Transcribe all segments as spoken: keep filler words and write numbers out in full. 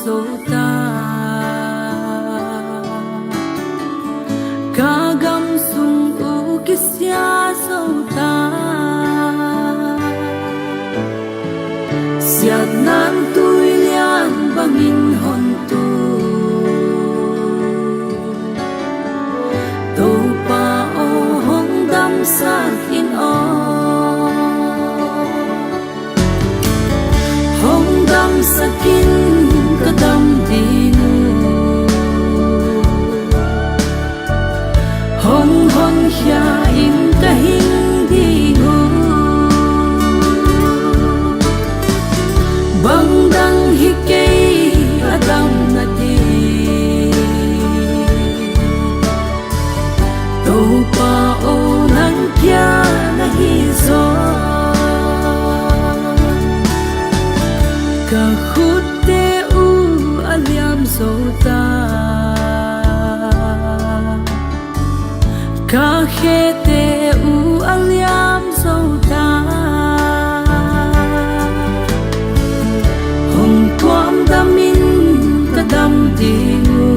zo ta, ka gam sung uh kisia zo ta. Siatna in tui lian bangin hon tu, Topa aw, hong damsak in aw. Hong damsak in, ka dam ding uh. Hong honkhia in, ka hing ding uh. Bang dang hi kei a damna ding, Topa aw, nang kia na hi zaw. Ka khutte uh a liam zo ta, ka khete uh a liam zo ta. Hong tuam dam in, ka dam ding uh.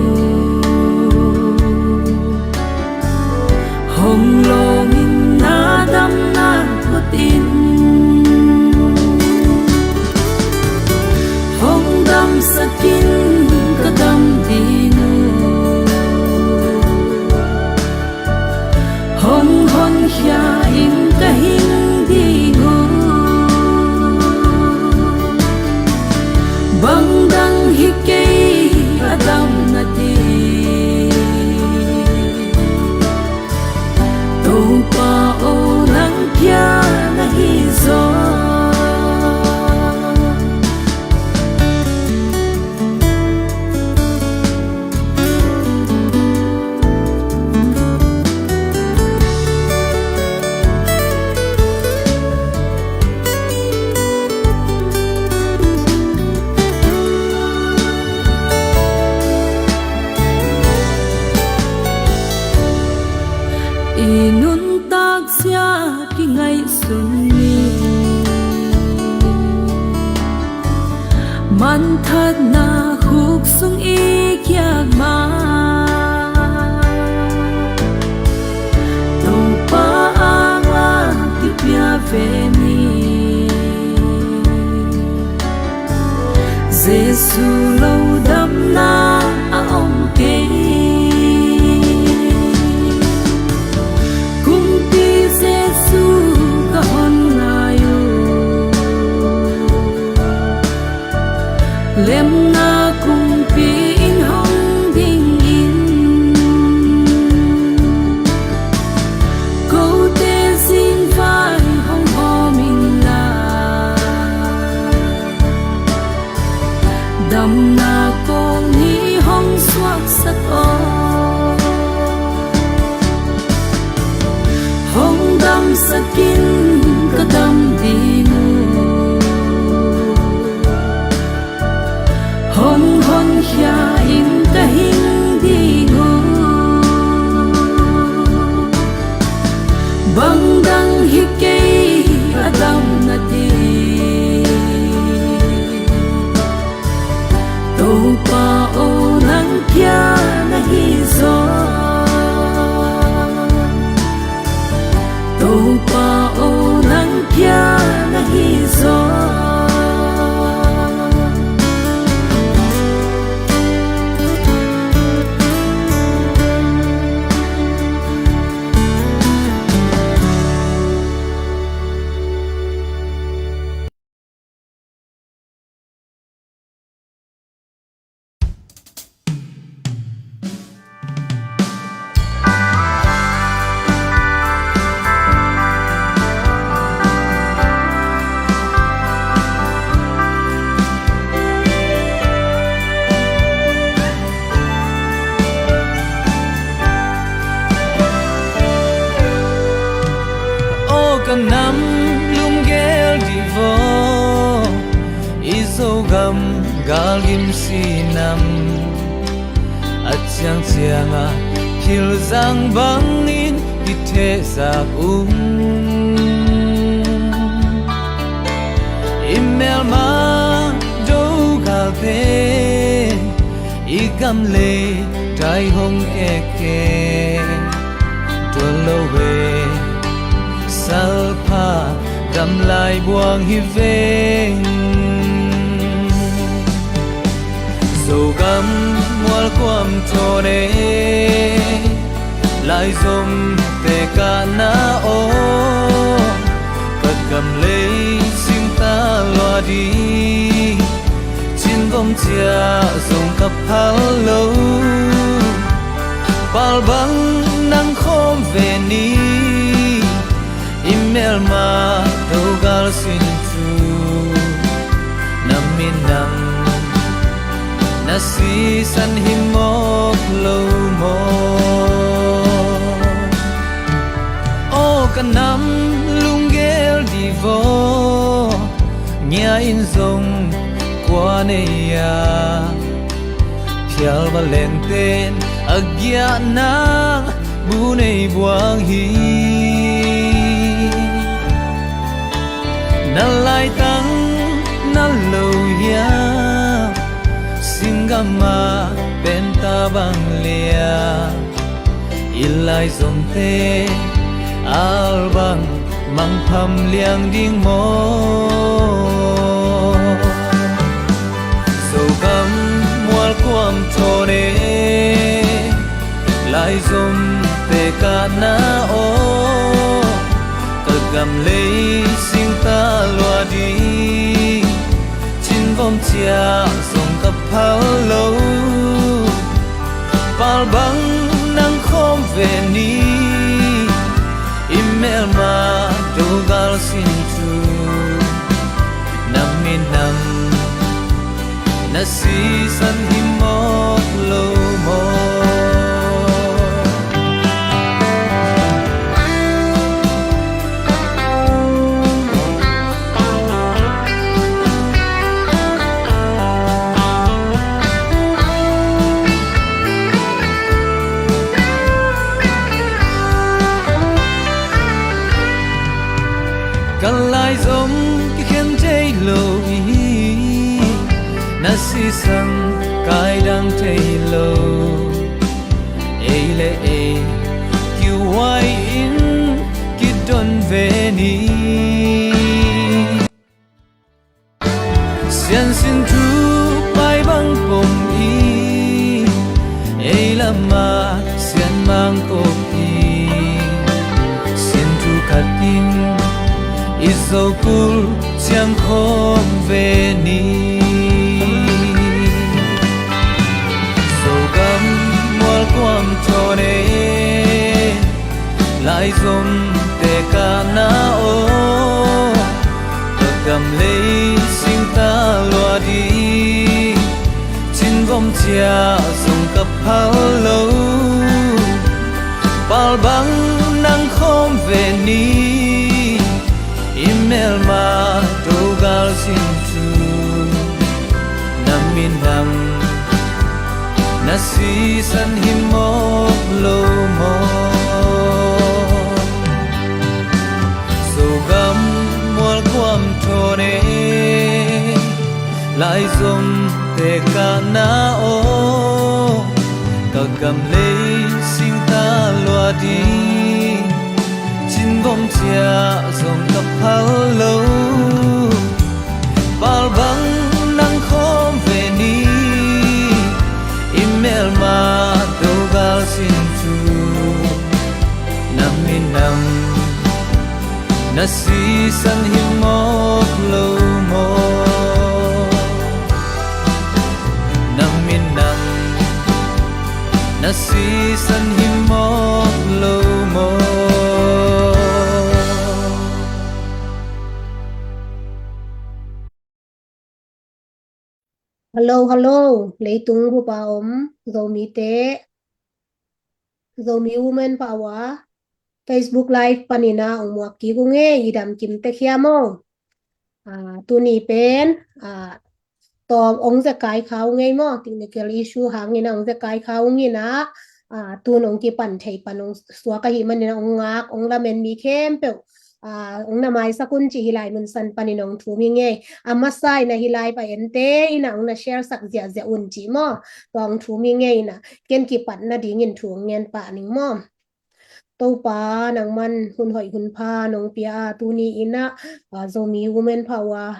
Hong lawng in, na damna kut in. Hong damsak in, ka dam ding uh. Hong honkhia in, ka hing ding uh. Bang dang hi kei a damna ding, Topa aw, nang kia na hi zaw. I nuntak zia kingaihsun ni, manthatna khuk sung i kiak ma, Topa anga kipia ve ni. Jesu lo damna a om kei. Kumpi Jesu ka hon ngai uh, lemna kumpi in hong ding in. Kote zingvai hong hawm in la, damna kong ni hong suaksak aw. Hong damsak in, ka dam ding uh. Hong honkhia in, ka hing ding uh. Bang dang hi kei a damna ding, Topa aw, nang kia na hi zaw. Topa aw, nang kia na hi zaw. Aw ka nam lunggel dih vaw, i Zogam galgim si nam. A ciangciang a thil zang bangin kithehsak un, i melma do galte I gam lei tai hong keke tuan lo e. Salpha gam lai buang hi veng. Zogam mual kuam tawne, lai zom te ka na aw, ka gam lei singta lua ding. Cin vom cia zong ka phal lo, pal bang nang khawm ve ni. I melma dogal sin thu, na minam na sisan hi mawk lo maw? Aw ka nam lunggel divo, ngia in zong kua nei a, phial va lengten a giahna bu nei buang hi. Na laitang na lo hiam, singgam a penta bang lia, i lai zomte albang mangpham liang ding maw? Zogam mual kuam tawne, lai zomte ka na aw, ka gam lei singta lua ding. Cin vom cia zong ka phal lo, pal bang nang khawm ve ni. I melma dogal sin thu, na minam na sisan hi mawk lo maw? Ka lai zom kikhen thei lo hi, na sisan kai dang thei lo. Ei le ei kiuai in kidon ve ni. Siansin thu pai bang pom i, ei lama sian mang kop i. Sin thu khat in i zokul ciang khawm ve ni. Zogam mual kuam tawne, lai zomte ka na aw, ka gam lei singta lua ding. Cin vom cia zong ka phal lo, pal bang nang khawm ve ni. I melma dogal sin thu, na minam na sisan hi mawk lo maw? Zogam mual kuam tawne, lai zomte ka na aw, ka gam lei singta lua ding. Cin vom cia zong ka phal lo, pal bang nang khawm ve ni. I melma dogal sin thu, na minam na sisan hi mawk lo maw? Na minam na sisan hi mawk lo maw? Hello, hello. Leitung bup a om Zomite, Zomi Women Power Facebook Live panin ah ong muak kik ung e, i dam kim tek hiam aw? Ah, tuni pen, ah, tawm ong zekai kha ung e maw, technical issue hangin ah ong zekai kha ung in ah, ah, tun ong kipan thei pan ong suak ahih manin ah ong ngak, ong lamen mi khempeuh ah, hong na maisak un cih hih lai mun san panin hong thum hi ngei. A masa in ah hih lai pa ente in ah hong na share sak ziahziah un cih maw. Tua hong thum hi ngei in ah ken kipat nadingin thu hong ngen pah ning maw. Topa nangman hun hoih hun pha nong pia a, tuni in ah, ah, Zomi Women Power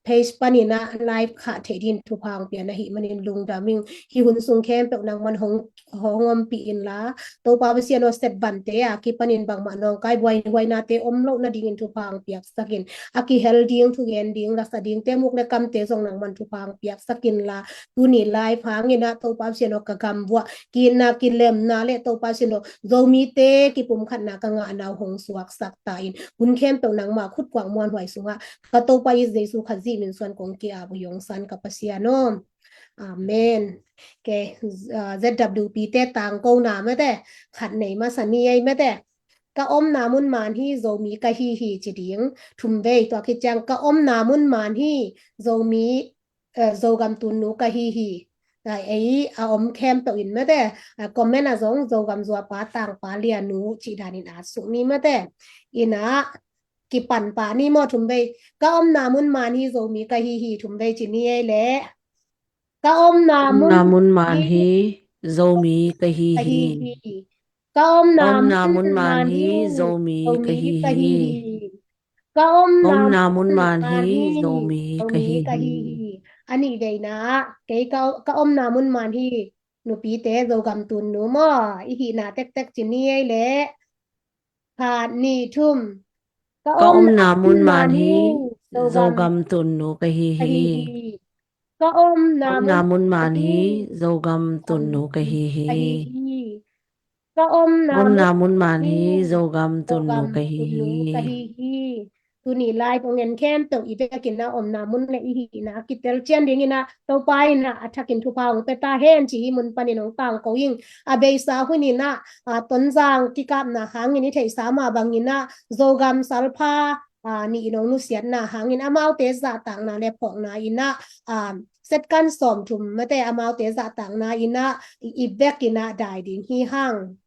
page panin ah live khah theih dingin thupha hong pia na hih manin lungdam ing. Hih hun sung khempeuh nangman hong, hong ompih inla, Topa Pasian aw, setbante a kipanin bangmah nawngkai buaihuainate om loh nadingin thupha hong piaksak in. A kihel ding, thugen ding, lasa dingte, muk le kamte zong nangman thupha hong piaksak inla, tuni live hangin ah Topa Pasian aw, ka gam vuah ki-itna, kilemna le Topa Pasian aw, Zomite kipumkhatna ka ngahna uh hong suaksak ta in. Hun khempeuh nangma khutkuang muanhuai sungah ka Topa i Jesu Khazih min suan kong ki-ap uh hi ong san ka Pasian aw. Amen. Ke, ah, Z W P te tangkona mate, khat nei masa ni ei mate. Ka omna mun man hi, Zomi ka hi hi ci ding. Thum vei, tua khit ciang ka omna mun man hi, Zomi, eh, Zogam tunnu ka hi hi. Ah, ei a om khempeuh in mate, ah, comment ah zong Zogam zuapa tangpa lianu cih danin at suk ni mate. In ah kipan pah ni maw, thum vei. Ka omna mun man hi, Zomi ka hi hi, thum vei ci ni ei leh. Ka omna mun man hi, Zomi ka hi hi. Ka omna mun man hi, Zomi ka hi hi. Ka omna mun man hi, Zomi ka hi hi. A nih veina ah, kei ka, ka omna mun man hi, nupite Zogam tunnu maw, i hihna tektek ci ni ei leh. Khat, nih, thum. Ka omna mun man hi, Zogam tunnu ka hi hi. Ka omna mun man hi, Zogam tunnu ka hi hi. Ka omna mun man hi, Zogam tunnu ka hi hi. Tuni live hong en khempeuh i vekin ah omna mun le i hihna kitel cian dingin ah Topa in ah a thakin thupha hong pia ta hen ci hi mun panin hong tangko ing. A beisa hunin ah, ah, Tonzang kikapna hangin i theihsa mah bangin ah Zogam salpha, ah, nih in hong nusiatna hangin amaute zahtakna le phawkna in ah, ah, setkan sawmthum mate amaute zahtakna in ah i, i vekin ah dai ding hi hang.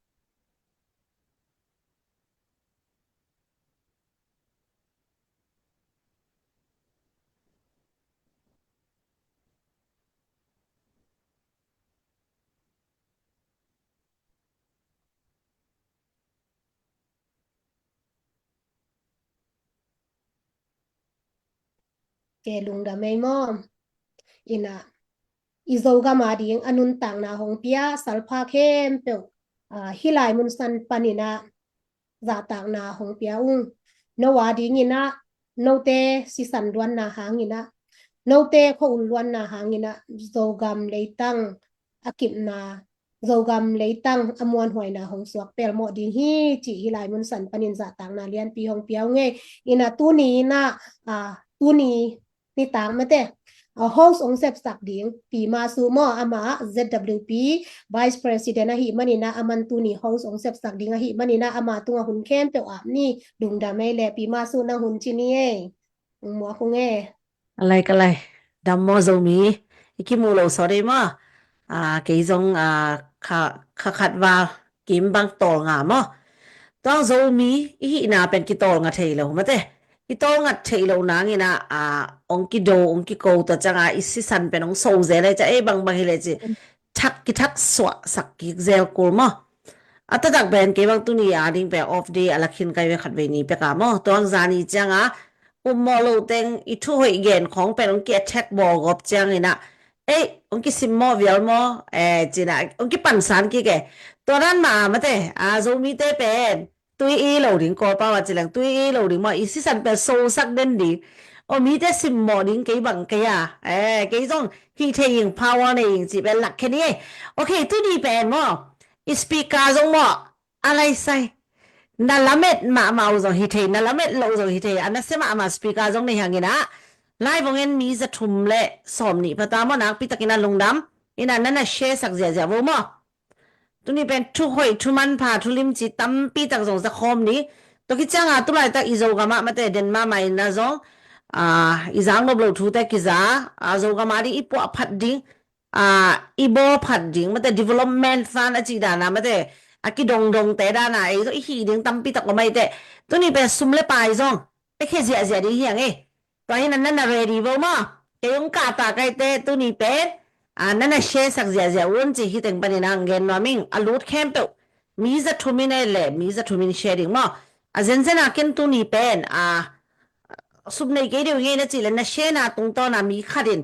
Ke lungdam ei maw. In ah i Zogam ading a nuntakna hong pia salpha khempeuh, ah, hih lai mun san panin ah zahtakna hong pia ung. No adingin ah, note sisan luanna hangin ah, note khua-ul luanna hangin ah Zogam leitang a kipna, Zogam leitang a muanhuaina hong suak pelmawh ding hi cih hih lai mun san panin zahtakna lianpi hong pia ung ei. In ah tuni in ah, ah, tuni nitak mate, ah, host hong sepsak ding Pi Masu maw, amah Z W P Vice President ahih manin ah, aman tuni host hong sepsak ding ahih manin ah, ama tungah hun khempeuh ap ni. Lungdam ei leh Pi Masu, nang hun ci ni ei. Hong muak ung ei. A lai ka lai. Dam maw Zomi. I kimu lo sawt ei maw. Ah, kei zong, ah, kha, kha khat val kim bang tawlnga maw. Tuang Zomi i hihna pen kitawlnga thei lo mate. Kitawlnga thei lo nangin ah, ah, ong kido, ong kiko, tua ciang a i sisan pen ong so zel ei, cia ei bangbang hi leh ci. Thak, kithak suahsak kik zel kul maw. A taktak pen kei bang tuni ading pen off day a la khin kai ve, khat vei ni pek a maw. Tuang zani ciang a ummawh lo teng i thu hoih gen khawng pen ong ki-attack bawl gawp ciangin ah, ei, ong kisimmawh vial maw, eh, ci-in ah ong kipansan kik e. Tua dan mah mate, a, Zomite pen tui i lo ding, Kawlpau a ci leng tui i lo ding maw, i sisan pen sosak den ding. Aw, mite simmawh ding kei bang kei a, eh, kei zong hih thei ing, power nei ing cih pen lak khe ni e. Ok, tuni pen maw, i speaker zong maw, a laisai. Na lamet mahmah uh zong hi thei, na lamet loh uh zong hi thei, a nasia mahmah speaker zong nei hangin ah, live ong en mi za thum le sawm nih pha ta maw, nakpi takin a lungdam. In ah na na share sak ziahziah vo maw. Tuni pen thu hoih, thu manpha, thu limci tampi tak zong za khawm ni. Tua khit ciang a tulaitak i Zogam ah mate den mahmah in ah zong, ah, i zak nop loh thute kiza, ah, Zogam ading i puah phat ding, ah, i bawl phat ding, mate development fund a cih dan a mate, a kidongdongte dan a ei zong i hih ding tampi tak om ahih teh, tuni pen sum le pai zong piakhia ziahziah ding hi hang e. Tua hi na, na na ready vo maw? Kei hong kahtak ahih teh tuni pen, a, na na share sak ziahziah un ci hi teng panin hong gen nuam ing. A lut khempeuh mi za thum in e le, mi za thum in share ding maw? A zenzen a ken tuni pen, a, sum nei kei deuh ngei na cih le na share na tungtawn a mi khat in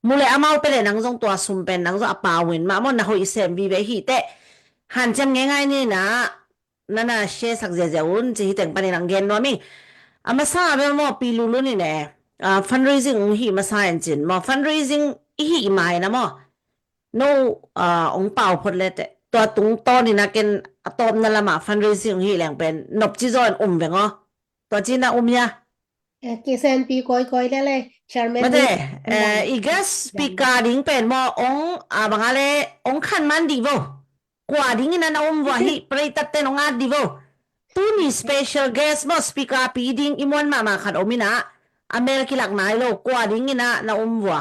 mu le amau pia le nang zong tua sum pen nang zong a pau in mah maw, na hoih sem vive hi teh. Hanciam ngeingai ni na, na na share sak ziahziah un ci hi teng panin hong gen nuam ing. A masa bel maw, Pi Lulun in e, a, fundraising hong hih masa in cin maw, fundraising i hih mai na maw, no, a, hong pau phot le teh, tua tungtawn in a ken a tawpna lamah fundraising hong hih leng pen nopci zaw in um veng aw. Tua ci na um hia? Eh, kisenpi kawikawi le le, chairman mate, ni, eh, i guest speaker ding pen maw, ong, a, bang a le, ong khan man dih vo. Kua ding in a na um vua hi, pray tatte nong at dih vo. Tuni special guest maw, speaker pi ding i muan mahmah khat om in a, a mel kilak nai lo, kua ding in a na um vua.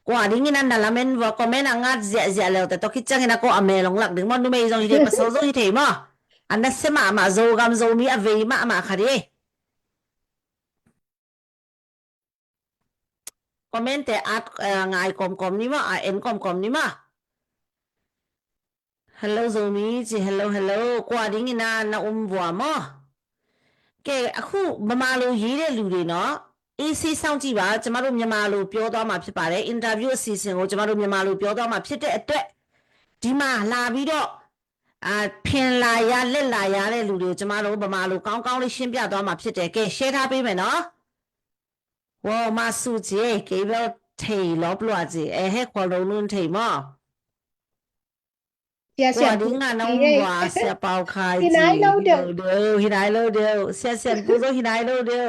Kua ding in a na lamen vua, comment a ngat ziahziah leute tawh khit ciangin a ko a mel hong lak ding maw, numei zong hi thei, pasal zong hi thei maw. A nasia mahmah, Zogam Zomi a vei mahmah khat hi. Comment te at, eh, ngai kawmkawm ni maw, a en kawmkawm ni maw. Hello Zomi จี hello hello. กว่า ding in a na um vua maw? ကဲ အခု ဗမာလို ရေးတဲ့လူတွေနော် အေးဆေးစောင့်ကြည့်ပါ။ ကျမတို့ မြန်မာလို ပြောသွားမှာ ဖြစ်ပါတယ်။ Interview အစီအစဉ်ကို ကျမတို့ မြန်မာလို ပြောသွားမှာ ဖြစ်တဲ့အတွက် ဒီမှာ လာပြီးတော့ အာ ဖင်လာရ လက်လာရတဲ့ လူတွေကို ကျမတို့ ဗမာလို ကောင်းကောင်းလေး ရှင်းပြသွားမှာ ဖြစ်တယ်။ ကဲ share ထားပေးမယ်နော်။ ဝေါ် မဆူ ကြည် ကဲ ဘယ် ထေ လော ပလွာ ကြည် အဲ ဟဲ ခွာ လုံး နု ထေ မော် ဆရာ ဆရာ ပူ ဒီငါ နော် ဝါ ဆရာ ပေါက် ခါ ဟိ နိုင် လို့ ဒီ ဒီ ဟိ နိုင် လို့ ဒီ ဆရာ ဆရာ ပူ ဆို ဟိ နိုင် လို့ ဒီ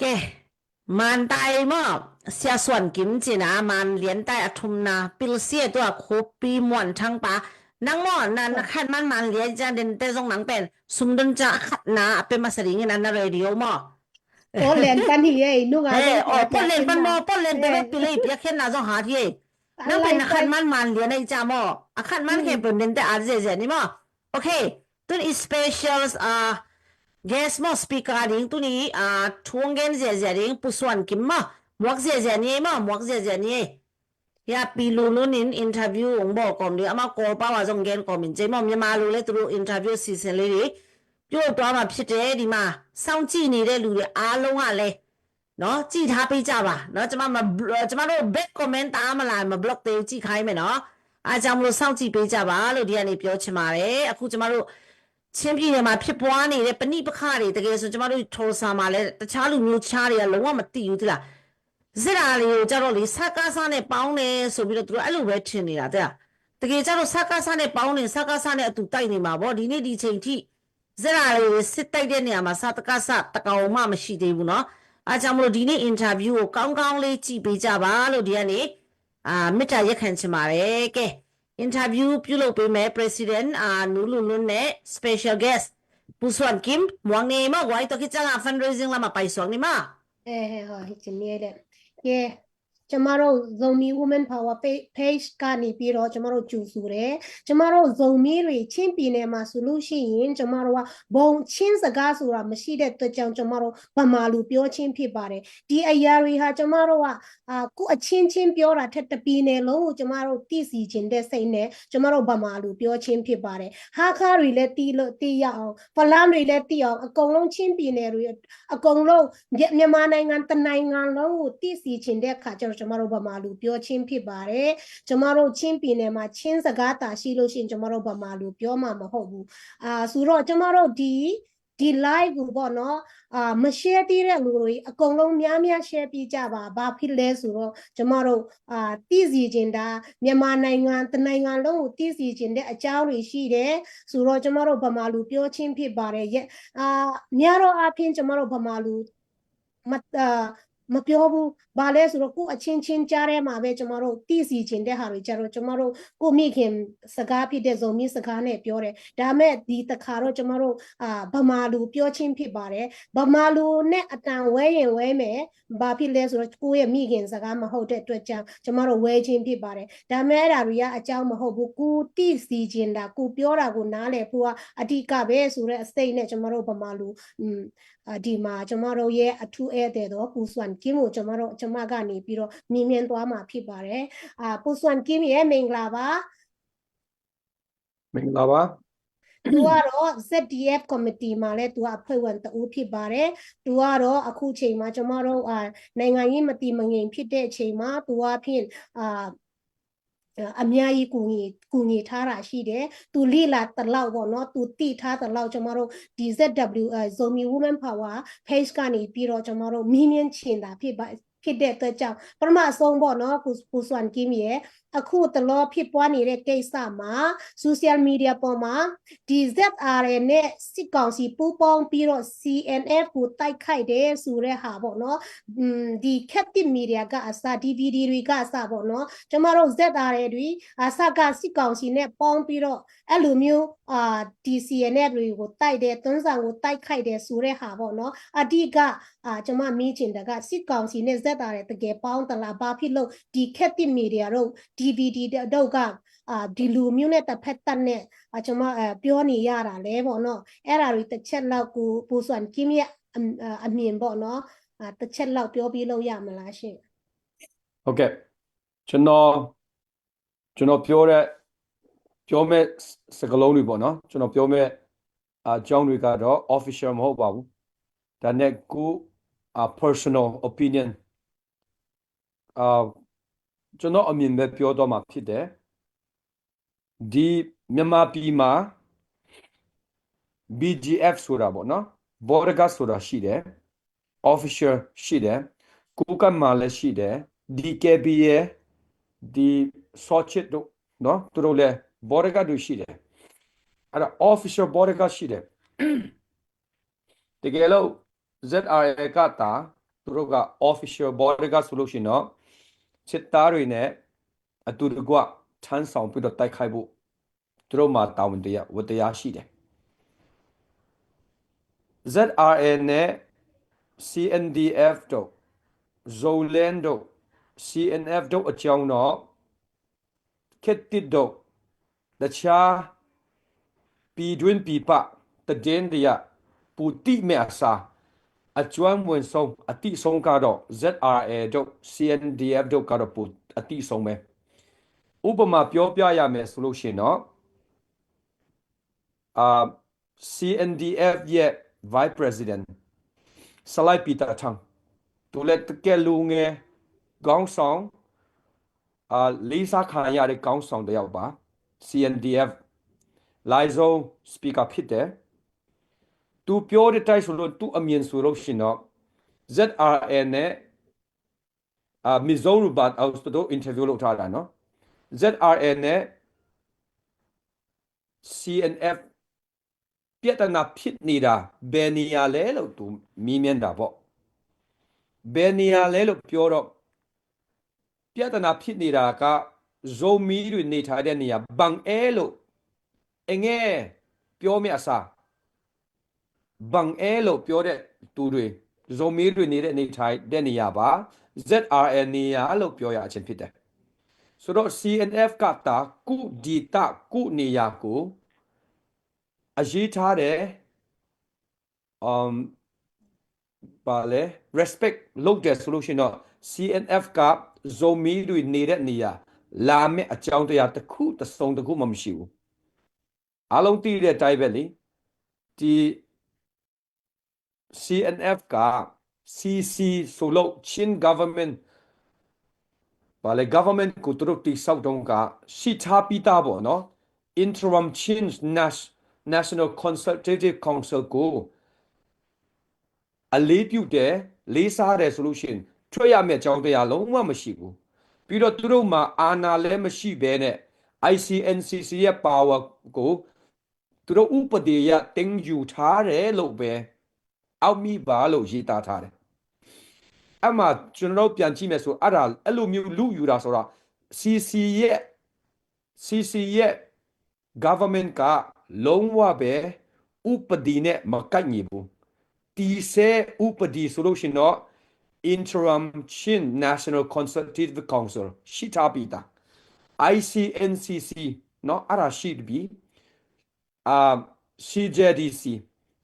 ကဲ မန်တိုင် မော် ဆရာ စွမ် ကင် ကြည် နာ မန်လျင် တိုင် အထုံ နာ ပီလ် စီ တူ အ ခုပ် ပီ မွန် ထန်း ပါ နင် မော် န န ခတ် မန် မန်လျင် ကြ ဒင် တဲ ဇုံ နင် ပင် စံ ဒွ ကြ ခတ် နာ အ ပင် မ စ ရ င န န ရေ ဒီ ယို မော် အိုး လင် ပန် ဟိ ယ နု ငါ ဟဲ အိုး ပော် လင် ပန် မော် ပော် လင် ပန် ပီလီ ပျက် ခဲ နာ ဇော် ဟါ ထ ယ နင် ပင် န ခတ် မန် မန်လျင် န ကြ မော် အခတ် မန် ခဲ ပင် ဒင် တဲ အ ဇဲ ဇဲ နီ မော် Okay, တုန်း special, uh, guest မော် speaker ဒင် တုန်း uh, ထုံ င ဇဲ ဇဲ ဒင် ပူ စွမ် ကင် မော် မွက် ဇဲ ဇဲ နီ မော် မွက် ဇဲ ဇဲ နီ ယ ပီ လူ လူ န င် interview အို မော် ကီု ဒင် အ မ ကီ ပ ဝ ဇုံ င ကီ မ င် ကြ မော် မြန်မာလို လည်း သူတို့ interview စီ စဉ် လေး တွေ ပြုလုပ်သွားမှာ ဖြစ်တယ်။ ဒီမှာ စောင့်ကြည့် နေတဲ့ လူ တွေ အားလုံး က လည်း နော် ကြည့် ထား ပေး ကြ ပါ နော်။ ကျမ မ ကျမတို့ bad comment တအား မလာ မ block သေးဘူး။ ကြည့် ခိုင်း မယ် နော်။ အားကြောင့် မလို့ စောင့်ကြည့် ပေး ကြ ပါ လို့ ဒီ ကနေ ပြော ချင် ပါတယ်။ အခု ကျမတို့ ချင်းပြည်နယ်မှာ ဖြစ်ပွား နေတဲ့ ပဋိပက္ခ တွေ တကယ်ဆို ကျမတို့ ထော်ဆာ မှာ လည်း တခြား လူမျိုးခြား တွေက လုံးဝ မသိဘူး သိလား။ စစ် တာ တွေကို ကြတော့ လေ စကစ နဲ့ ပေါင်း တယ် ဆို ပြီး တော့ သူတို့ အဲ့ လို ပဲ ထင် နေတာ သိလား။ တကယ် ကြတော့ စကစ နဲ့ ပေါင်း နေ စကစ နဲ့ အတူ တိုက် နေ မှာ ပေါ့။ ဒီ နေ့ ဒီ အချိန် ထိ စစ် တာ တွေ စစ် တိုက် တဲ့ နေ ရာ မှာ စကစ တ ကောင် မှ မရှိ သေးဘူး နော်။ အားကြောင့် မလို့ ဒီ နေ့ interview ကို ကောင်းကောင်း လေး ကြည့် ပေး ကြ ပါ လို့ ဒီ ကနေ အာ မေတ္တာ ရပ်ခံ ချင် ပါတယ်။ ကဲ interview ပြုလုပ် ပေး မယ် president အာ နူ လူ လူ နဲ့ special guest ပူ စွမ် ကင် မွက် နီ မော် ဝါ အံၤ တော် ခေတ် ကျ က fundraising လ မ ပိုင် စွမ် နီ မော် အဲ ဟဲ ဟော ဟဲ က နီ လဲ ကဲ ကျမတို့ Zomi Women Power page ကနေပြီးတော့ ကျမတို့ ကြိုဆိုတယ်။ ကျမတို့ Zomi တွေ ချင်းပြည်နယ်မှာ ဆိုလို့ရှိရင် ကျမတို့က ဘုံချင်းစကားဆိုတာ မရှိတဲ့အတွက်ကြောင့် ကျမတို့ ဗမာလို ပြောခြင်း ဖြစ်ပါတယ်။ ဒီအရာတွေဟာ ကျမတို့က အာ ကိုယ့်အချင်းချင်း ပြောတာထက် တစ်ပြည်နယ်လုံးကို ကျမတို့ သိစေချင်တဲ့စိတ်နဲ့ ကျမတို့ ဗမာလို ပြောခြင်း ဖြစ်ပါတယ်။ ဟားခါးတွေလည်း သိလို့ သိရအောင်၊ ဖလမ်းတွေလည်း သိအောင်၊ အကုန်လုံး ချင်းပြည်နယ်တွေ အကုန်လုံး မြ-၊ မြန်မာနိုင်ငံ တစ်နိုင်ငံလုံးကို သိစေချင်တဲ့အခါကျတော့ ကျမတို့ ဗမာလို ပြောခြင်း ဖြစ်ပါတယ်။ ကျမတို့ ချင်းပြည်နယ်မှာ ချင်းစကားသာ ရှိလို့ရှိရင် ကျမတို့ ဗမာလို ပြောမှာ မဟုတ်ဘူး။ အာ ဆိုတော့ ကျမတို့ ဒီ ဒီ live ကို ပေါ့နော်၊ အာ မ share သေးတဲ့ လူတွေ အကုန်လုံး များများ share ပေးကြပါ။ ဘာဖြစ်လဲဆိုတော့ ကျမတို့ အာ သိစေချင်တာ၊ မြန်မာနိုင်ငံ တစ်နိုင်ငံလုံးကို သိစေချင်တဲ့ အကြောင်းတွေ ရှိတယ်။ ဆိုတော့ ကျမတို့ ဗမာလို ပြောခြင်း ဖြစ်ပါတယ်။ ယ-၊ အာ များသောအားဖြင့် ကျမတို့ ဗမာလို မ-၊ အာ မပြောဘူး။ ဘာလဲဆိုတော့ ကိုယ့်အချင်းချင်းကြားထဲမှာပဲ ကျမတို့သိစေချင်တဲ့ဟာတွေကျတော့ ကျမတို့ကိုယ့်မိခင်စကားဖြစ်တဲ့ ဇိုမီးစကားနဲ့ပြောတယ်။ ဒါပေမဲ့ ဒီတစ်ခါတော့ ကျမတို့အာဗမာလိုပြောခြင်းဖြစ်ပါတယ်။ ဗမာလိုနဲ့အတန်ဝဲရင်ဝဲမယ်။ ဘာဖြစ်လဲဆိုတော့ ကိုယ့်ရဲ့မိခင်စကားမဟုတ်တဲ့အတွက်ကြောင့် ကျမတို့ဝဲခြင်းဖြစ်ပါတယ်။ ဒါပေမဲ့အဲ့ဒါတွေကအကြောင်းမဟုတ်ဘူး။ ကိုယ်သိစေချင်တာ၊ ကိုယ်ပြောတာကိုနားလည်ဖို့ကအဓိကပဲဆိုတဲ့အစိတ်နဲ့ ကျမတို့ဗမာလို၊ อืม၊ အာဒီမှာကျမတို့ရဲ့အထူးဧည့်သည်တော် ကိုစွမ်ကင်းကို ကျမတို့၊ ကျမကနေပြီးတော့မေးမြန်းသွားမှာဖြစ်ပါတယ်။ အာ၊ ကိုစွမ်ကင်းရဲ့၊ မင်္ဂလာပါ။ မင်္ဂလာပါ။ သူကတော့ ZDF committee မှာလည်းသူကအဖွဲ့ဝင်တဦးဖြစ်ပါတယ်။ သူကတော့အခုချိန်မှာကျမတို့အာနိုင်ငံရေးမတည်မငြိမ်ဖြစ်တဲ့အချိန်မှာသူကဖြင့်အာအများကြီးကူညီကူညီထားတာရှိတယ်။ သူလေ့လာသလောက်ပေါ့နော်။ သူသိထားသလောက်ကျမတို့ဒီ ZW အာ Zomi Women Power page ကနေပြီးတော့ကျမတို့မေးမြန်းချင်တာဖြစ်ပါဖြစ်တဲ့အတွက်ကြောင့် ပထမအဆုံးပေါ့နော်၊ ကိုကိုစွမ်ကင်းရဲ့အခုတလောဖြစ်ပွားနေတဲ့ကိစ္စမှာ social media ပေါ်မှာဒီ ZRA နဲ့စစ်ကောင်စီပူးပေါင်းပြီးတော့ CNF ကိုတိုက်ခိုက်တယ်ဆိုတဲ့ဟာပေါ့နော်။ อืม၊ ဒီခေတ်သစ် media ကအစ၊ DVD တွေကအစပေါ့နော်၊ ကျမတို့ ZRA တွေအစကစစ်ကောင်စီနဲ့ပေါင်းပြီးတော့အဲ့လိုမျိုးအာ ဒီ CNF တွေကိုတိုက်တယ်၊ တွန်းဇံကိုတိုက်ခိုက်တယ်ဆိုတဲ့ဟာပေါ့နော်။ အဓိကအာကျမမေးချင်တာက စစ်ကောင်စီနဲ့ ZRA တကယ်ပေါင်းသလား၊ ဘာဖြစ်လို့ဒီခေတ်သစ် media တို့ DVD တို့ကအာဒီလိုမျိုးနဲ့တစ်ဖက်သတ်နဲ့အာကျမအဲပြောနေရတာလဲပေါ့နော်။ အဲ့ဒါတွေတစ်ချက်လောက်ကိုကိုစွမ်ကင်းရဲ့အအအမြင်ပေါ့နော်။ အာတစ်ချက်လောက်ပြောပြလို့ရမလားရှင်။ ဟုတ်ကဲ့၊ ကျွန်တော်ကျွန်တော်ပြောတဲ့ပြောမဲ့စစကလုံးတွေပေါ့နော်။ ကျွန်တော်ပြောမဲ့အာအကြောင်းတွေကတော့ official မဟုတ်ပါဘူး။ ဒါနဲ့ကိုအာ personal opinion အာကျွန်တော်အမြင်ပဲပြောတော့မှာဖြစ်တယ်။ ဒီမြန်မာပြည်မှာ BGF ဆိုတာပေါ့နော်၊ Border Guard ဆိုတာရှိတယ်။ Official ရှိတယ်။ ကိုးကန့်မှာလည်းရှိတယ်။ DKBA၊ ဒီစောချစ်တို့နော်၊ သူတို့လည်း Border Guard တွေရှိတယ်။ အဲ့ဒါ official Border Guard ရှိတယ်။ တကယ်လို့ ZRA ကသာသူတို့က official Border Guard ဆိုလို့ရှိရင်တော့စစ်သားတွေနဲ့အတူတကွထမ်းဆောင်ပြီးတော့တိုက်ခိုက်ဖို့သူတို့မှာတာဝန်တရားဝတ္တရားရှိတယ်။ ZRA နဲ့ CNDF တို့ Zoland တို့ CNF တို့အကြောင်းတော့ခေတ်သစ်တို့တခြားပြည်တွင်းပြည်ပသတင်းတွေကပိုသိမဲ့အစားအကျွမ်းဝင်ဆုံးအသိဆုံးကတော့ ZRA တို့ CNDF တို့ကတော့ပိုအသိဆုံးပဲ။ ဥပမာပြောပြရမယ်ဆိုလို့ရှိရင်တော့အာ CNDF ရဲ့ Vice President ဆလိုင်းပီတာထန်း၊ သူလည်းတကယ်လူငယ်ခေါင်းဆောင်၊ အာလေးစားခံရတဲ့ခေါင်းဆောင်တစ်ယောက်ပါ။ CNDF လိုင်ဇို speaker ဖြစ်တယ်။ သူပြောတဲ့တိုက်ဆိုလို့သူအမြင်ဆိုလို့ရှိရင်တော့ ZRA နဲ့အာ Mizoram ဘာ သူတို့ interview လုပ်ထားတာနော်။ ZRA နဲ့ CNF ပြဿနာဖြစ်နေတာဘယ်နေရာလဲလို့သူမေးမြန်းတာပေါ့။ ဘယ်နေရာလဲလို့ပြောတော့ပြဿနာဖြစ်နေတာကဇိုမီးတွေနေထိုင်တဲ့နေရာ၊ ဘန်အဲလို့အငဲပြောမယ့်အစား ဘန်အဲလို့ပြောတဲ့သူတွေ၊ ဇိုမီးတွေနေတဲ့နေထိုင်တဲ့နေရာပါ။ ZRA နေရာလို့ပြောရခြင်းဖြစ်တယ်။ ဆိုတော့ CNF ကသာကိုယ့်ဒေသကိုယ့်နေရာကိုအရေးထားတယ်။ အမ်ဘာလဲ respect လုပ်တယ်ဆိုလို့ရှိရင်တော့ CNF ကဇိုမီးတွေနေတဲ့နေရာလာမယ့်အကြောင်းတရားတစ်ခုတစ်စုံတစ်ခုမှမရှိဘူး။ အားလုံးသိတဲ့အတိုင်းပဲလေ။ ဒီ CNF က CC ဆိုလို့ Chin Government ဘာလဲ Government ကိုသူတို့တည်ဆောက်တုန်းကရှိထားပြီးသားပေါ့နော်။ Interim Chin Nas- National Consultative Council ကိုအလေးပြုတယ်၊ လေးစားတယ်ဆိုလို့ရှိရင်ထွက်ရမယ့်အကြောင်းတရားလုံးဝမရှိဘူး။ ပြီးတော့သူတို့မှာအာဏာလည်းမရှိဘဲနဲ့ ICNCC ရဲ့ power ကိုသူတို့ဥပဒေအရသိမ်းယူထားတယ်လို့ပဲအောက်မေ့ပါလို့ရေးသားထားတယ်။ အဲ့မှာကျွန်တော်တို့ပြန်ကြည့်မယ်ဆိုအဲ့ဒါအဲ့လိုမျိုးလူယူတာဆိုတာ CC ရဲ့ CC ရဲ့ government ကလုံးဝပဲဥပဒေနဲ့မကိုက်ညီဘူးတည်ဆဲဥပဒေဆိုလို့ရှိရင်တော့ Interim Chin National Consultative Council ရှိထားပြီးသား ICNCC เนาะအဲ့ဒါရှိပြီးအာ CJDC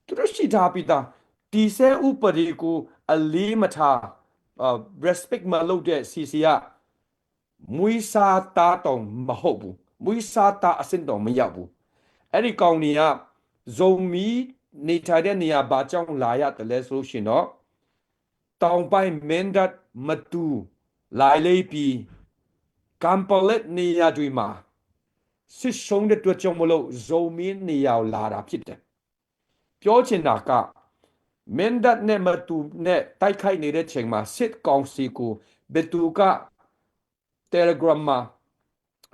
သူတို့ရှိထားပြီးသားတည်ဆဲဥပဒေကိုအလေးမထားအာ respect မလုပ်တဲ့ CC ကမွေးစားသားတောင်မဟုတ်ဘူးမွေးစားသားအဆင့်တောင်မရောက်ဘူးအဲ့ဒီကောင်တွေကဇုံမီးနေထိုင်တဲ့နေရာဘာကြောင့်လာရတယ်လဲဆိုလို့ရှိရင်တော့တောင်ပိုင်းမင်းတပ်မတူလာလေးပြီးကမ်ပလက်နေရာတွေမှာစစ်ရှုံးတဲ့အတွက်ကြောင့်မလို့ဇုံမီးနေရာကိုလာတာဖြစ်တယ်ပြောချင်တာကမင်းတပ်နဲ့မတူနဲ့တိုက်ခိုက်နေတဲ့ချိန်မှာစစ်ကောင်စီကိုဘယ်သူက Telegram မှာ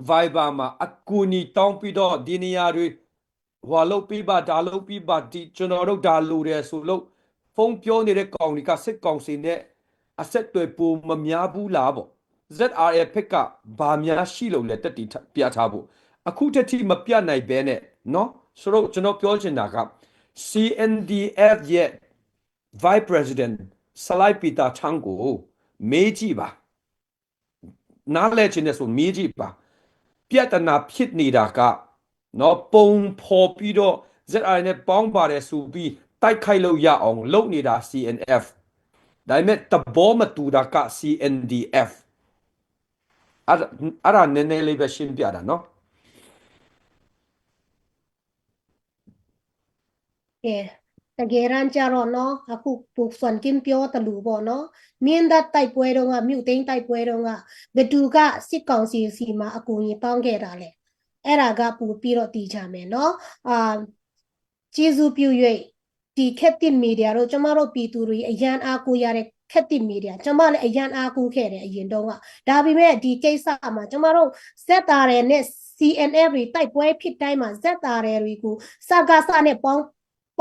Viber မှာအကူအညီတောင်းပြီးတော့ဒီနေရာတွေဟွာလုပ်ပြီးပါဒါလုပ်ပြီးပါဒီကျွန်တော်တို့ဒါလိုတယ်ဆိုလို့ဖုန်းပြောနေတဲ့ကောင်တွေကစစ်ကောင်စီနဲ့အဆက်အသွယ်ပိုမများဘူးလားပေါ့ ZRA ဘက်ကဘာများရှိလို့လဲတက်တည်ပြထားဖို့အခုထက်ထိမပြနိုင်ဘဲနဲ့နော်ဆိုတော့ကျွန်တော်ပြောချင်တာက CNDF ရဲ့ Vice President ဆလိုင်းပီတာချန်းကိုမေးကြည့်ပါနားလည်ချင်တဲ့ဆိုမေးကြည့်ပါပြဿနာဖြစ်နေတာကနော်ပုံဖော်ပြီးတော့ ZRA နဲ့ပေါင်းပါတယ်ဆိုပြီးတိုက်ခိုက်လို့ရအောင်လုပ်နေတာ CNF ဒါပေမဲ့သဘောမတူတာက CNDF အဲ့ဒါအဲ့ဒါနည်းနည်းလေးပဲရှင်းပြတာနော် ကဲတကယ်တမ်းကျတော့နော်အခုပူစွန်ကင်းပြောသလိုပေါ့နော်မင်းတပ်တိုက်ပွဲတုန်းကမြို့သိမ်းတိုက်ပွဲတုန်းကဘယ်သူကစစ်ကောင်စီဆီမှာအကူအညီတောင်းခဲ့တာလဲအဲ့ဒါကပိုပြီးတော့သိချင်မယ်နော်အာကျေးဇူးပြု၍ဒီခက်သစ်မီဒီယာတို့ကျမတို့ပြည်သူတွေအရမ်းအားကိုးရတဲ့ခက်သစ်မီဒီယာကျမလည်းအရမ်းအားကိုးခဲ့တယ်အရင်တုန်းကဒါပေမဲ့ဒီကိစ္စမှာကျမတို့စက်သားတွေနဲ့ CNF တွေတိုက်ပွဲဖြစ်တိုင်းမှာစက်သားတွေကိုစကစနဲ့ပေါင်း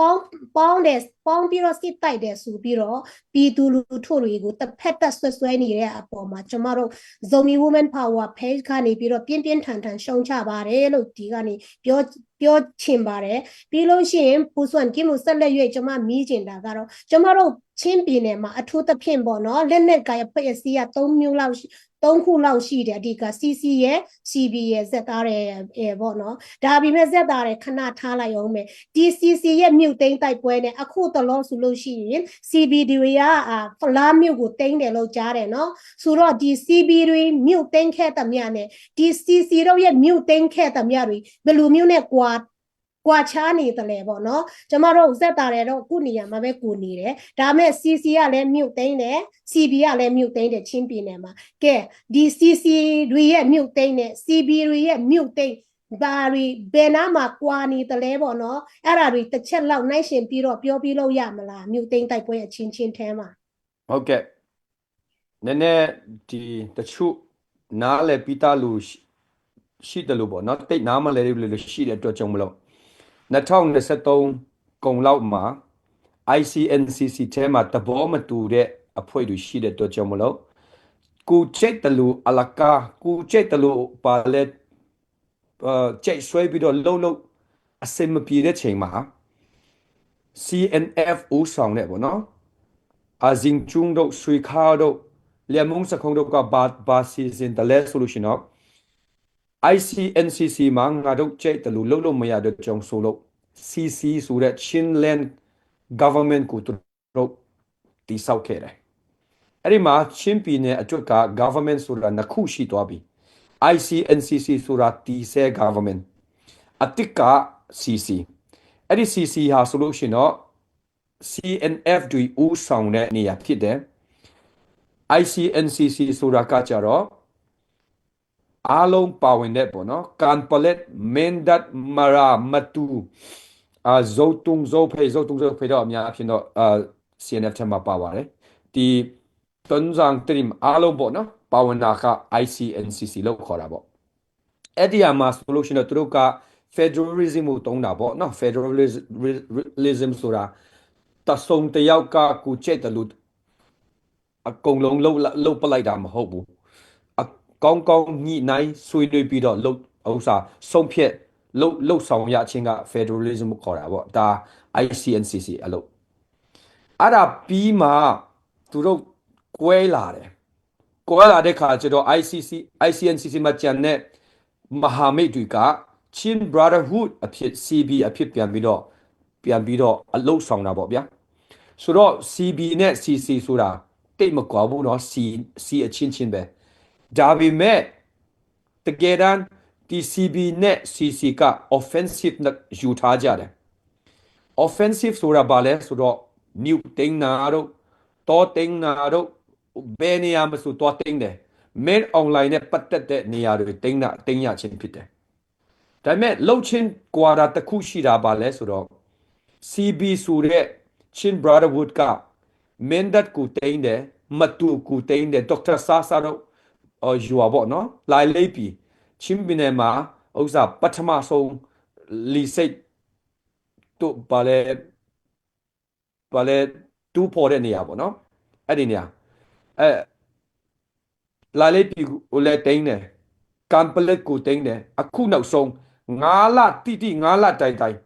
ပေါင်းပေါင်းတယ်ပေါင်းပြီးတော့စစ်တိုက်တယ်ဆိုပြီးတော့ပြည်သူလူထုတွေကိုတစ်ဖက်သက်ဆွဲဆွဲနေတဲ့အပေါ်မှာကျမတို့ Zomi Women Power Page ကနေပြီးတော့ပြင်းပြင်းထန်ထန်ရှုံ့ချပါတယ်လို့ဒီကနေပြောပြောချင်ပါတယ်ပြီးလို့ရှိရင်ပူစွန်ကင်းမူဆက်လက်၍ကျမမီးကျင်တာကတော့ကျမတို့ချင်းပြည်နယ်မှာအထူးသဖြင့်ပေါ့နော်လက်နက်ကိုင်အဖွဲ့အစည်းက၃မျိုးလောက်ရှိသုံးခုလောက်ရှိတယ်အဓိက CC ရဲ့ CB ရဲ့ ZRA ရဲ့ပေါ့နော်ဒါပေမဲ့ ZRA ခဏထားလိုက်အောင်မယ်ဒီ CC ရဲ့မြို့သိမ်းတိုက်ပွဲနဲ့အခုတလောဆိုလို့ရှိရင် CB တွေကအာဖလားမြို့ကိုသိမ်းတယ်လို့ကြားတယ်နော်ဆိုတော့ဒီ CB တွေမြို့သိမ်းခဲ့သမျှနဲ့ဒီ CC တို့ရဲ့မြို့သိမ်းခဲ့သမျှတွေဘယ်လိုမျိုးနဲ့ကွာကွာခြားနေသလဲပေါ့နော်ကျမတို့ဇက်တာတွေတော့အခုနေရာမှာပဲကိုနေတယ်ဒါပေမဲ့ CC ကလည်းမြို့သိမ်းတယ် CB ကလည်းမြို့သိမ်းတယ်ချင်းပြည်နယ်မှာကဲဒီ CC တွေရဲ့မြို့သိမ်းတယ် CB တွေရဲ့မြို့သိမ်းဘာတွေဘယ်နားမှာကွာနေသလဲပေါ့နော်အဲ့ဒါတွေတစ်ချက်လောက်နှိုင်းယှဉ်ပြီးတော့ပြောပြလို့ရမလားမြို့သိမ်းတိုက်ပွဲအချင်းချင်းထဲမှာဟုတ်ကဲ့နည်းနည်းဒီတချို့နားလည်ပြီးသားလူရှိရှိတယ်လို့ပေါ့နော်တိတ်နားမလဲတဲ့လူရှိတဲ့အတွက်ကြောင့်မလို့နှစ်ထောင်နှစ်ဆယ့်သုံးကုန်လောက်မှာ ICNCC ထဲမှာသဘောမတူတဲ့အဖွဲ့တွေရှိတဲ့အတွက်ကြောင့်မလို့ကိုယ်ကြိုက်တယ်လို့အလကားကိုယ်ကြိုက်တယ်လို့ပါလဲအဲကြိုက်ဆွဲပြီးတော့လှုပ်လှုပ်အဆင်မပြေတဲ့ချိန်မှာ CNF ဦးဆောင်တဲ့ပေါ့နော်အဇင်ကျုံတို့ဆွေခါတို့လျံမုံစခုံတို့ကဘာဘာစီစဉ်တယ်လဲဆိုလို့ရှိရင်တော့ ICNCC မှာငါတို့ကြိုက်တယ်လို့လှုပ်လို့မရတဲ့ကြောင့်ဆိုလို့ CC ဆိုတဲ့ Chinland Government ကိုသူတို့တိစောက်ခဲ့တယ်အဲ့ဒီမှာချင်းပြည်နယ်အတွက်က government ဆိုတာနှစ်ခုရှိသွားပြီ ICNCC ဆိုတာတည်ဆဲ government အတစ်က CC အဲ့ဒီ CC ဟာဆိုလို့ရှိရင်တော့ CNF တွေဦးဆောင်တဲ့နေရာဖြစ်တယ် ICNCC ဆိုတာကကြတော့အားလုံးပါဝင်တဲ့ပေါ့နော်ကန်ပလက်မင်းဒတ်မရာမတူအာဇုံတုံဇုံဖေဇုံတုံဇုံဖေတော့အများအဖြစ်တော့အာ CNF ထဲမှာပါပါတယ်ဒီတွန်းဆောင်တရင်အားလုံးပေါ့နော်ပါဝင်တာက ICNCC လို့ခေါ်တာပေါ့အဲ့ဒီအမှာဆိုလို့ရှိရင်တော့သူတို့က federalism ကိုတုံးတာပေါ့နော် federalism ဆိုတာတဆုံတယောက်ကကိုကြိုက်တယ်လို့ အကုန်လုံးလုပ်လုပ်ပလိုက်တာမဟုတ်ဘူး။ အကောင်းကောင်းညှိနှိုင်းဆွေးနွေးပြီးတော့လုပ်ဥစ္စာဆုံးဖြတ်လုပ်လုပ်ဆောင်ရခြင်းက federalism ကိုခေါ်တာပေါ့။ ဒါ I C N C C အလုပ်အဲ့ဒါပြီးမှသူတို့ကွဲလာတယ်။ ကွဲလာတဲ့ခါကျတော့ I C C I C N C C မှာကျန်တဲ့မဟာမိတ်တွေက Chin Brotherhood အဖြစ် C B အဖြစ်ပြန်ပြီးတော့ပြန်ပြီးတော့အလုပ်ဆောင်တာပေါ့ဗျာ။ ဆိုတော့ C B နဲ့ C C ဆိုတာတိတ်မကွာဘူးနော်။ C C အချင်းချင်းပဲ။ ဒါပေမဲ့တကယ်တမ်းဒီ C B နဲ့ C C က offensive နဲ့ယူထားကြတယ်။ offensive ဆိုတာဘာလဲဆိုတော့ မြို့သိမ်းတာတို့တောသိမ်းတာတို့ဘယ်နေရာမဆိုသွားသိမ်းတယ်။ Min Aung Hlaing နဲ့ပတ်သက်တဲ့နေရာတွေသိမ်းတာသိမ်းရခြင်းဖြစ်တယ်။ ဒါပေမဲ့လှုပ်ချင်းကွာတာတစ်ခုရှိတာပါလဲဆိုတော့ C B ဆိုတဲ့ Chin Brotherhood က Mindat ကိုသိမ်းတယ်။ မတူကိုသိမ်းတယ်။ ဒေါက်တာဆာဆာတို့အော်ယူပါပေါ့နော်။ လာလေးပြီချင်းပြည်နယ်မှာဥစ္စာပထမဆုံးလီစိတ်တို့ဘာလဲဘာလဲတူဖော်တဲ့နေရာပေါ့နော်။ အဲ့ဒီနေရာအဲလာလေးပြီကိုလည်းသိမ်းတယ်။ ကမ်ပလစ်ကိုသိမ်းတယ်။ အခုနောက်ဆုံးငါးလတိတိငါးလတိုင်တိုင်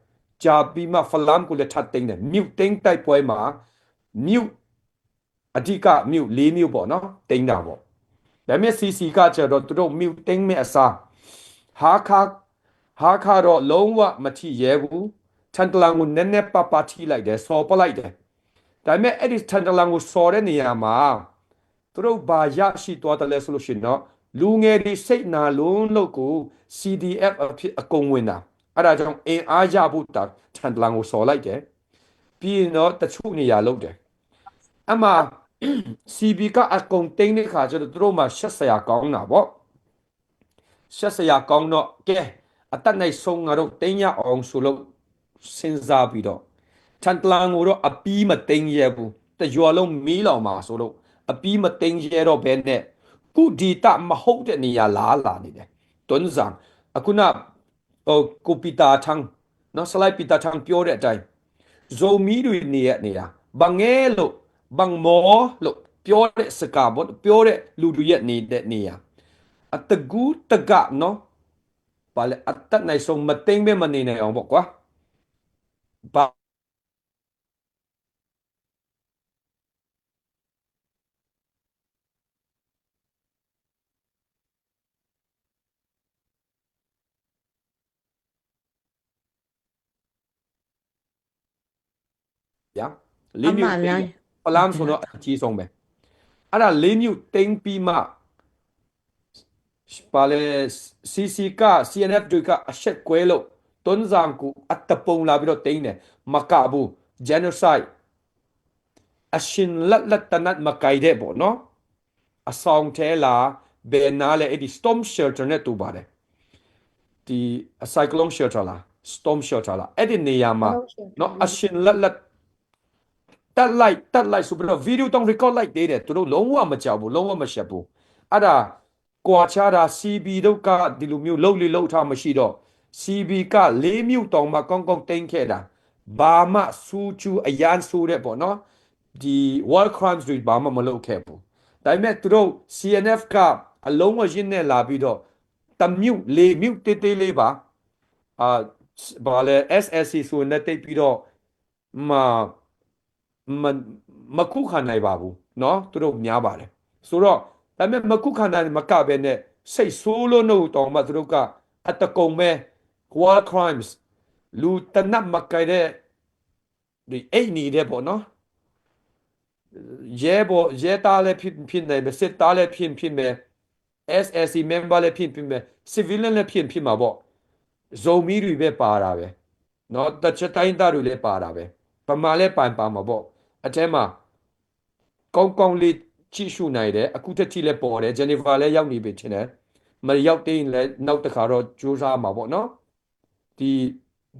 ကြာပြီးမှဖလမ်ကိုလည်းထပ်သိမ်းတယ်။ မြို့သိမ်းတိုက်ပွဲမှာမြို့အဓိကမြို့လေးမြို့ပေါ့နော်သိမ်းတာပေါ့။ ဒါပေမဲ့ C C ကကျတော့သူတို့မြို့သိမ်းမဲ့အစားဟာခါဟာခါတော့လုံးဝမထိရဲဘူး။ ထန်တလန်ကိုနည်းနည်းပါးပါးထိလိုက်တယ်စော်ပလိုက်တယ်။ ဒါပေမဲ့အဲ့ဒီထန်တလန်ကိုစော်တဲ့နေရာမှာသူတို့ဘာရရှိသွားတယ်လဲဆိုလို့ရှိရင်တော့လူငယ်တွေစိတ်နာလုံးလို့ကို C D F အဖြစ်အကုန်ဝင်တာအဲ့ဒါကြောင့်အင်အားရဖို့တာထန်တလန်ကိုစော်လိုက်တယ်။ ပြီးရင်တော့တချို့နေရာလုပ်တယ်။ အမှ C B ကအကုန်တင်းတဲ့ခါကျတော့သူတို့မှရှက်စရာကောင်းတာပေါ့။ ရှက်စရာကောင်းတော့ကဲအတတ်နိုင်ဆုံးငါတို့တင်းရအောင်ဆိုလို့စဉ်းစားပြီးတော့ထန်တလန်ကိုတော့အပြီးမတင်းရဲဘူး။ တရွာလုံးမီးလောင်မှာဆိုလို့အပြီးမတင်းရဲတော့ဘဲနဲ့ခုဒေသမဟုတ်တဲ့နေရာလာလာနေတယ်တွန်းဇံအခုနဟိုကိုပီတာထန်းနော်ဆလိုက်ပီတာထန်းပြောတဲ့အတိုင်းဇိုမီးတွေနေရနေရဘငဲလို့ဘငမောလို့ပြောတဲ့စကားပေါ့ပြောတဲ့လူတွေရဲ့နေတဲ့နေရအတကူတကနော်ဘာလဲအတတ်နိုင်ဆုံးမသိမ်းပဲမနေနိုင်အောင်ပေါ့ကွာဘာ ဗျာလေးမျိုးသိမ်းတယ်။ ဖလမ်းဆိုတော့အကြီးဆုံးပဲအဲ့ဒါလေးမျိုးသိမ်းပြီးမှပါလေ C C က C N F တွေကအရှက်ကွဲလို့တွန်းဇံကိုအတပုံလာပြီးတော့သိမ်းတယ်မကဘူး genocide အရှင်လက်လက်တနတ်မကိုင်တဲ့ပေါ့နော်အဆောင်ထဲလာဘယ်နားလဲအဲ့ဒီ storm shelter နဲ့တူပါတယ်ဒီ cyclone shelter လား storm shelter လားအဲ့ဒီနေရာမှာနော်အရှင်လက်လက်တက်လိုက်တက်လိုက်ဆိုပြီးတော့ video တောင် record လိုက်သေးတယ်သူတို့လုံးဝမကြောက်ဘူးလုံးဝမရှက်ဘူးအဲ့ဒါကွာခြားတာ C B တို့ကဒီလိုမျိုးလုပ်လေလုပ်ထားမရှိတော့ C B ကလေးမျိုးတောင်မှကောင်းကောင်းတင်းခဲ့တာဘာမှစူးကျူးအရန်ဆိုးတဲ့ပေါ့နော်ဒီ war crimes တွေဘာမှမလုပ်ခဲ့ဘူးဒါပေမဲ့သူတို့ C N F ကအလုံးအရင်းနဲ့လာပြီးတော့တမျိုးလေးမျိုးတေးသေးလေးပါအာဘာလဲ S S C ဆိုရင်လည်းတိတ်ပြီးတော့မမမခုခံနိုင်ပါဘူးနော်သူတို့များပါတယ်ဆိုတော့ဒါပေမဲ့မခုခံနိုင်မကပဲနဲ့စိတ်ဆိုးလို့နှုတ်တော်မှသူတို့ကအတကုံပဲ war crimes လူတနတ်မကဲတဲ့ဒီအိတ်နေတဲ့ပေါ့နော်ရဲဘော်ရဲသားလည်းဖြစ်ဖြစ်နိုင်ပဲစစ်သားလည်းဖြစ်ဖြစ်မယ် S S C member လည်းဖြစ်ဖြစ်မယ် civilian လည်းဖြစ်ဖြစ်မှာပေါ့ဇိုမီးတွေပဲပါတာပဲနော်တချက်တိုင်းသားတွေလည်းပါတာပဲပမာလည်းပိုင်ပါမှာပေါ့အထဲမှာကောင်းကောင်းလေးကြည့်ရှုနိုင်တယ်အခုထက်ထိလည်းပေါ်တယ် Geneva လည်းရောက်နေပြီထင်တယ်မရောက်သေးရင်လည်းနောက်တစ်ခါတော့ကြိုးစားမှာပေါ့နော်ဒီ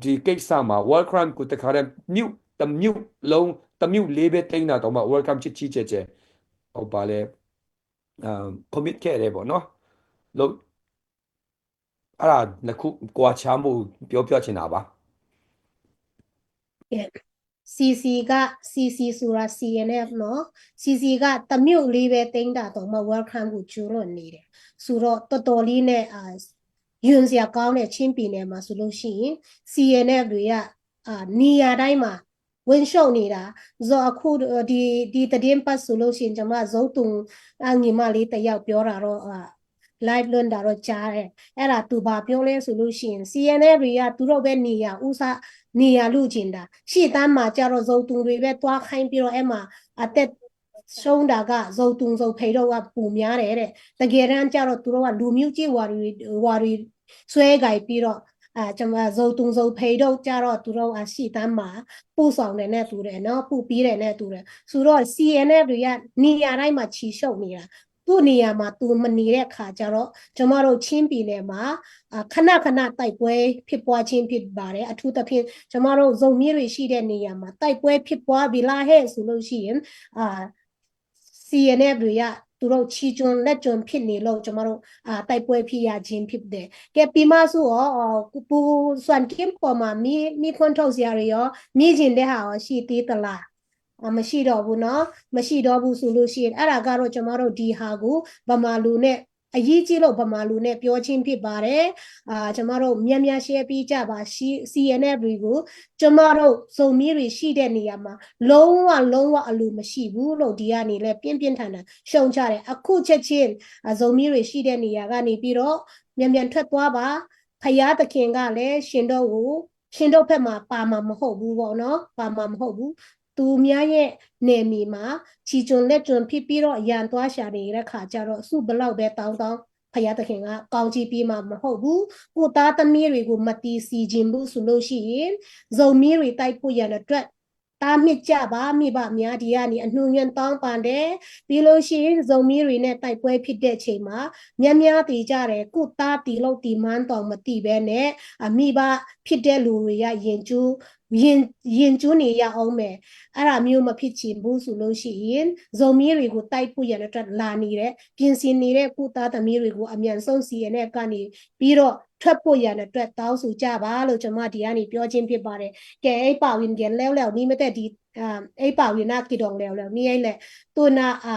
ဒီကိစ္စမှာ war crime ကိုတခါတည်းမြို့တစ်မြို့လုံးတစ်မြို့လေးပဲတင်းတာတော့မှ war crime ချစ်ချစ်ကျဲကျဲဟိုပါလဲအာ commit ခဲ့တယ်ပေါ့နော်လို့အဲ့ဒါနှစ်ခုကွာခြားမှုပြောပြချင်တာပါ Yeah. CC က CC ဆိုတာ CNF နော်။ CC ကတစ်မြို့လေးပဲ သိမ်းတာတောင်မှ welcome ကိုကျူးလွန်နေတယ်ဆိုတော့ တော်တော်လေးနဲ့အာရင်စရာကောင်းတဲ့ ချင်းပြည်နယ်မှာဆိုလို့ရှိရင် CNF တွေကအာနေရာတိုင်းမှာဝင်ရှုပ်နေတာဆိုတော့ အခုဒီဒီသတင်းပတ်ဆိုလို့ရှိရင်ကျွန်မဇုံတုံအညီမလေးတစ်ယောက်ပြောတာတော့အာ live လွှင့်တာတော့ကြားတယ်။ အဲ့ဒါသူဘာပြောလဲဆိုလို့ရှိရင် CNF တွေကသူတို့ပဲနေရာဥစားနေရာလူကျင်တာရှေ့တန်းမှာကြတော့ဇုံတုံတွေပဲသွားခိုင်းပြီးတော့အဲ့မှာအသက်ဆုံးတာကဇုံတုံဇုံဖိတ်တို့ကပိုများတယ်တဲ့။ တကယ်တမ်းကြတော့သူတို့ကလူမျိုးကြီးဝါရီဝါရီဆွဲကိုင်ပြီးတော့အာကျွန်မဇုံတုံဇုံဖိတ်တို့ကြတော့သူတို့အရှေ့တန်းမှာပို့ဆောင်တယ်နဲ့တူတယ်နော်ပို့ပေးတယ်နဲ့တူတယ်ဆိုတော့ CNF တွေကနေရာတိုင်းမှာခြေရှုပ်နေတာသူ့နေရာမှာသူမနေတဲ့အခါကျတော့ကျမတို့ချင်းပြည်နယ်မှာအာခဏခဏတိုက်ပွဲဖြစ်ပွားခြင်းဖြစ်ပါတယ်အထူးသဖြင့်ကျမတို့ဇုံမျိုးတွေရှိတဲ့နေရာမှာတိုက်ပွဲဖြစ်ပွားပြီလားဟဲ့ဆိုလို့ရှိရင်အာ CNF တွေကသူတို့ချီကျွန်းလက်ကျွန်းဖြစ်နေလို့ကျမတို့အာတိုက်ပွဲဖြစ်ရခြင်းဖြစ်တယ်။ကဲပြီးမှဆိုတော့အာပူစွမ်ကင်းပေါ်မှာမီးမီးခွန်းထုတ်စရာတွေရောမီးကျင်တဲ့ဟာရောရှိသေးသလား။အာမရှိတော့ဘူးနော်။မရှိတော့ဘူးဆိုလို့ရှိရင်အဲ့ဒါကတော့ကျမတို့ဒီဟာကိုဗမာလူနဲ့အရေးကြီးလို့ဗမာလူနဲ့ပြောချင်းဖြစ်ပါတယ်။အာကျမတို့များများရှင်းပြကြပါရှိ CNF တွေကိုကျမတို့စုံမီးတွေရှိတဲ့နေရာမှာလုံးဝလုံးဝအလိုမရှိဘူးလို့ဒီကနေလဲပြင်းပြင်းထန်ထန်ရှုံချတယ်အခုချက်ချင်းအစုံမီးတွေရှိတဲ့နေရာကနေပြီးတော့မြန်မြန်ထွက်သွားပါဖယားသခင်ကလည်းရှင်တို့ကိုရှင်တို့ဘက်မှာပါမှာမဟုတ်ဘူးပေါ့နော်ပါမှာမဟုတ်ဘူးသူများရဲ့နယ်မြေမှာချီကျွန်လက်ကျွန်ဖြစ်ပြီးတော့ရန်သွားရှာနေတဲ့ခါကျတော့သူ့ဘလောက်ပဲတောင်းတောင်းဖယားသခင်ကကောင်းကြီးပေးမှာမဟုတ်ဘူးကိုသားသမီးတွေကိုမတီးစီခြင်းဘူးဆိုလို့ရှိရင်ဇုံမီးတွေတိုက်ဖို့ရန်အတွက်တားမြစ်ကြပါမိဘများဒီကနေအနှူငွင်းတောင်းပန်တယ်ပြီးလို့ရှိရင်ဇုံမီးတွေနဲ့တိုက်ပွဲဖြစ်တဲ့ချိန်မှာများများတည်ကြတယ်ကိုသားတီလို့တီမန်းတောင်မတီးပဲနဲ့အမိဘဖြစ်တဲ့လူတွေကရင်ကျူးရင်ရင်ကျူးနေရအောင်မယ်အဲ့ဒါမျိုးမဖြစ်ချင်ဘူးဆိုလို့ရှိရင်ဇုံမီးတွေကိုတိုက်ဖို့ရန်အတွက်လာနေတဲ့ပြင်ဆင်နေတဲ့ကိုသားသမီးတွေကိုအမြန်ဆုံး CNF ကနေပြီးတော့ထွက်ဖို့ရန်အတွက်တောင်းဆိုကြပါလို့ကျွန်မဒီကနေပြောခြင်းဖြစ်ပါတယ်။ကဲအဲ့ပါဝင်ကဲလဲဝလဲဝနီးမတဲ့ဒီအာအဲ့ပါဝင်နာကီဒေါင်လဲဝလဲဝနီးအဲ့လဲတူနာအာ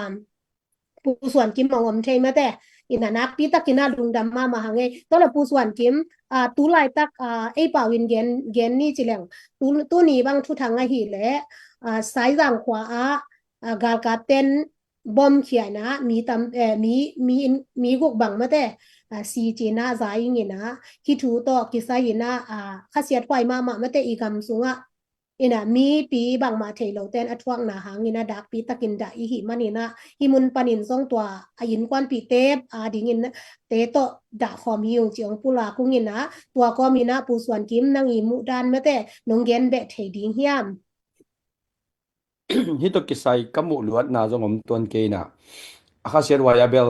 ပူစွမ်ကင်းမဝမ်ထဲမတဲ့ ina nakpi takin a lungdam mahmah hang ei tawle pu suan kim a tu laitak a ei pau in gen gen ni ci leng tu tu ni bang thu thang ahi le a sai zang khua a a galkap ten bom khia ina mi tam eh, mi mi in mi guk bang mate a si ci na za ing ina hi thu to kisai ina a khasiat huai mahmah mate i gam sunga ina mipi bangmah thei lo ten a thuakna hangin a dakpi takin dah i hih manin ah hi mun panin zong tua a innkuanpih te a dingin te tawh dah khawm hi ung ci ong pula kungin ah tua kawmin ah Pu Suan Kim nang i muh dan mate nong gen beh thei ding hiam? Hi tawh kisai ka muh luatna zong om tuan kei ina a khasiat huai a bel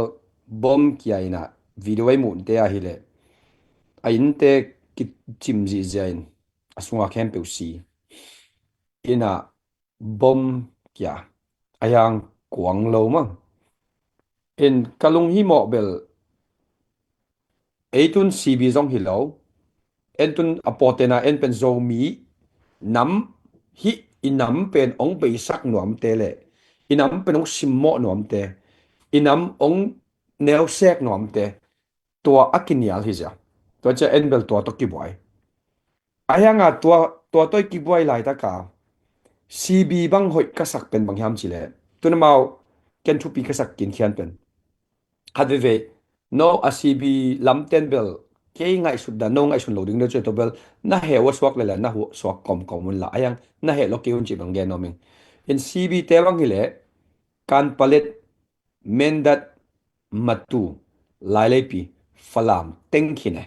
bom kia ina video ei muhte ahileh a innte kicim zihzia in a sunga khempeuh si ina bom kia a hiang kuang lo mang in ka lunghimawh bel ei tun CB zong hi lo en tun a pawtena en pen Zomi nam hih i nam pen ong beisak nuamte le i nam pen ong simmawh nuamte i nam ong neusek nuamte tua a kinial hi zia tua cia en bel tua tawh kibuai a hianga tua tua tawh i kibuai laitaka CB bang hoih ka sak pen bang hiam cile tunamau ken thupi ka sak kinkhian pen khat veve no a CB lamten bel kei ngaihsut dan no ngaihsun lo ding deuh cia tua bel na heh ua suak lele na huh suak kawmkawm un la a hiang na heh lo kei un cih bang gen nuam ing in CB te bang hileh kan palet mendat matu laileipi Falam tengkhin e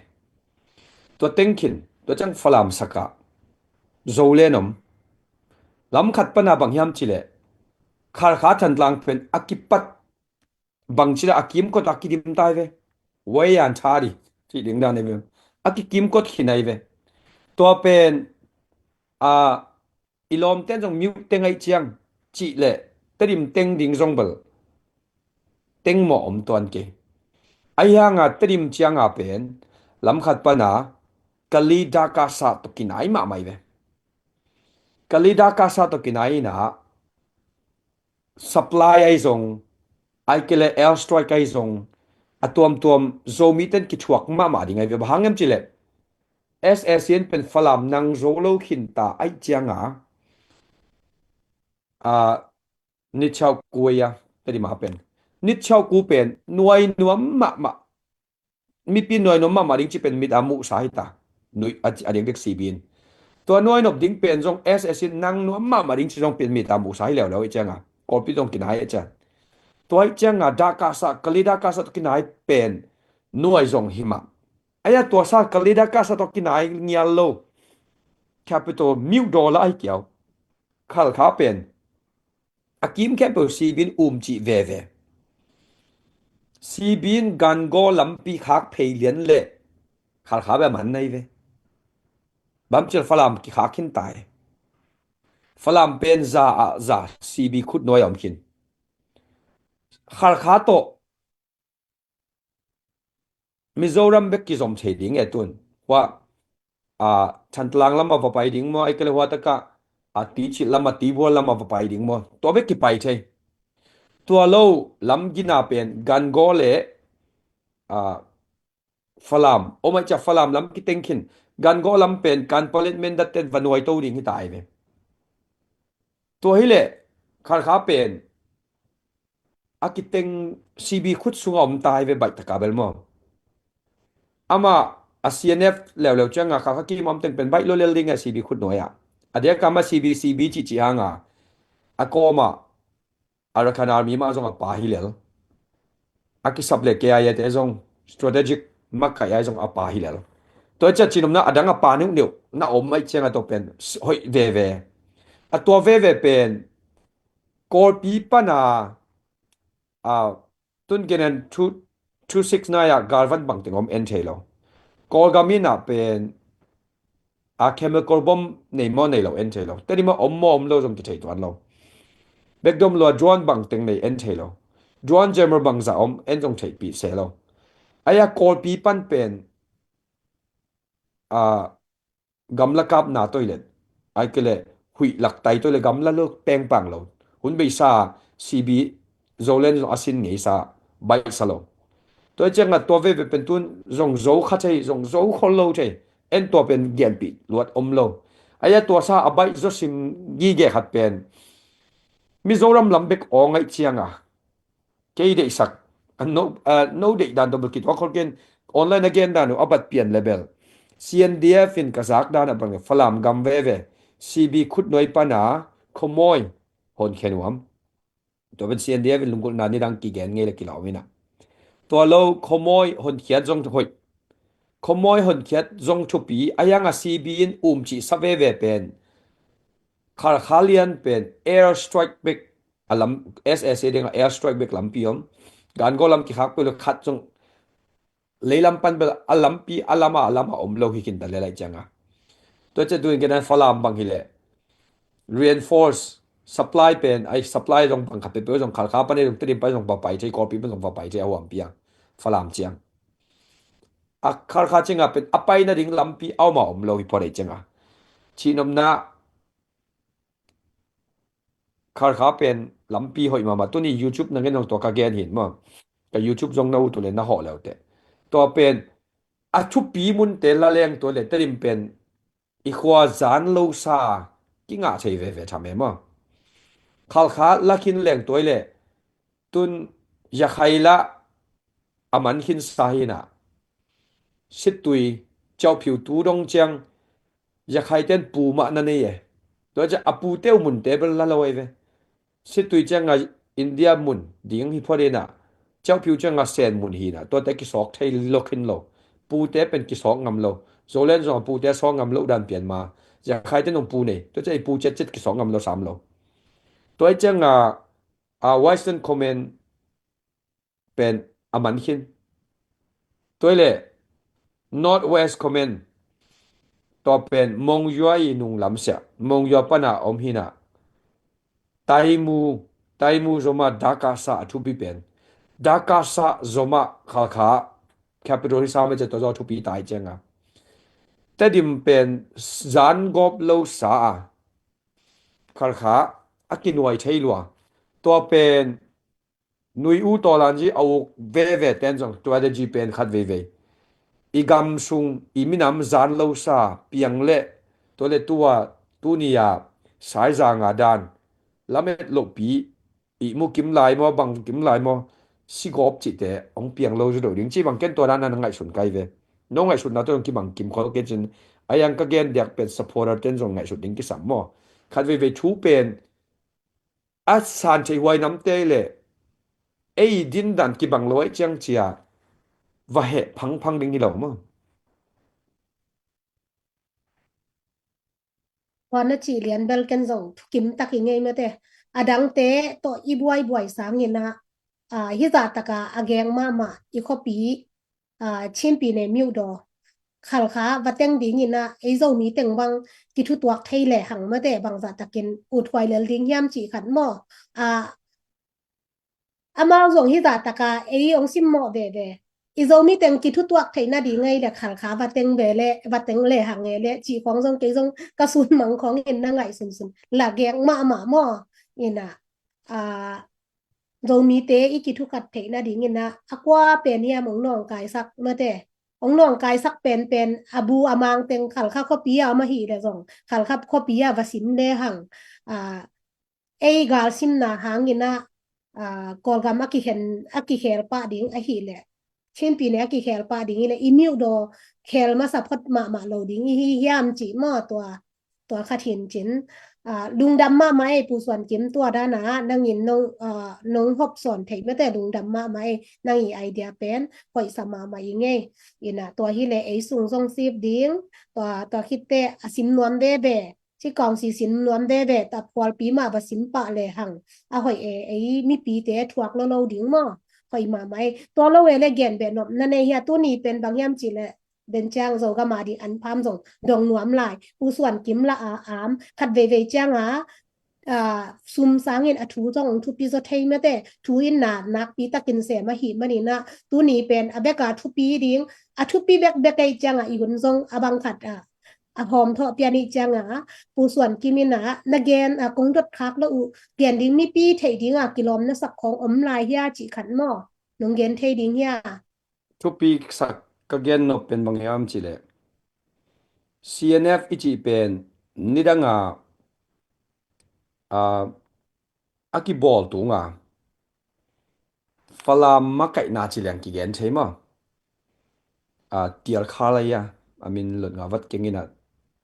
tua tengkhin tua ciang Falam sakah Zolen om lam khat pana bang hiam cileh Kharkha Thantlang pen a kipat bang cila a kimkot a kidim tai ve wei an tha di cih ding dan e ve a kikimkot khin ai ve tua pen a i lawmten zong miuh teng aih ciang cih leh Tedim teng ding zong bel teng mawh om tuan kei. Ahi hanga Tedim cianga pen lamkhat pana Kali Daka sa tawh kinai mahmah hi ve. Kali Darkasa tawh kinai inah supply ahi zong, ahih kei leh air strike ahi zong, a tuamtuam Zomi ten kithuak mahmah ding ahi ve. Bang hang hiam cih leh S A C in pen Falam nang zo lo khin ta ahih cianga, a, ni chau kua, Tedim ah pen ni chau ku pen nuai nuam mahmah, mipi nuai nuam mahmah ding cih pen mit a muhsa hi ta. Nuih a, a diakdiak C B in. Tua nuai nop ding pen zong S A C in nang nuam mahmah ding cih zong pen mit a muhsa hi leuleu ahih cianga, Kawlpi zong kinai ahih ciang. Tua ahih cianga Darkasa, Kali Darkasa tawh kinai pen nuai zong hi mah. Ahi a tua sa Kali Darkasa tawh kinai ngial lo capital Myo Daw lah ahi kei uh. Khalkha pen a kim khempeuh C B in um cih veve. C B in Gangaw lampi khak phei lian leh Khalkha beh a man ahi ve. Bang hang hiam cih leh Falam kikhak khin ta hi. Falam pen za ah za C B khut nuai a om khin. Khalkha tawh Mizoram bek kizom thei ding e tun. Hua, a, Thantlang lam a va pai ding maw, ahih kei leh hua takah, a, Tichit lam a, Tibual lam a va pai ding maw. Tua bek kipai thei. Tua lo lam gina pen Gangaw le, a, Falam. Om ahih ciang Falam lam kiteng khin. Gangaw lam pen Kanpetlet, Mindat ten va nuaito ding hi ta ahi ve. Tua hileh Khalkha pen a kiteng C B khut sungah om ta hi ve, baih taka bel maw. Amah a C N F leuleu cianga Khalkha kim a om teng pen baih lua lel ding a C B khut nuai ah. A diak a amah C B, C B cihcih hanga a kawmah Arakan Army mah zong a pa hi lel. A kisap le K I A te zong strategic makaih ah zong a pa hi lel. Tua ciah cihnopna a dang a pa neuhneuh na om ahih cianga tua pen hoih veve. A tua veve pen Kawlpi pana, a, tun gen en two, two six nine ah galvan bangteng om en thei lo. Kawlgam inah pen a chemical bomb nei maw nei lo en thei lo. Tedim ah om maw om lo zong kithei tuan lo. Bekdom lua drone bangteng nei en thei lo. Drone jammer bangzah om en zong theihpih se lo. Ahi a Kawlpi pan pen, a, gamla kapna toilet, ahih kei leh huih laktai toilet gamla lo pengpang lo. Hun beisa C B Zoland zong a sin ngeisa baihsa lo. Tua cianga tua veve pen tun zong zo kha thei, zong zo khol lo thei. En tua pen genpih luat om lo. Ahi a tua sa a baih zaw sim gige khat pen Mizoram lam bek awng ahih cianga kei deihsak, a no, a no deih dan tawh bel kituak khol kei in, online a gen dan uh a bat pian le bel C N D F in ka zak dan a bang Falam gam veve C B khut nuai pana khuamawi honkhiat nuam. Tua pen C N D F in lunggulhna nidang kigen ngei le kilau inah. Tua lo khuamawi honkhiat zong hoih. Khuamawi honkhiat zong thupi, ahi hanga C B in um cih sa veve pen Khalkha lian pen air strike bek a lam, S A C dingah air strike bek lampi om. Gangaw lam kikhak peuh le khat zong leilam pan bel a lampi a lama a lama om lo hi khin ta le lai cianga. Tua ciah tuin kenan Falam bang hileh reinforce supply pen, ai supply zong bang khat peuhpeuh zong Khalkha pan ei zong Tedim pan zong va pai thei, Kawlpi pan zong va pai thei a huampi a Falam ciang. A Khalkha cianga pen a paina ding lampi a om a om lo hi phot ei cianga. Cihnopna Khalkha pen lampi hoih mahmah. Tuni YouTube na ngen hong tua ka gen hin maw. Ka YouTube zong na ut uh le na hawh leuteh. Tua pen a thupi munte la leng tua le Tedim pen i khua zan lo sa kingah thei veve tham e maw. Khalkha la khin leng tua le tun Yakhai lah a man khin sa hinah. Sittui, Kyaukphyu tu dong ciang Yakhai ten pu mah na nei e. Tua ciah a pute uh munte bel la lo ahi ve. Sittui cianga India mun ding hi phot inah, Kyaukphyu cianga Sen mun hinah, tuate kisawk thei lo khin lo. Pute pen kisawk ngam lo. Zoland zong a pute sawk ngam lo dan pian ma. Yakhai ten zong pu nei. Tua ciah i pu ciatciat kisawk ngam lo sam lo. Tua cianga, a, Western Command pen a man khin. Tua le North West Command tua pen Monywa i nunglam siah, Monywa pana om hinah. Taimu, Taimu zomah Darkasa a thupi pen. Darkasa zomah Khalkha capital hi sa mah ciah tua zong a thupi ta hi cianga. Tedim pen zan gawp lo sa a Khalkha a kinuai thei lua. Tua pen nui u tawlan zi a uk veve ten zong tua de zi pen khat veivei i gam sung i minam zan lo sa piang le tua le tua tuni a saizanga dan lamet lohpi i mu kim lai maw, bang kim lai maw, sigawp cihte hong piang lo zu do ding ci bang ken tua dan na ngaihsun kai ve. No ngaihsutna tua zong kibang kim khol ke cin a yang ka gen diak pen supporter ten zong ngaihsut ding kisam maw. Khat veivei thu pen a san thei huai namte le ei dindan kibang lo ai ciang cia va heh phangphang ding hi lo maw. Tua na cih lian bel ken zong thukim tak i ngei mate. A dangte tawh i buaibuai sangin ah, ah, hizah taka a geng mahmah i khuapi, ah, Chinpi ne Myodaw Khalkha va teng dingin ah ei Zomi teng bang kithutuak thei le hang mate bangzah takin uthuai lel ding hiam cih khat maw. Ah, amau zong hizah taka ei hong simmawh veve. I Zomi teng kithutuak theih nading ngei le Khalkha va teng ve le, va teng le hang e le cih khong zong kei zong ka sun mang khong in na ngaihsunsun la geng mahmah maw. Ina, ah, Zomite i kithukhat theih nading ina a kua pen hiam hong nawngkaisak mate. Hong nawngkaisak penpen a bu a mang teng Khalkha khuapi a om ahih le zong Khalkha khuapi a va sim le hang, ah, ei galsimna hangin ah, ah, Kawlgam a kikhen, a kikhel pah ding ahih leh Chinpi ne a kikhel pah ding hileh i Myodaw khel masa phot mahmah lo ding i hi hiam cih maw tua, tua khat hin cin. Ah, lungdam mahmah ei Pu Suan Kim tua dana nangin nong, ah, nong hop sawn theih mate lungdam mahmah ei nang i idea pen hoihsa mahmah i ngei. Ina tua hileh ei sung zong sip ding tua, tua khitte a sim nuam veve. Ci kawng sisin nuam veve ta phualpi mah va sim pah le hang a hoih e, ei mipite thuak lo lo ding maw. Hoih mahmah e. Tua lo e le gen beh nop na nei hia tuni pen bang hiam cih le den ciang Zogam a ding an pham zong dong nuam lai. Pu Suan Kim la a am khat veivei cianga, ah, sum sangin a thu zong thupi zaw thei mate. Thu in na nakpi takin sem ahih manin ah tuni pen a beka thupi ding, a thupi bekbek ei cianga i hun zong a bang khat ah a hawm thawh pian ih cianga Pu Suan Kim in ah na gen a kong dot khak lo uh gen ding mipi theih dinga kilawm na sak khawng om lai hia cih khat maw? Nong gen thei ding hia? Thupi sak ka gen nop pen bang hiam cih leh C N F i cih pen nidanga, ah, a kibawl tunga Falam makaihna ci leng kigen thei maw? A tial kha lai a, a min lot nga vat keng ina,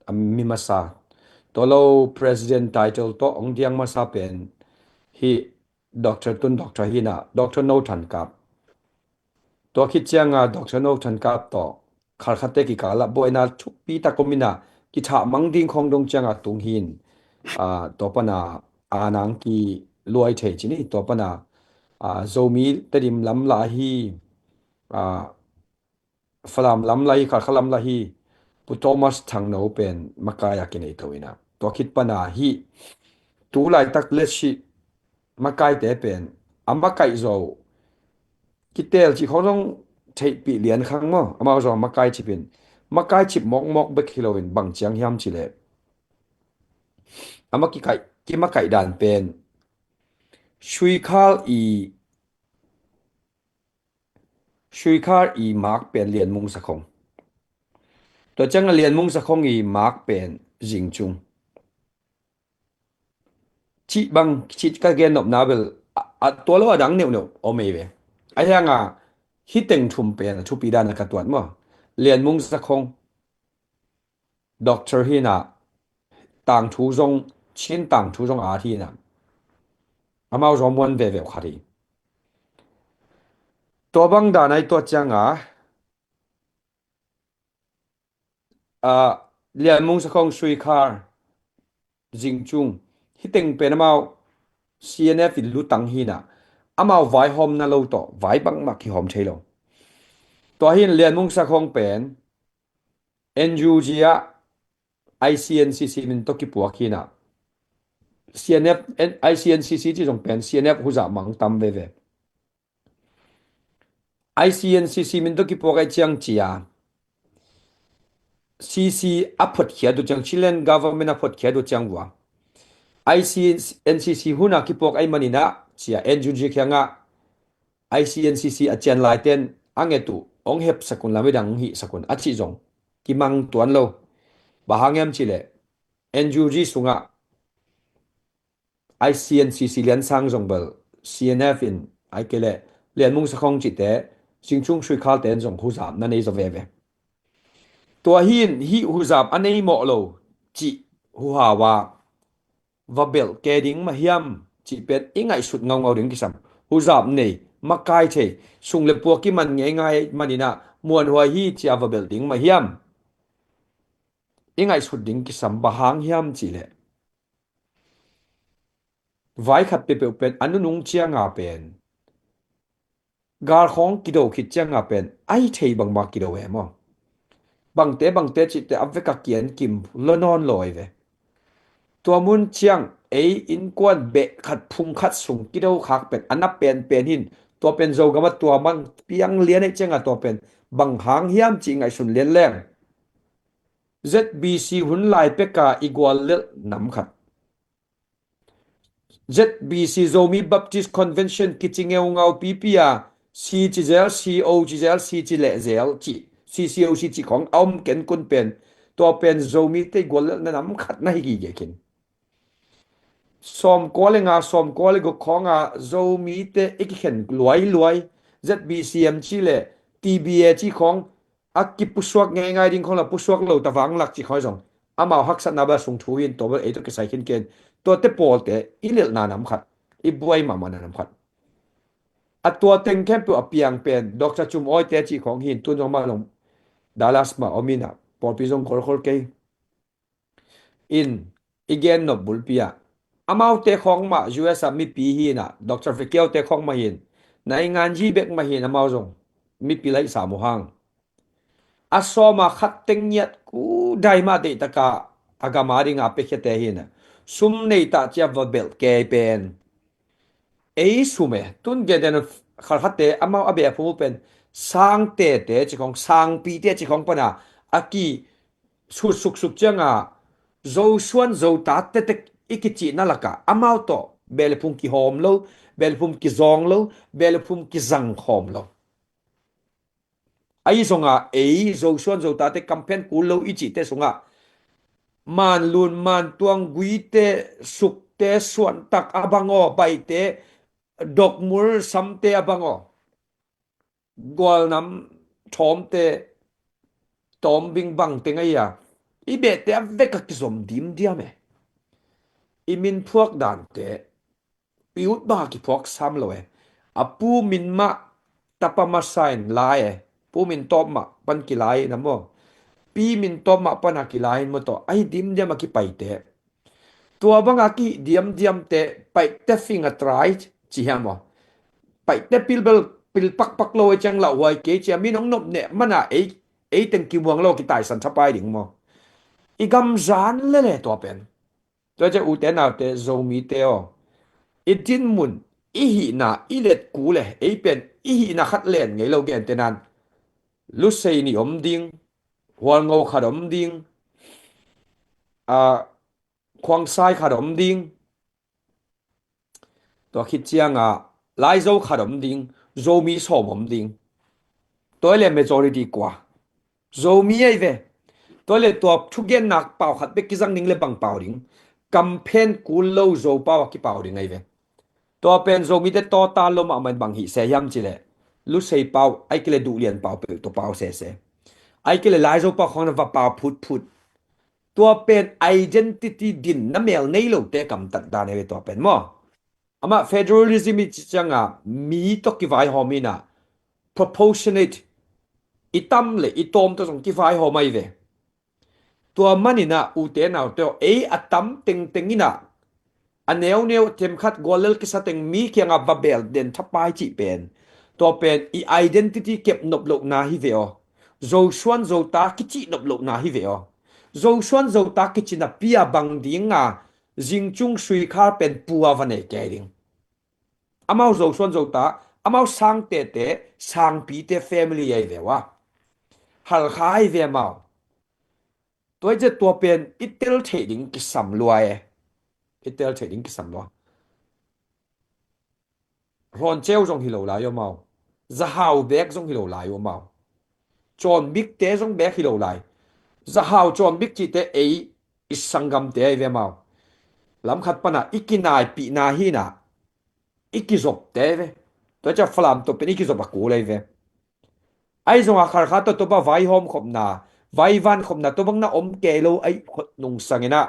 a mi masa. Tua lo president title tawh hong diang masa pen hi Doctor tun Doctor hina, Doctor No Than Kap. Tua khit cianga Doctor No Than Kap tawh Khalkhate kikala buaina thupi tak om ina kithah mang ding khong dong cianga tung hin, ah, tua pana a nang ki luai thei cini, tua pana, ah, Zomi Tedim lam la hi, ah, Falam lam la hi, Khalkha lam la hi, Pu Thomas Thangno pen makai a kinei to ina. Tua khit pana hi, tu laitak le si makaite pen a makaih zo kitel cih khong zong theihpih lian khang maw? Amau zong a makai cipin, makai cip mawkmawk bek hi loin bang ciang hiam cih leh a ma kikaih, kimakaih dan pen Suikhal i, Suikhal i mak pen Lianmung Sakhong. Tua cianga Lianmung Sakhong i mak pen Zingcung. Cih bang, cih ka gen nopna bel, a, a tua lo a dang neuhneuh om ei ve. A hianga, hi teng thum pen a thupi dana ka tuat maw? Lianmung Sakhong, Doctor hina, tangthu zong, Chin tangthu zong a hina. Amau zong muan veve uh khat hi. Tua bang dana i tuat cianga, ah, Lianmung Sakhong, Suikhal, Zingcung, hi teng pen amau C N F i lutang hina, amau vaihawmna lo tawh, vai bangmah kihawm thei lo. Tua hin Lianmung Sakhong pen N U G ah I C N C C min tawh kipuak hina, C N F, I C N C C ci zong pen C N F huzah mang tam veve. I C N C C min tawh kipuak ai ciang cia, C C a photkhiat uh ciang, Chilean government a photkhiat uh ciang vua, I C N C C hun a kipuak ahih manin ah, ci a N U G kiangah I C N C C a cian laite'n a nget uh hong hepsak un, la midang hong hihsak un a cih zong kimang tuan lo. Bang hang hiam cih leh N U G sungah I C N C C liansang zong bel C N F in, ahih kei leh Lian Mung Sa Khong cihte, Zingchung Sui Khar te in zong huzap na nei zaw veve. Tua hi in hih huzap a nei mawh lo cih huhau a va belh kei ding mah hiam cih pen i ngaihsut ngaungau ding kisam. Huzap nei, makai thei, sum le pai kiman ngeingai manin ah muanhuai hi ci a va belh ding mah hiam, i ngaihsut ding kisam. Bang hang hiam cih leh vai khat peuhpeuh pen a nunung ciang a pen, gal khawng kido khit ciang a pen a hi thei bangmah kido e maw. Bangte bangte cihte a vek a kian kim lo nawn lo ahi ve. Tua mun ciang ei innkuan beh khat phung khat sung kido khak pen a na penpen hi in, tua pen Zogam ah tua mang piang lian ahih ciang a tua pen bang hang hiam cih ngaihsun lian leng, Z B C hun lai pek a i guallelh nam khat, Z B C, Zomi Baptist Convention kici ngeungau pipi a, C ci zel, C O ci zel, C ci leh zel cih, C C O C cih khawng a om ken kun pen, tua pen Zomite i guallelhna nam khat na hi gige khin. Sawmkua le nga, sawmkua le guk khawng a Zomite i kikhen luailuai, Z B C M cih leh T B A cih khawng a kipusuak ngeingai ding khawng la pusuak lo ta vang lak cih khawng zong amau haksatna bel sung thu hi in, tua bel ei tawh kisai khin ken. Tuate pawlte i lelhna nam khat, i buai mahmahna nam khat. A tua teng khempeuh a piang pen Doctor Cum Awi te cih khawng hi in, tun zong amah zong Dallas mah om in ah, pawlpi zong kholkhol kei in, i gen nop bulpi ah amaute khawng mah U S a mipi hi in ah, Doctor Vikiau te khawng mah hi in, naingan ji bek mah hi in, amau zong mipi laih sam uh hang. A sawm a khat teng ngiat ku dai mah deihtak a a gam a ding a piakhiate hi in ah, sum nei ta ci a va belh kei pen ei sum e. Tun gentehna khalkhatte amau a beh a phung uh pen sangtete cih khawng, sangpite cih khawng pan a a ki sut suksuk ciang a, Zosuan Zota tektek i kicihna lak ah amau tawh beh le phung kihawm lo, beh le phung kizawng lo, beh le phung kizang khawm lo. Ahi zong a ei Zosuan Zotate, kamphen kul lo i cihte sungah Manlun, Mantuang, Guite, Sukte, Suantak a bang aw, Baite, Dokmul, Samte a bang aw, Gualnam, Thawmte, Tawmbing, bangte ngei a i behte a vek a kizom dimdiam e. I min phuak dante i ut bang a kiphuak sam lo e. A pu min mah tapa masa in lai e. Pu min tawp mah pan kilai in a maw, pi min tawp mah pan a kilai in maw, tawh ahi dimdiam a kipaite. Tua bang a kihih diamdiamte Paite fing a try ci hiam aw? Paite pil bel pil pakpak lo e, ciang lauhuai kei ci a min hong nop neh man a ei, ei teng kimuang lo, kitaisan thapai ding maw? I gam zan lele tua pen. Tua ciah ute naute, Zomite aw, i dinmun, i hihna i let kul e. Ei pen i hihna khat len ngei lo, gentehna in Lusei nih om ding, Hualngo khat om ding, a, Khuangsai khat om ding, tua khit ciang a Laizo khat om ding, Zomi sawm om ding. Tua hi leh majority kua? Zomi ahi ve. Tua hi leh tua thugenna pau khat bek kizang ding leh bang pau ding? Kamphen kul lo Zo pau a kipau ding ahi ve. Tua pen Zomite tawta lo mahmah in bang hih se hiam cih leh, Lusei pau, ahih kei leh Duhlian pau peuh tawh pau sese. Ahih kei leh Laizo pau khawng na va pau phutphut. Tua pen identity dinna mel nei lote kamtat dan ahi ve tua pen maw. Amah federalism i cih ciang a mi tawh kivaihawm in a, proportionate, i tam leh i tawm tawh zong kivaihawm ahi ve. Tua manin a, ute naute aw, ei a tam tengteng in a, a neuneu, themkhat guallel kisa teng mi kiangah va bel den thapai cih pen, tua pen i identity kep nop lohna hi ve aw. Zosuan Zota kicih nop lohna hi ve aw. Zosuan Zota kici napi a bang ding a Zingchung Sui Khar pen pu a va nei kei ding? Amau Zosuan Zota, amau sangtete, sangpite family ahi ve ua. Halkha ahi ve amau. Tua hi ciah tua pen i tel theih ding kisam lua e. i tel theih ding kisam lua. Hrawnceu zong hi lo lai uh amau. Zahau bek zong hi lo lai uh amau. Cawnbikte zong bek hi lo lai. Zahau cawnbik cihte ei i sanggamte ahi ve amau. Lamkhat pana i kinaipihna hina i kizopte ahi ve. Tua ciah Falam tawh pen i kizop a kul ahi ve. Ahi zongah Kharkha tawh tua bang vaihawm khopna, vaivan khopna tua bang na om kei lo ahi khut nungsang inah,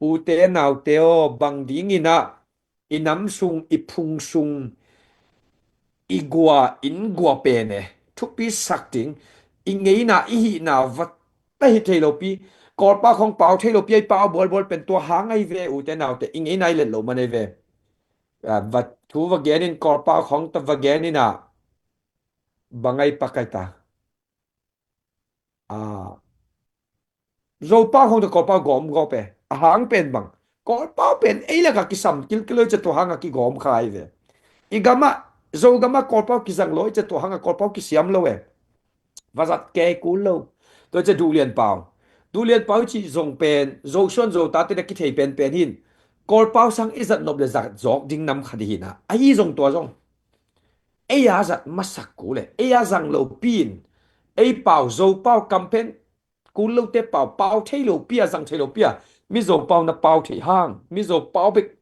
ute naute aw, bang ding inah i nam sung, i phung sung, i gua, inn gua pen e, thupi sak ding, i ngeina, i hihna va ta hi thei lopi, Kawlpau khong pau thei lopi, ai pau bualbual pen tua hang ahi ve, ute naute, i ngeina i let loh man ahi ve. A, va, thu va gen in, Kawlpau khong ta va gen inah, bang ai pak ai ta. A, Zopau khong ta Kawlpau gawm gawp e. A hang pen bang, Kawlpau pen ei lakah kisam kilkil lo i ciah tua hangah kigawm kha ahi ve. I gamah, Zogamah Kawlpau kizang lo i ciah tua hangah Kawlpau kisiam lo e. Va zat kei kul lo. Tua ciah Duhlianpau. Duhlianpau i cih zong pen Zosuan Zotate na kithei penpen hin, Kawlpau sang i zat nop le zat zawk ding nam khat hi hinah, ahi zong tua zong ei a zat masak kul e, ei a zang lopi in, ei pau, Zopau kamphen kul lote pau, pau thei lopi a, zang thei lopi a, Mizo pau na pau thei hang, Mizo pau bek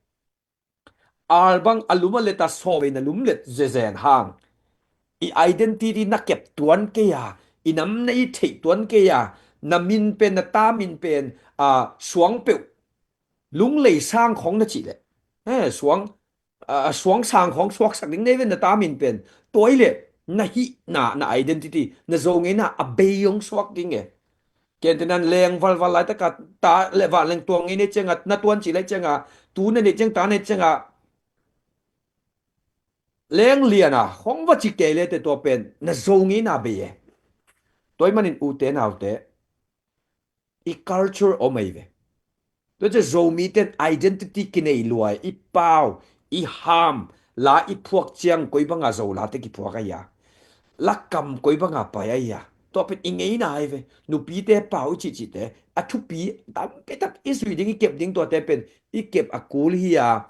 al bang a lum a let a sawm ei na lum let zezen hang, i identity na kep tuan kei a, i nam na i theih tuan kei a, na min pen, na ta min pen, a, suang peuh, Lunglei sang khong na cih leh, eh, suang, a, suang sang khong suaksak ding nei ven, na ta min pen. Tua i leh na hihna, na identity, na Zo ngeina a bei hong suak ding e. Ken te nan leng valval laitaka ta le vanleng tuang ngei nei cianga, na tuan cih lai cianga, tu na nei ciang, ta nei cianga, leng liana khong va ci kei le te tua pen na Zo ngeina bei e. Tua i manin ute naute, i culture om ahi ve. Tua ciah Zomite in identity kinei luai, i pau, i ham, la i phuak ciang koi banga Zo late kiphuak ahi a, lakam koi banga pai ahi a, tua pen i ngeina ahi ve. Nupite pau i cihcihte, a thupi tampi tak i zui ding, i kep ding, tuate pen i kep a kul hi a,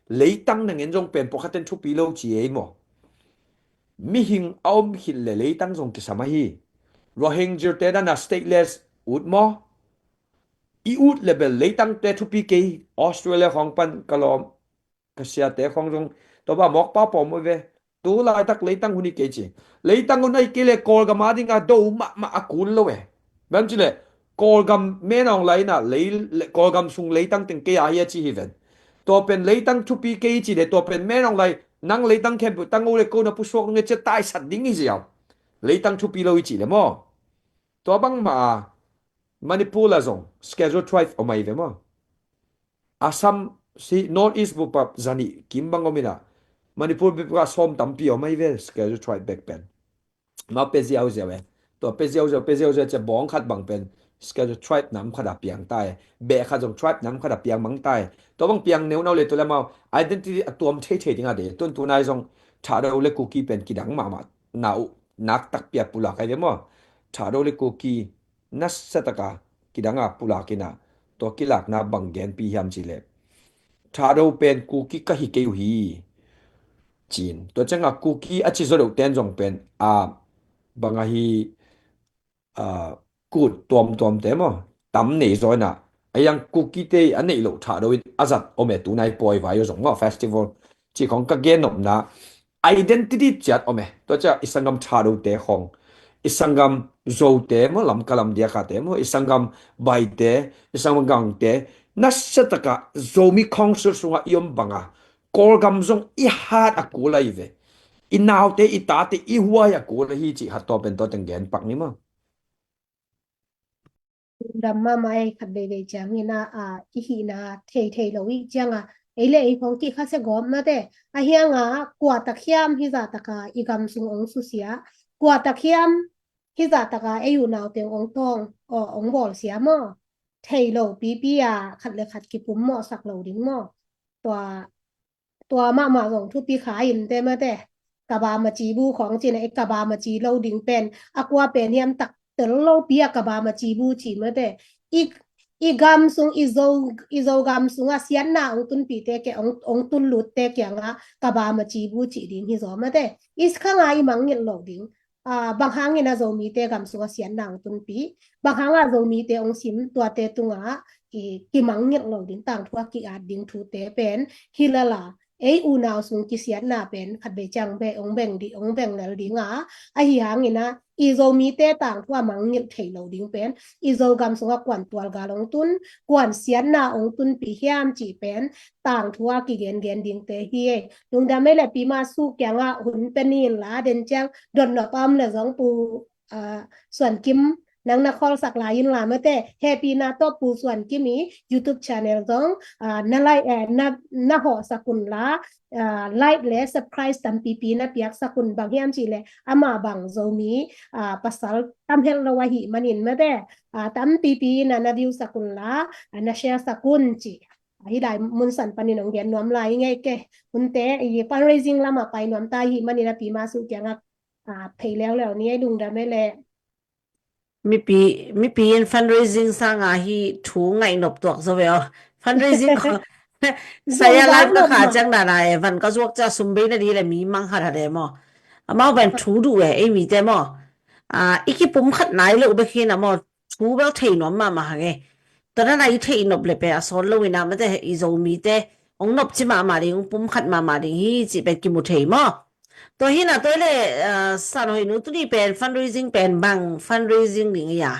leitang na ngen zong pen pawlkhatte in thupi lo ci ei maw? Mihing a om khit le leitang zong kisam ahi. Rohingya te dana stateless ut maw? I ut le bel leitangte thupi kei. Australia khawng pan ka lawm, ka siate khawng zong tua bang mawk pau pawm uh ve. Tu laitak leitang hun hi kei ci. Leitang hun ahi kei le Kawlgam a dinga do mahmah a kul lo e. Bang ci le Kawlgam menawng lai inah lei, le, Kawlgam sung leitang teng kei a hi a ci hi ven. Tua pen leitang thupi kei ci le tua pen menawng lai nang leitang khempeuh tang o le ko na pusuak nung e cia taisat ding hi ziau. Leitang thupi lo i ci le maw? Tua bangmah a Manipur la zong Scheduled Tribe om ahi ve maw? Assam si North East bupa zanih kim bang om inah Manipur bupa sawm tampi om ahi ve Scheduled Tribe bek pen. Mau pe ziauziau e. Tua pe ziauziau, pe ziauziau cia bawng khat bang pen Scheduled Tribe nam khat a piang ta e. Beh khat zong tribe nam khat a piang mang ta e. Tua bang piang neunau le tu le mau identity a tuam theithei dinga de. Tun tunai zong Thado le Kuki pen kidang mahmah na uh nak takpi a pulak ahi ve maw? Thado le Kuki nasataka kidanga pulak inah tua kilakna bang genpi hiam ci le Thado pen Kuki ka hi kei uh hi. Cin tua cianga Kuki a ci zaw deuh ten zong pen a bang ahi, a, kut tuamtuamte maw? Tam nei zaw inah a yang Kukite a neih loh Thado in a zat om e tunai pawi vai uh zong maw festival ci khong ka gen nopna identity ciat om e. Tua ciah i sanggam Thadote khong, i sanggam Zote maw, Lamka lam diakate maw, i sanggam Baite, i sanggam Gangte, nasiataka Zomi Council sungah i om banga Kawlgam zong i hat a kul ahi ve. I naute, i tate, i huai a kul ahi cih khat tua pen tua teng gen pak ni maw? Dam mahmah ei khat veivei ciangin a, a, i hihna thei thei lo i cianga ei le ei khong kihkhasia gawp mate. A hianga kua tak hiam hizah taka i gam sung ong susia, kua tak hiam hizah taka ei unaute ong tawng, aw, ong bawlsia maw? Thei lo pipi a khat le khat kipummawhsak lo ding maw? Tua tua mahmah zong thupi kha in te mate. Kaba maci bu khawng cin a, i kaba maci lo ding pen a kua pen hiam tak tel lo pi a kaba maci bu ci mate. I, i gam sung, i Zo, i Zogam sungah siatna ong tunpite ke, ong, ong tunlutte kiangah ka bama ci bu ci ding hi zaw mate. I khanga i mangngilh lo ding. Ah, bang hangin a Zomite gam sungah siatna ong tunpi, bang hanga Zomite ong sim tuate tungah i kimangngilh lo ding, tangthu a ki-at ding thute pen hi lala. Ei unau sung kisiatna pen khat vei ciang be ong beng di, ong beng lel ding a, ahi hangin a i Zomite tangthu a mangngilh thei lo ding pen i Zogam sungah kuan tualgal ong tun, kuan siatna ong tunpi hiam cih pen tangthu a kigengen dingte hi ei. Lungdam ei le Pi Masu kiangah hun pe ni in la, den ciang dotnop a om le zong Pu, ah, Suan Kim nang na khawlsak lai in la mate, hehpihna tawh Pu Suan Kim i YouTube channel zong, ah, na lai, eh, na, na hawhsak un la, ah, like le subscribe tampipi na piaksak un, bang hiam cih le ama bang Zomi, ah, pasal tam het lo ahih manin mate, ah, tampipi na na view sak un la, ah, na share sak un ci. Ah, hi lai mun san panin ong gen nuam lai ngei ke. Hunte i fundraising lamah pai nuam ta ahih manin a Pi Masu kiangah, ah, phei leuleu ni ei, lungdam ei le. Mipi, mipi in fundraising sanga hi thu ngaih nop tuak zaw ve aw. Fundraising kho. Saya live ka kha ciang dana e, van ka zuak cia sum bei na di le mi mang hat hat e maw. Amau pen thu duh e, ei mite maw. Ah, i kipum khat nai lo bek hi na maw. Thu bel thei nuam mahmah hang e. Tua na i thei nop le pe a sawn lo ina mate i Zomite ong nop ci mahmah ding, ong pum khat mahmah ding hi ci pen kimu thei maw. Tua hi na tua le, ah, San Hoih nu tuni pen fundraising pen bang fundraising ding ia?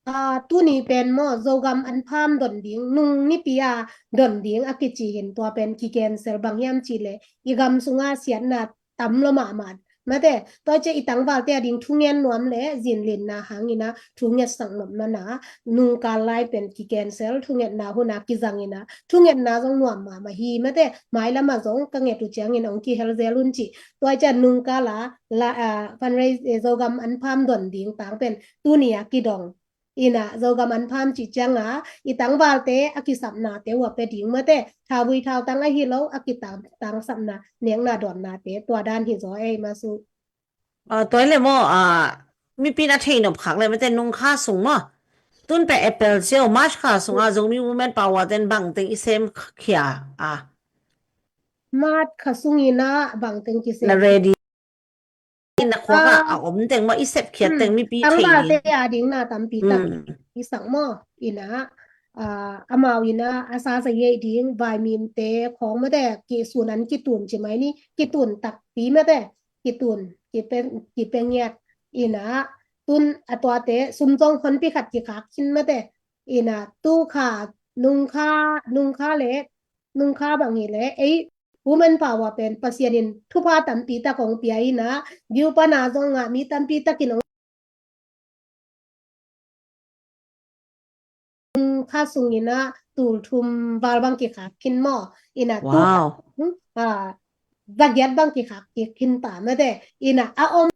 Ah, tuni pen maw, Zogam Unfarm don ding, nung nipi a don ding a kici hin tua pen ki-cancel, bang hiam cih le i gam sunga siatna tam lo mahmah. Mate, tua cia i tangvalte a ding thungen nuam le zinlinna hangin a thungetsak nop mana, nungkal lai pen ki-cancel, thungetna hun a kizang in a, thungetna zong nuam mahmah hi mate, mailam a zong ka nget uh ciangin ong kihel zel un ci. Tua cia nungkal a, la, ah, fundraise, eh, Zogam Unfarm don ding tang pen tuni a kidong. Ina, Zogam Unfarm ci cianga i tangvalte a kisapnate uh a pe ding mate, thauvui thautang ahi lo, a kitang, tangsapna, nekna dawnnate, tua dan hi zaw ei Masu. Ah, tua le maw, ah, mipi na thei nop khak le mate nungkha sung maw. Tun pe April cio, March kha sunga Zomi Women Power ten bang teng i sem khia, ah. March kha sung ina bang teng kisem. Na ready. Na khuak ah, ah, a om teng maw, i sepkhiat teng mipi thei ding. Tangvalte a ding na tampi tak i sak maw. Ina, ah, amau ina a sa sa ye ding, vaimimte khawng mate kisun an kitun ci mai ni, kitun takpi mate, kitun, kipe, kipe ngiat. Ina, tun a tuate sum zong honpi khat kikhak khin mate. Ina, tu kha, nungkha, nungkha le, nungkha bang hi le, ei, Women Power pen Pasian in thupha tampi tak ong pia ina, view pana zong ngah mi tampi takin ong kha sung ina tul thum val bang kikhak khin maw. Ina tu kha, hmm, ah, zagiat bang kikhak khin ta mate. Ina a om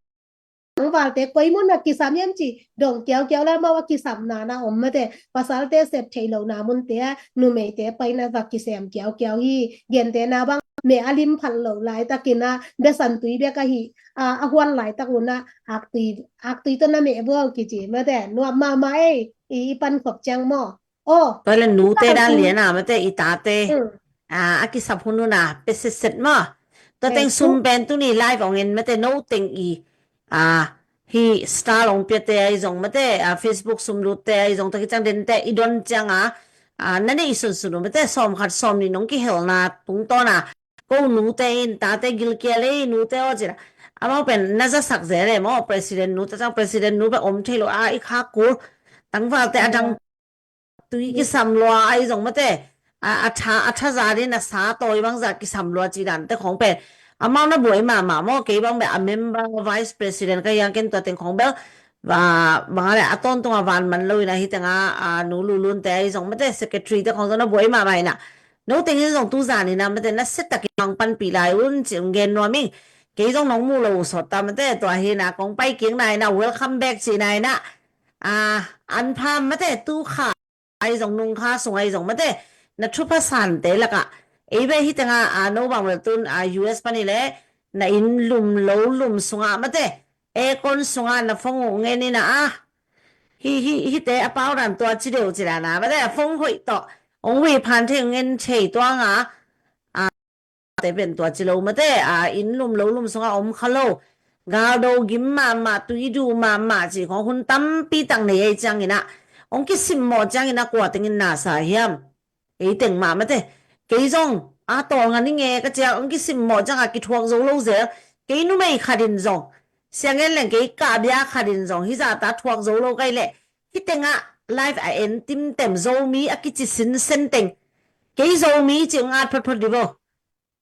tangvalte koi mun a kisam hiam ci dong kiaukiau la, amau a kisamna na om mate. Pasalte sep thei lo na munte a numeite paina va kisem kiaukiau hi. Gente na bang me a lim phat lo laitakin a besan tui bek ahi, a, a huan laitak un a aktui, aktui tawh na meh buau kici mate. Nuam mahmah ei, i, i pan khop ciang maw. Oh, tua le nute dan lian a mate, i tate. Hmm. Ah, a kisap hun un a pe setset maw. Tua teng sum pen tuni live ong en mate, no teng i, ah, hi star ong piate ai zong mate, ah, Facebook sum lutte ai zong, tua kiciang dente i don cianga, ah, na nei sunsun uh mate, sawm khat sawm nih nong kihelna tungtawna ko nute in tate gilkial ei nute aw cina. Amau pen na zasak zel e maw, president nute ciang, president nu pen om thei lo a, i khak kul, tangvalte a dang tui kisam lua ai zong mate. A, a tha, a tha za din a sa tawi bangza kisam lua ci dante khong pen amau na buai mahmah maw, kei bang beh a member vice president ka hiang ken tua teng khong bel va, bang a le a tawntung a van man lo ina hi tenga, a, nu Lulunte ai zong mate secretary te khong zong na buai mahmah ina. No teng in zong tu zan ina mate na set takin mang panpih lai un ci ong gen nuam ing. Kei zong nong mu lo uh sawt ta mate, tua hi na kong pai kik na ina welcome back ci na ina. A, Unfarm mate tu kha ai zong nungkha sung ai zong mate, na thupha sante laka. Ei ve hi tenga, a, no bang vel tun, a, U S pani le, na inn lum lo lum sunga mate, aircon sunga na phone uh ngen ina a. Hi, hi, hite a pau dan tua ci deuh ci dan a, mate a phone hoih tawh hong hui phan thei, hong en thei tua nga, a, te pen tua ci lo mate, a, inn lum lo lum sungah om kha lo, galdo gim mahmah, tuidu mahmah ci khong hun tampi tak nei ei ciangin ah, hong kisimmawh ciangin ah kua tengin na sa hiam? Ei teng mah mate. Kei zong a tawlnga ni nge ka ciang hong kisimmawh ciangah kithuak zo lo zel. Kei numei khatin zong, siang en leng kei kahbia khatin zong hizahta thuak zo lo kai leh, hih tengah live a en timtem Zomi a kici sinsen teng, kei Zomi ci hong at photphot di vo.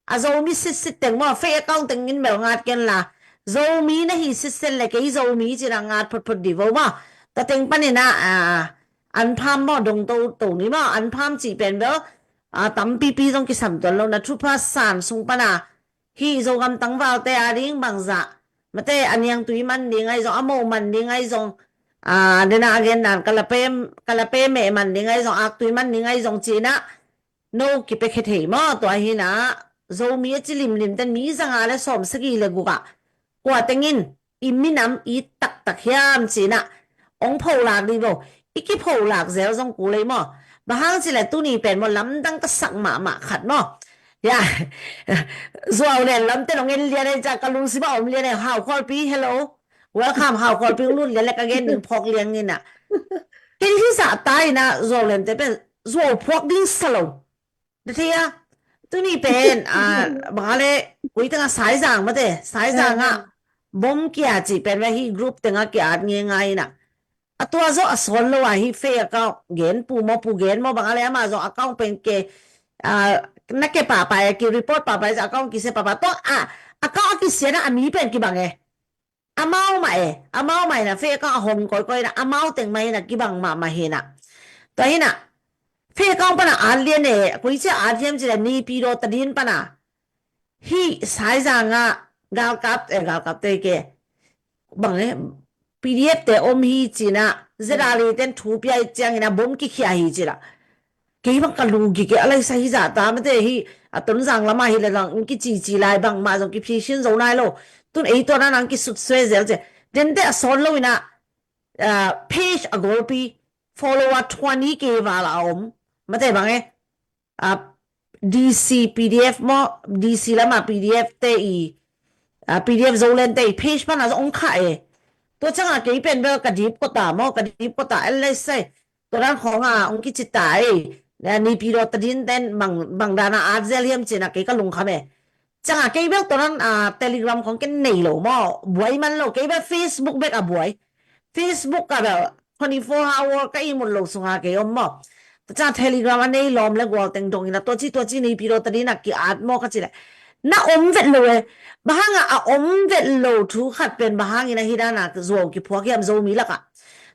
A Zomi sitsit teng maw, fake account tengin bel ngat ken la, Zomi na hi sitset le kei Zomi cina ngat photphot di vo maw. Tua teng panin ah, a, unfarm maw, dong to to ni maw, unfarm cih pen bel, a, tampipi zong kisam tuan lo na, thupha san sung pana, hih Zogam tangvalte a ding bangzah, mate a niangtui man ding ahi zong, a mo man ding ahi zong, a, dena a gen dan kalape, kalape meh man ding ahi zong, aktui man ding ahi zong cina, no kipiakhia thei maw, tua hi na, Zomi a ci limlim ten mi zanga le sawm sagih le gukah, kua tengin i minam i taktak hiam cina, hong pholak di vo, i kipholak zel zong kul ei maw, bang hang cih leh tuni pen maw lamdang ka sak mahmah khat maw. Ya, Zuau len lam ten hong en lian ei ca ka lungsim a om lian ei, Hau Khualpi, hello. Welcome, Hau Khualpi, hong lut lian le ka gen ding phawk liang ina. Ken hizahta ina Zuau len te pen Zuau phuak ding sa lo. Na thei a, tuni pen, a, bang a le, koi tengah Saizang mate, Saizang ah, bom kia cih pen ve hi group tengah kia at nge ngai ina. A tua zo a sawn lo a hi fake account, gen pu maw, pu gen maw, bang a le ama zo account pen ke, a, na ke papa e, ki report papa e, account kise papa. Tua a, account a kisiana a mi pen kibang e. Amau mah e, amau mah ina fake account a hong koikoi ina, amau teng mah ina kibang mahmah hi ina. Tua hi ina, fake account pana at lian e, koi cia at hiam cih leh Naypyidaw tadin pana. Hih Saizang ah galkap, eh, galkap te ke. Bang e, P D F te om hi cina, Z R A ten thu pia hi ciangina bom kikhia hi cina. Kei bang ka lungkik e, a laisa hizahta mate hi, a Tonzang lama hi le lang, in kicici lai bangmah zong kiphisin zo nai lo. Tun ei tua na nang kisutsuai zel ce. Dente a sawn lo ina, ah, page a golpi, follower twenty K val a om. Mate bang e, ah, D C P D F maw, D C lama P D F te i, ah, P D F Zoland te i page pana zong ong kha e. Tua cianga kei pen bel ka dip kota maw, ka dip kota, a laisa. Tua dan khawng a ong kici ta ei. Naypyidaw tadin ten bang, bang dana at zel hiam cina kei ka lungkham e. Cianga kei bel tua dan, ah, Telegram khawng ken nei lo maw. Buai man lo, kei bel Facebook bek a buai. Facebook ka bel twenty-four hour ka ihmut lo sunga kei om maw. Tua cianga Telegram a nei lawm le gual teng dong ina tua ci, tua ci Naypyidaw tadin a ki at maw ka ci le. Na om vet lo e. Bang hanga a om vet lo thu khat pen bang hangina hi dana Zuau kiphuak hiam Zomi laka.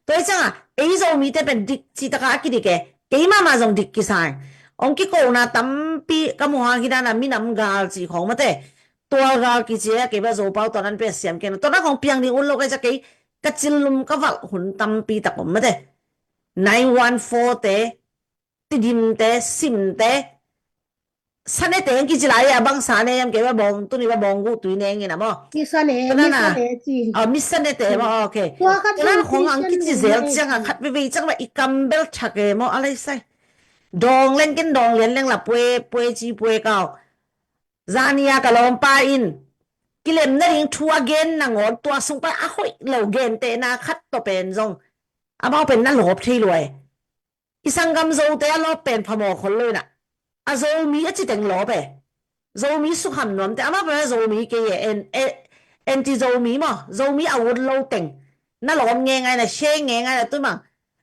Tua hi cianga, ei Zomite pen dik citaka a kidik e. Kei mahmah zong dik kisai. Ong kikona tampi ka mu hang hi dana minam gal ci khawng mate. Tual gal kici e, kei bel Zopau tua dan pen siam kei na. Tua dan khawng piang ding ut lo kei cia kei ka cillum ka valh hun tampi tak om mate. Nine one four te, Tidim te, Sim te, Sane te ang kici lai a bang Sane am kei bel bawng, tuni bel bawng guh tui neng ina maw. Mi Sane, mi Sane ci. Oh, mi Sane te maw, okay. Tua khat tua khong ang kici zel cianga khat veve ciang bel i kam bel thak e maw, a laisa. Dawng leng ken dawng lian leng la pue, pue ci pue kau. Zania ka lawmpa in kilemna ding thu a gen nangawn tua sung pan a hoih lo gentehna khat tawh pen zong amau pen na lawp thei lua e. I sanggam Zote a lawp pen phamawh khol lo ina. A Zomi a citeng lawp e. Zomi sukham nuamte amau pen a Zomi kei e, en, e, anti Zomi maw, Zomi a ut lo teng na lawp ngengai na, share ngengai na, tumang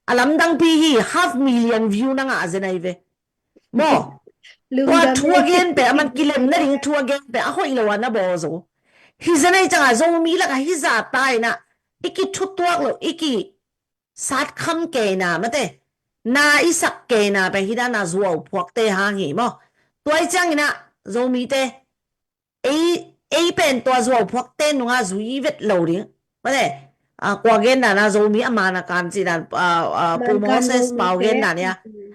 a lamdangpi hi, half million view na ngah zen ahi ve. Maw, tua thu a gen pe, a man kilemna ding thu a gen pe, a hoih lo a na bawl zo. Hi zen ahi cianga Zomi laka hi zahta ina, i kithutuak lo, i kisat kham keina mate, na i sak keina pe hi dana Zuau phuakte hang hi maw. Tua hi ciangina Zomite, ei, ei pen tua Zuau phuakte nunga zui vet lo ding. Mate, a, kua gen dana Zomi a man a kan ci dan, a, a, Pu Moses Pau gen dan ia.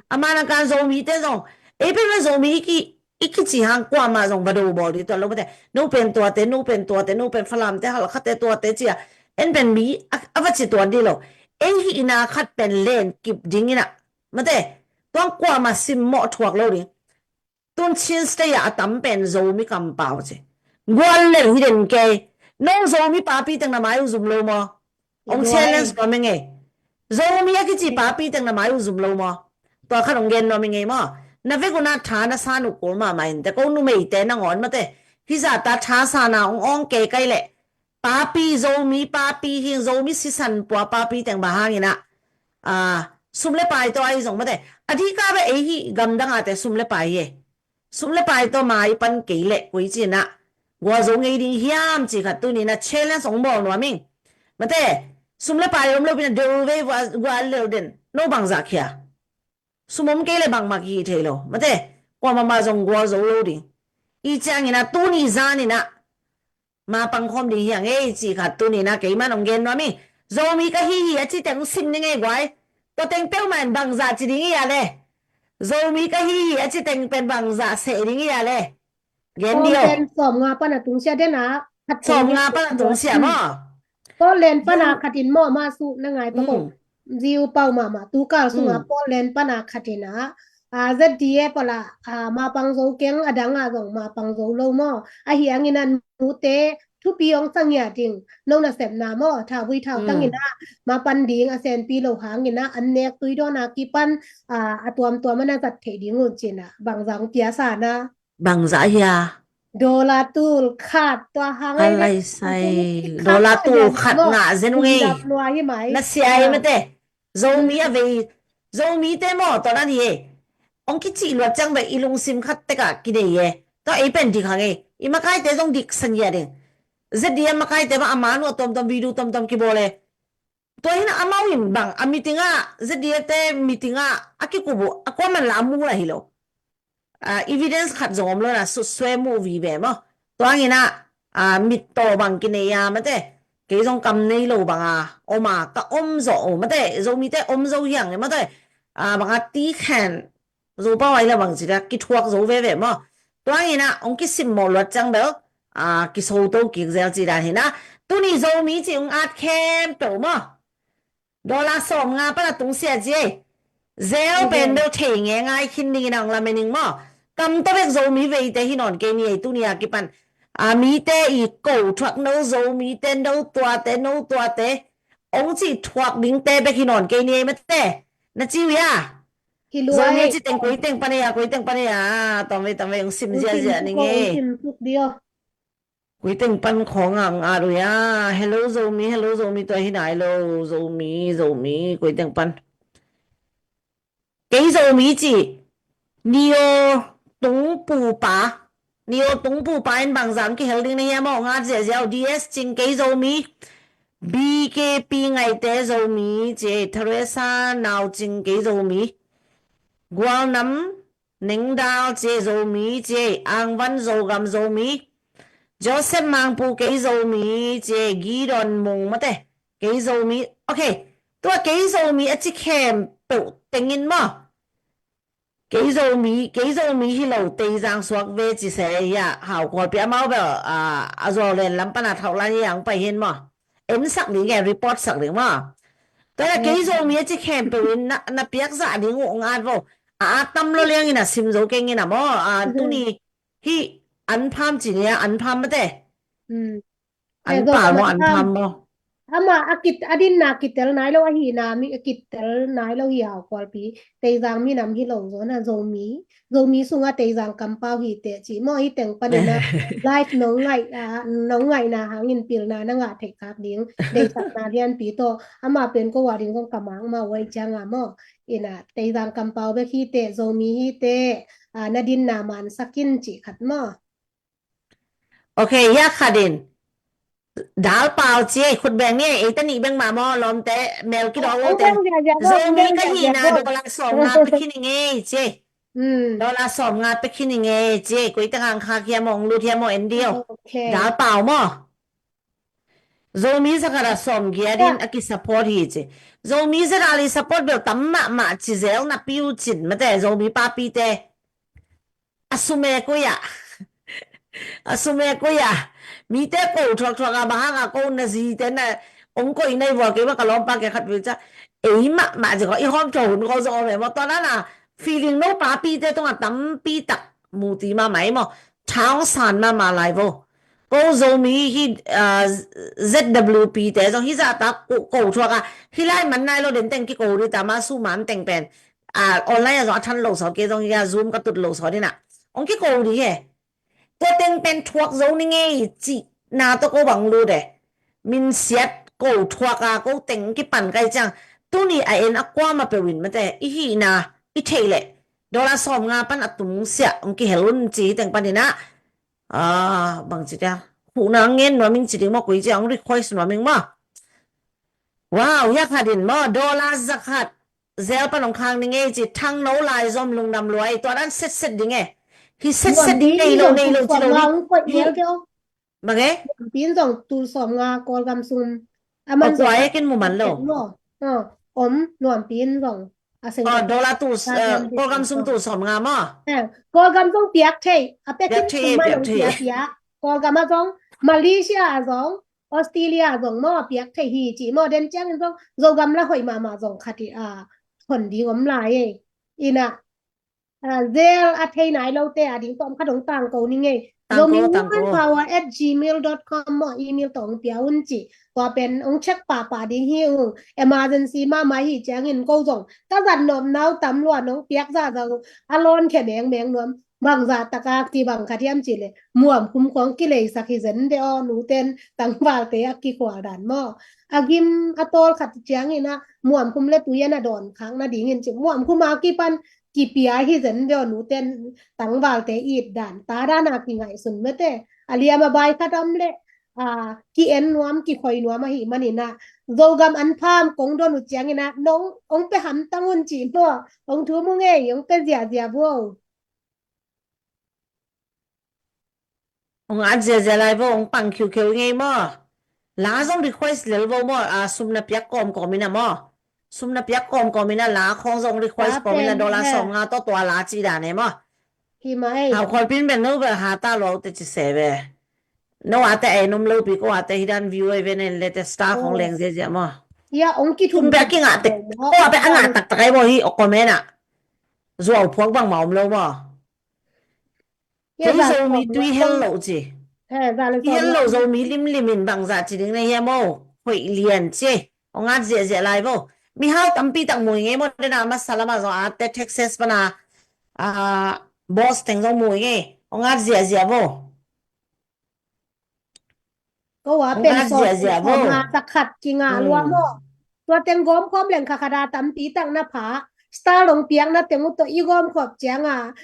A man a kan Zomite zong. Ei pen pen Zomi i ki, i kici hang kuamah zong va do bawl di tuan lo mate. No pen tuate, no pen tuate, no pen Falamte, Halkhate tuate cia. En pen mi, a, a va ci tuan di lo. Ei hihna khat pen len kip ding in ah, mate, tuang kuamah simmawh thuak lo ding. Tun Chin State ah a tam pen Zomi kampau ci. Gual lel hi den kei. No Zomi papi teng na mai uh zum lo maw? Ong challenge nuam ing ei. Zomi a kici papi teng na mai uh zum lo maw? Tua khat ong gen nuam ing ei maw? Na vek un ah tha na san uh kul mahmah in te, ko numeite nangawn mate, hih zah ta tha san a ong awng kei kai leh, papi, Zomi papi hing, Zomi sisan pua papi teng bang hangin ah, ah, sum le pai tawh ahi zong mate, a dika beh ei hih gamdang ah te sum le pai hi ei. Sum le pai tawh mai pan kei leh koi ci in ah gual zo ngei ding hiam ci khat tuni in ah challenge ong bawl nuam ing. Mate, sum le pai om lo pi in ah deu vei, gual lel den. No bangzah khia? Sum om kei leh bangmah kihi thei lo. Mate, kuamah mah zong gual zo lo ding. I ciangin ah tuni zan in ah ma pang khawm ding hi hang ei ci khat tuni in ah keiman ong gen nuam ing. Zomi ka hi hi a ci teng sim ning ei guai. Tua teng peuhmah in bangzah ci ding hi a le? Zomi ka hi hi a ci teng pen bangzah seh ding hi a le? Gen dih aw. Paul len sawmnga pan a tungsiah den ah khat teng sawmnga pan a tungsiah maw? Paul len pan a khat in maw, mah su na ngai pa ko. Ziu pau mahmah tu kal sungah Paul len pan a khat in ah, a, Z D F a lah, a, ma pang zo keng, a dang ah zong ma pang zo lo maw? Ahi hangin ah nute thupi ong sa ngiat ding, no nasepna maw, thauvui thautang in ah ma pan ding a senpi lo hangin ah an nek tui dawn a kipan, a, a tuamtuam a na zat theih ding un ci in ah bangzah ong pia sa na? Bangzah hia? Dollar tul khat tua hang ei. Alai sai. Dollar tul khat ngah zen ung ei. Na sia ei mate. Zomi a vei, Zomite maw tua dan hi ei. Ong kicih luat ciang beh i lungsim khat tek ah kinei ei. Tua ei pen dik hang ei. I makaite zong dik sa ngiat ding. Z D F makaite bang a man uh a tuamtuam video tuamtuam kibawl ei. Tua hi in ah amau in bang a meeting ah, Z D F te meeting ah a kikup uh a kuaman lah a mu lah hi lo. A, evidence khat zong om lo in ah sutsue mu vive maw? Tua hangin ah, a, mittaw bang kinei a mate, kei zong kam nei lo bang a om a ka om zawh uh mate, Zomite om zo hi hang ei mate. A, bang a ti khen Zopau ai la bang ci dia kithuak zo veve maw? Tua hangin ah ong kisimmawh luat ciang bel, a, kisoto kik zel ci dan hi in ah. Tuni Zomi ci ong at khempeuh maw? Dollar sawmnga pan a tungsiah ci ei. Zel pen bel thei nge ngai khin dingin ah ong lamen ing maw? Kam tawh bek Zomi veite hi nawn kei ni ei tuni a kipan. A, mite i ko thuak no Zomite no tuate no tuate ong cih thuak dingte bek hi nawn kei ni ei mate. Na ci uh hia? Zomi a ci teng koi teng pan ei a, koi teng pan ei a. Tamvei tamvei ong sim ziahziah ning ei. Koi teng pan khawng a ong at uh hia? Hello Zomi, hello Zomi, tua hi nai lo. Zomi, Zomi, koi teng pan. Kei Zomi ci. Nio Tung Pupa. Nio Tung Pupa in bangzah ong kihel ding na hia maw? Ong at ziahziah uh. D S Cing kei Zomi. B K P Ngaite Zomi ci ei. Theresa Nau Cing kei Zomi. Gualnam Nengdal ci ei Zomi ci ei. Angvan Zogam Zomi. Joseph Mangpu kei Zomi ci ei. Gideon Mung mate kei Zomi. Ok. Tua kei Zomi a ci khempeuh tengin maw? Kei Zomi, kei Zomi hi lo Teizang suak ve ci se hia, Hau Kualpi amau bel, a, a zuau len lam pan a thauh lan hia ong pai hin maw? En sak ding e, report sak ding maw? Tua kei Zomi a ci khempeuh in na, na piak zah ding uh ong at vo. A, a tam lo liang in a sim zo keng in a maw? A, tuni hih an pham ci ni a, an pham mate. An pal maw, an pham maw? Ama a kit, a dinna kitel nai lo, a hihna mi a kitel nai lo hi Hau Kualpi. Teizang minam hi lo zaw na, Zomi. Zomi sunga Teizang kampau hi teh ci maw, hi teng panin a live nong ngaih, a, nong ngaihna hangin pilna na ngah theih khak ding. Deihsakna lianpi tawh. Ama pen ko a ding zong ka mang ma uai cianga maw. Ina Teizang kampau bek hi teh, Zomi hi teh, a, na dinna mansak in ci khat maw. Ok, ya khat in. Dal Pau ci ei, khut beng ni ei, eite nih beng mah maw, lawmte, mel kidawk lote. Zomi ka hihna dollar sawmnga pia khin ing ei ci ei. Dollar sawmnga pia khin ing ei ci ei, koi teng hang khak hiam maw, ong lut hiam maw, en dih aw. Dal Pau maw. Zomi zakhat a sawmgiat in a kisupport hi ci. Zomi zakhat i support bel tam mahmah ci zel napi uh cin mate, Zomi papite. A sume koi ah. A sume koi ah. Mite ko thuakthuak a bang hang a ko na zite na Ong koih nai vua kei mah ka lawmpa kei khat pi ca. Ei mahmah zi ko i hawm tho hun ko zong om e maw, tua nana feeling no papite tungah tampi tak muti mahmah ei maw. Thang san mahmah lai vo. Ko Zomi hi, ah, Z W P te zong hi zahtak ko, ko thuak a. Hi lai man nai lo den teng kiko ri ta ma su man teng pen. Ah, online a zong a than lo saw kei zong hi a Zoom ka tut lo saw dina. Ong kiko ri he. Tua teng pen thuak zo ni ngei cih na tawh ko bang lut e. Min siat ko thuak a ko teng kipan kai ciang. Tuni a en a kuama peuh in mate i hihna i theih leh. Dollar sawm nga pan a tung siah ong kihel un ci teng panin ah. Ah, bang ci tia. Huhna ngen nuam ing ci ding maw, koi ci ong request nuam ing maw. Wow, ya khat in maw, dollar za khat. Zel pan ong khang ni ngei ci, thang no lai zom lungdam luai, tua dan setset ding e. Hi setset ding nei lo, nei lo ci lo ni. Nuam pin zong tul sawm nga Kawlgam sung. Aman zong. Kua e kin mu man lo. Om nuam pin zong. A seng. Oh, dollar tul, eh, Kawlgam sung tul sawm nga maw. Eh, Kawlgam zong piak thei. A piak thei, piak thei. Kawlgam a zong, Malaysia a zong, Australia a zong maw, piak thei hi ci maw, den ciangin zong, Zogam la hoih mahmah zong khat i a, thon ding om lai e. Ina, ah, zel a thei nai lote a ding tawm khat ong tangko ni ngei. Zomi Woman Power at gmail dot com maw, email tawh ong pia un ci. Tua pen ong check pahpah ding hi ung. Emergency mahmah hi ciangin ko zong ka zat nop nau tam lua nong piak zahzah a lawn khe mengmeng nuam. Bangzah taka kibang kha diam ci le muamkhum khong kileisak hi zen de aw, nuten tangvalte a kikhual dan maw. A gim a tawl khat ciangin a muamkhum le tui a na dawn khak nadingin ci muamkhum a kipan kipia hi zen ve aw, nuten tangvalte it dan ta dana kingaihsun mete. A liam a bai khat om le, a, ki-en nuam kikhoi nuam ahi manina Zogam an pham kong don uh ciangina nong ong pe hamtang un ci maw, ong thu mu ngei, ong pe ziahziah vuau. Ong at ziahziah lai vo, ong pang khiukheu ngei maw. La zong request lel vo maw, a, sum na piak kawmkawm ina maw. Sum na piak kawmkawm ina la khong zong request kawm ina dollar sawm nga tawh tua la ci dan e maw. Hau khawlpin ben no bel ha ta lua ute ci se ve. No ate ei nom lo pi ko ate hi dan view ei ven en le te star khong leng ziahziah maw. Ya, ong kithum bek kingah te. Ko a bek a ngah taktak ei maw hi o comment ah. Zuau phuak bang ma om lo maw. Kei Zomi tui hel lo ci. Hel lo Zomi limlim in bangzah ci ding na hiam o. Hoih lian ci. Ong at ziahziah lai vo. Mihau tampi tak mui ngei maw dena masa lama zong ate Texas pana, ah, boss teng zong mui ngei. Ong at ziahziah vo. Ko a pen sawt ziahziah vo. Nga takhat kinga lua maw. Tua teng gawm khawm leng kha khada tampi tak na pha. Star long piakna teng uh tawh i gawm khawp cianga.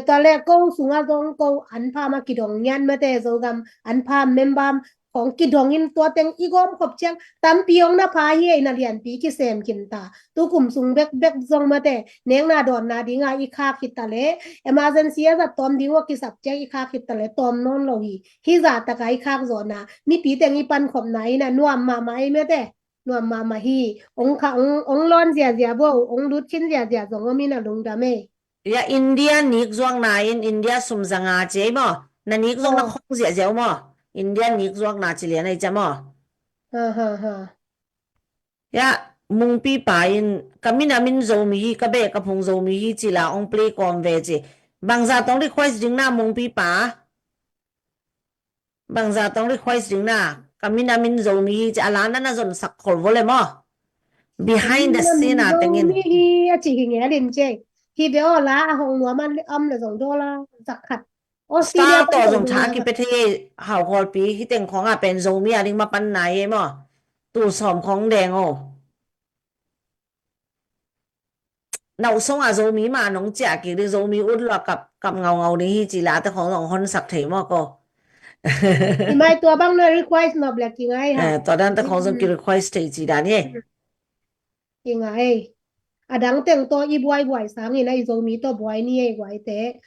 Tua le ko sunga zong ko an pha ma kidong ngian mate Zogam an pha membam khong kidong in tua teng i gawm khawp ciang tampi ong na pha hi ei na lianpi kisem khin ta. Tukum sung bekbek zong mate nekna dawnna dinga i khak hi ta le emergency a zat tawm ding uh a kisap ciang i khak hi ta le tawm nawn lo hi. Hi zah taka i khak zawhna mipi teng i pankhopna ina nuam mahmah ei mete. Nuam mahmah hi. Ong kha ong, ong lawn ziahziah bo, ong lut khin ziahziah zong om ina lungdam ei. Ya India nik zuakna in India sum zanga ci ei maw. Na nik zuak na khong ziahziah uh maw. India nik zuakna ci lian ei cia maw. Ha ha ha. Ya mungpi pa in ka min a min Zomi hi, ka beh ka phung Zomi hi ci la ong play kawm ve ci. Bangza tong request ding na mungpi pa. Bangza tong request ding na, ka min a min Zomi hi ci a la na na zon sak khol vo le maw. Behind the scene a tengin Zomi hi a ci hi nge a lim ci. Hi be aw la a hong nuam an le om le zong daw la zak khat. Star tawh zong tha kipe thei ei. Hau khawlpi hi teng khong a pen Zomi a ding ma pan nai ei maw. Tul sawm khong deng o. Nau song a Zomi ma nong ciah kik ding Zomi ut lua kap, kap ngaungau ding hi ci la te khong zong honsak thei maw ko. Hi mai tua bang na request nop le kingai ha. Eh, tua dan te khong zong ki request thei ci dan hi. Kingai. A dang teng tawh i buaibuai sangin a i Zomi tawh buai ni ei buai te.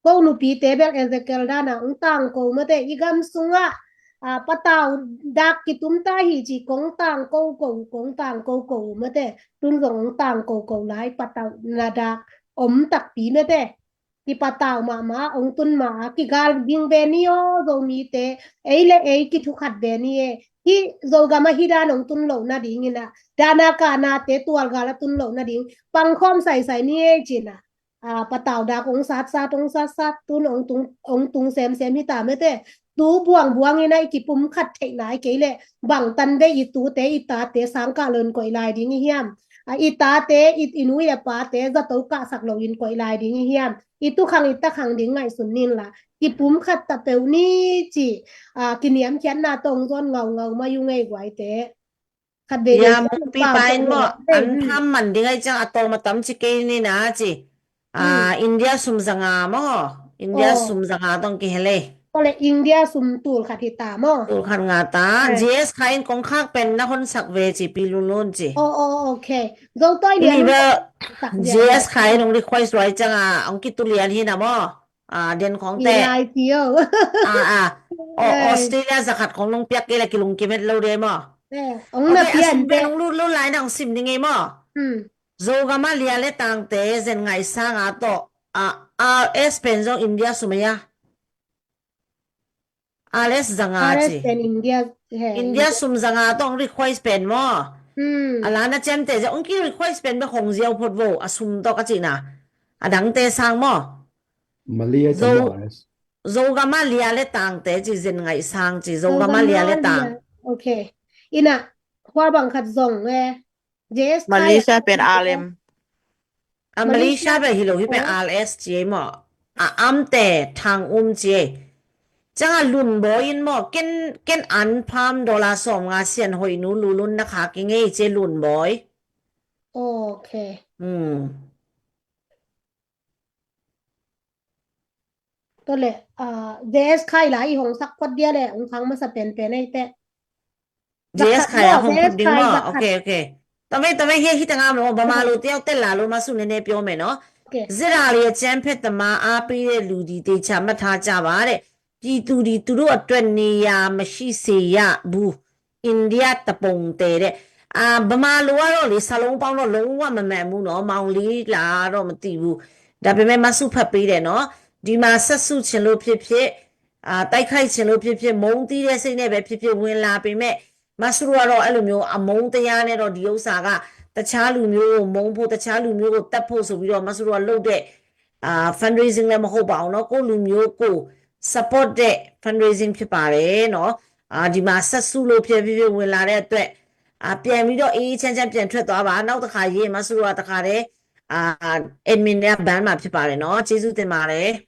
Ko nupite bel Ezekiel dana ong tangko mate i gam sungah, a, patau dak kitum ta hi ci kong tangko ko, kong tangko ko mate tun zong ong tangko ko lai patau na dak om takpi mate. Kipatau mahmah ong tun mah a kigal ging ve ni aw Zomite ei le ei kithukhat ve ni e. Hih Zogam ah hih dan hong tun loh nadingin ah, dan a kahnate tualgal a tun loh nading pangkhawm saisai ni ei ci-in ah, a, patau dak hong satsat, hong satsat, tun hong tung, hong tung semsem hi ta mete. Tu buangbuang in ah i kipumkhat theihna i kei leh bangtan vei i tute i tate sangkah lo in koih lai ding i hiam? A, i tate, i, i nu i a pate zato kahsak lo in koih lai ding i hiam? I tukhang i takhang ding ngaihsun nin la, kipumkhat ta peuh ni ci, a, kiniamkhiatna tawh hong zuan ngaungau mai uh ngei guaite. Khat vei vei ya, mukpi pa in maw, an tham man ding ai ciang a tawm a tam ci kei ni na ci. A, India sum zanga maw? India sum zanga tawh kihel ei. Aw le, India sum tul khat hi ta maw? Tul khat nga ta. G S Khai in kong khak pen na honsak ve ci, pi lunlun ci. Aw, aw, ok. Zo tawi lian. G S Khai in hong request luai ciang a hong kitu lian hi na maw? A, den khawngte. Ilai tio. A, a. Australia zakhat khawng nong piak kei le kilungkim het lo de maw? Ong na pian te. Nong lut lut lai na hong sim ding ei maw? Zogam a lia le tangte zen ngaih sanga tawh, a, R S pen zong India sum a ya. R S zanga ci. India sum zanga tawh hong request pen maw? A la na ciamte zia hong ki request pen bek hong ziau phot vo, a sum tawh ka cihna. A dangte sang maw? Malia Zo, Zogam a lia le tangte ci, zen ngaih sang ci, Zogam a lia le tang. Ok. Ina, hua bang khat zong e. Malaysia pen R M. A Malaysia pen hi lo hi pen R S ci ei maw? A amte thang um ci ei. Ciang a Lun Bawi in maw, ken, ken an pham dollar sawm nga sian hoih nu lulun na kha kingei ci ei Lun Bawi. Ok. Tua le, a, J S Khai la i hong sak phot dia le, hong khang masa penpen ei te. J S Khai a hong phot ding maw? Ok, ok. Tame, tame, hia, hita nga maw, bama lo tiau te la lo masu nene pio me no. Zira li a cian phet tama a pi le lu di te cha ma tha cha ba le. Di tu di tu du a tuen ni ya ma shi se ya bu. India တပုံ te de. A, Bama lo a lo li sa long pau lo long wa ma me mu no, ma ong li la lo ma ti bu. Da pe me ma su pha pi de no. ဒီမှာ ဆက်စုချင်လို့ဖြစ်ဖြစ်၊ အာ၊ တိုက်ခိုက်ချင်လို့ဖြစ်ဖြစ်၊ မုန်းတီးတဲ့စိတ်နဲ့ပဲဖြစ်ဖြစ် ဝင်လာပေမဲ့၊ မဆူတို့ကတော့ အဲ့လိုမျိုး အမုန်းတရားနဲ့တော့ ဒီဥစ္စာက တခြားလူမျိုးကို မုန်းဖို့၊ တခြားလူမျိုးကို သတ်ဖို့ဆိုပြီးတော့ မဆူတို့က လုပ်တဲ့၊ အာ၊ fundraising လည်း မဟုတ်ပါဘူးနော်။ ကိုယ့်လူမျိုးကို support တဲ့ fundraising ဖြစ်ပါတယ်နော်။ အာ၊ ဒီမှာ ဆက်စုလို့ဖြစ်ဖြစ် ဝင်လာတဲ့အတွက်၊ အာ၊ ပြန်ပြီးတော့ အေးအေးချမ်းချမ်း ပြန်ထွက်သွားပါ။ နောက်တစ်ခါ ရေး၊ မဆူတို့က တစ်ခါတည်း၊ အာ၊ admin နဲ့ ban မှာ ဖြစ်ပါတယ်နော်။ ကျေးဇူးတင်ပါတယ်။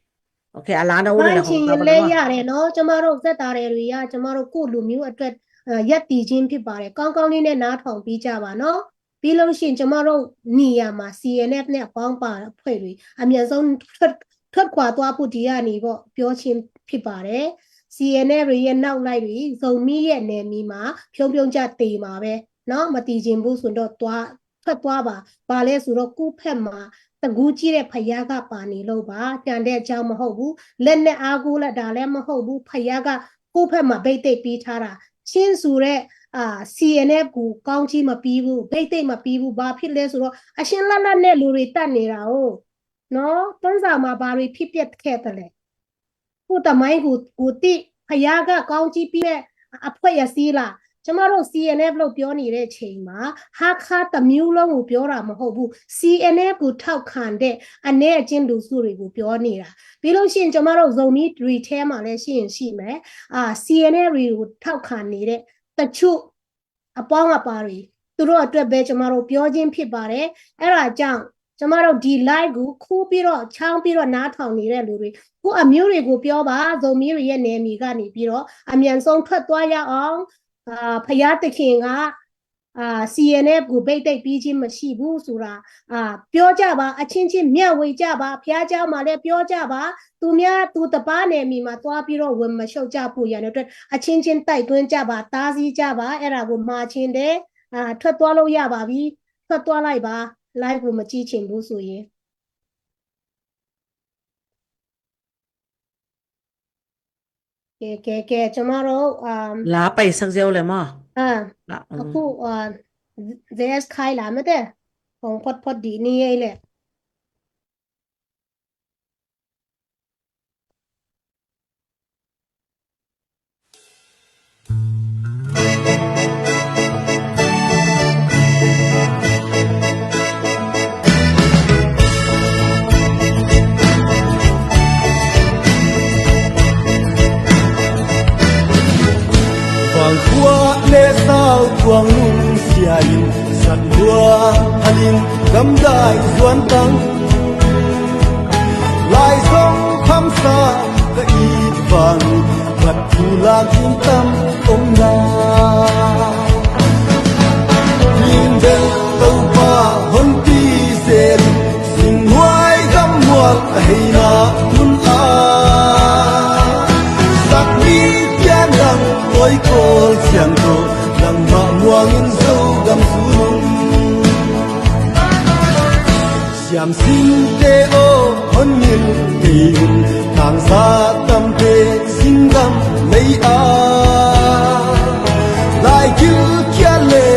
Okay, အလားတူပဲနော်။ ဘိုင်းချင်ရင်လည်းရတယ်နော်။ ကျမတို့သက်သာတယ်တွေရ၊ ကျမတို့ကိုယ့်လူမျိုးအတွက်၊ အဲ၊ ရပ်တည်ခြင်းဖြစ်ပါတယ်။ ကောင်းကောင်းလေးနဲ့နားထောင်ပေးကြပါနော်။ ပြီးလို့ရှိရင်ကျမတို့နေရာမှာ C N F နဲ့အပေါင်းပါအဖွဲ့တွေအမြန်ဆုံးထွက်၊ ထွက်ခွာသွားဖို့ဒီကနေပေါ့ပြောခြင်းဖြစ်ပါတယ်။ C N F တွေရဲ့နောက်လိုက်တွေ၊ ဇိုမီးရဲ့နယ်မြေမှာဖြုံးဖြုံးကျသေမှာပဲနော်။ မတည်ချင်ဘူးဆိုတော့သွား၊ ထွက်သွားပါ။ ဘာလဲဆိုတော့ကိုယ့်ဖက်မှာတကူးကြည့်တဲ့ဘုရားကပါနေလို့ပါ။ ကျန်တဲ့အကြောင်းမဟုတ်ဘူး။ လက်နက်အားကိုးလာတာလည်းမဟုတ်ဘူး။ ဘုရားကကိုယ့်ဖက်မှာဘိတ်သိက်ပေးထားတာ။ ချင်းဆိုတဲ့၊ အာ၊ C N F ကိုကောင်းချီးမပေးဘူး။ ဘိတ်သိက်မပေးဘူး။ ဘာဖြစ်လဲဆိုတော့အရှင်းလတ်လတ်နဲ့လူတွေတတ်နေတာကိုနော်။ တွန်းဇာမှာဘာတွေဖြစ်ပျက်ခဲ့သလဲ။ ကိုယ့်သမိုင်းကိုကိုယ်သိ၊ ဘုရားကကောင်းချီးပေးတဲ့အဖွဲ့အစည်းလား။ ကျမတို့ C N F လို့ပြောနေတဲ့အချိန်မှာဟားခါးတစ်မျိုးလုံးကိုပြောတာမဟုတ်ဘူး။ C N F ကိုထောက်ခံတဲ့အနည်းအကျဉ်းလူစုတွေကိုပြောနေတာ။ ပြီးလို့ရှိရင်ကျမတို့ဇိုမီးတွေထဲမှာလည်းရှိရင်ရှိမယ်။ အာ၊ C N F တွေကိုထောက်ခံနေတဲ့တချို့ အပေါင်းအပါတွေ၊ သူတို့အတွက်ပဲကျမတို့ပြောခြင်းဖြစ်ပါတယ်။ အဲ့ဒါကြောင့်ကျမတို့ဒီ live ကိုခူးပြီးတော့၊ ချောင်းပြီးတော့နားထောင်နေတဲ့လူတွေ၊ ကိုယ့်အမျိုးတွေကိုပြောပါ။ ဇိုမီးတွေရဲ့နယ်မြေကနေပြီးတော့အမြန်ဆုံးထွက်သွားရအောင်။ အာ၊ ဘုရားသခင်က၊ အာ၊ C N F ကိုဘိတ်သိက်ပေးခြင်းမရှိဘူးဆိုတာ၊ အာ၊ ပြောကြပါ။ အချင်းချင်းမျှဝေကြပါ။ ဘုရားကျောင်းမှာလည်းပြောကြပါ။ သူများ၊ သူတစ်ပါးနယ်မြေမှာသွားပြီးတော့ဝင်မရှုပ်ကြဖို့ရန်အတွက်အချင်းချင်းတိုက်တွန်းကြပါ။ တားဆီးကြပါ။ အဲ့ဒါကိုမှာချင်တယ်။ အာ၊ ထွက်သွားလို့ရပါပြီ။ ထွက်သွားလိုက်ပါ။ Live ကိုမကြည့်ချင်ဘူးဆိုရင်။ ကဲ၊ ကဲ၊ ကဲ၊ ကျမတို့၊ အာ၊ လာပိုက်ဆက်စဲဦးလဲမ။ အာ၊ လာ၊ အခု၊ အာ၊ J S Khai လာမတဲ့။ ခုံဖွတ်ဖွတ်ဒီနေ့ရဲ့လေ။ Tua halin gamdai zuan tang, lai zong khamsa ka it vang, vat thu lak in tam om na. Ning bel Topa honpi zel, singhuai gammual a heina mun ah, sakmi pian dang toikawl ciang tawh, nangmah muangin Zogam zunung. Siamsinte aw, hon ngil kei un, tangsa tamte singgam lei ah, lai gilkial le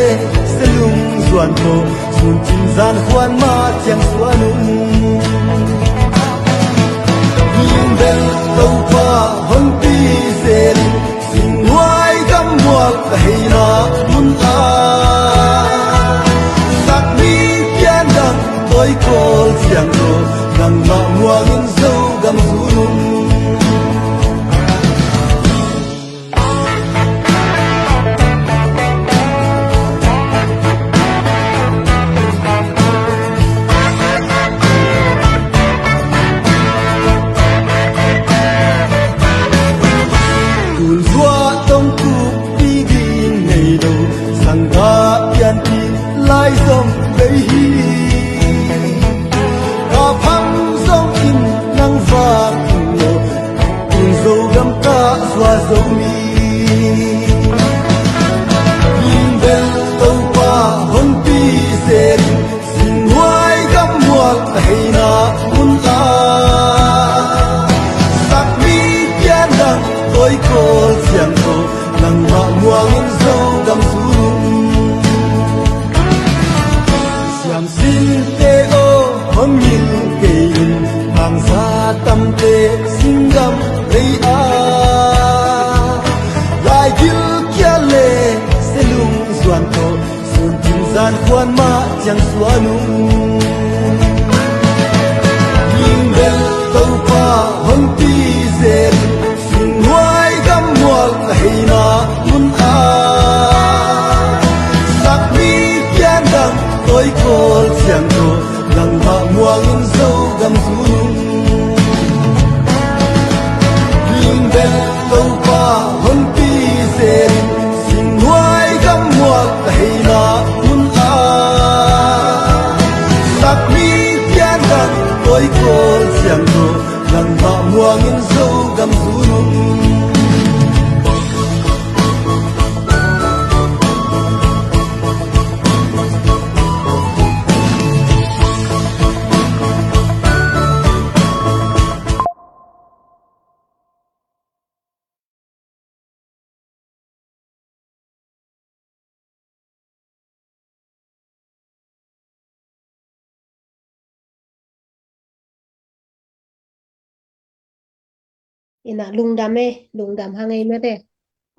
selung zuan tawh, sun cin zan huan mah ciang suan un. Ning bel Topa honpi zel, singhuai gammual a heina mun ah, sakmi pian dang toikawl ciang tawh, nangmah muangin Zogam zunung. Tunzuah tong kupi ding nei lo, sangkah pianpih lai zong bei hi. Ka phang zong in nang vak in lo, tun Zogam ka zua Zomi. Ning bel Topa honpi zel, singhuai gammual a heina mun ah, sakmi pian dang toikawl ciang tawh, nangmah muangin Zogam zunung. Siamsinte aw, hon ngil kei un, tangsa tamte singgam lei ah, lai gilkial le selung zuan tawh, sun cin zan huan mah ciang suan un. Ning bel Topa honpi zel, singhuai gammual a heina mun ah, sakmi pian dang toikawl ciang tawh, nangmah muangin Zogam zunung. Ning bel Topa honpi zel, singhuai gammual a heina mun ah, sakmi pian dang toikawl ciang tawh, nangmah muangin Zogam zunung. Ina lungdam e, lungdam hang ei mate.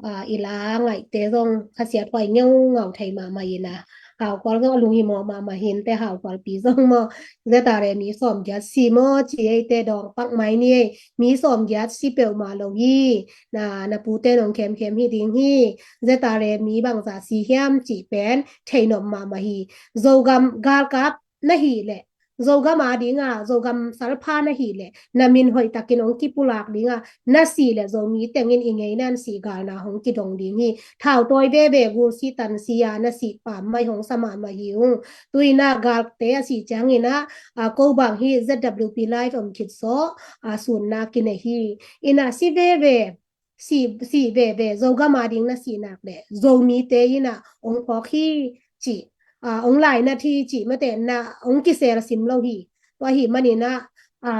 A, i la ngaihte zong khasiat huai ngeungau thei mahmah ina. Haukual zong a lunghimawh mahmah hinte, Haukualpi zong maw. Zeta re mi sawmgiat si maw ci eite dawng pak mai ni ei. Mi sawmgiat si peuhmah lo hi. Na, na pute nong khemkhem hi ding hi. Zeta re mi bangzah si hiam cih pen theihnop mahmah hi. Zogam galkap na hih leh, Zogam a dinga, Zogam salpha na hih leh, na min hoihtakin hong kipulak dinga, na sih leh Zomi tengin i ngeina in sihgalna hong kidong ding hi. Thautawi veve gulsi tansi a na sih pam mai hong sa mahmah hi ung. Tuina galte a sih ciangina, a, ko bang hi Z W P live om khit sawh, a, sunna kinei hi. Ina si veve, si, si veve, Zogam a ding na sih nak leh, Zomite ina hong phawk hi cih, a, hong lainat hi cih mate na hong kisel sim lo hi. Tua hi manina, a,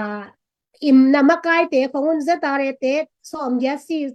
im na makaite khong un, Zeta re te sawmgiat si,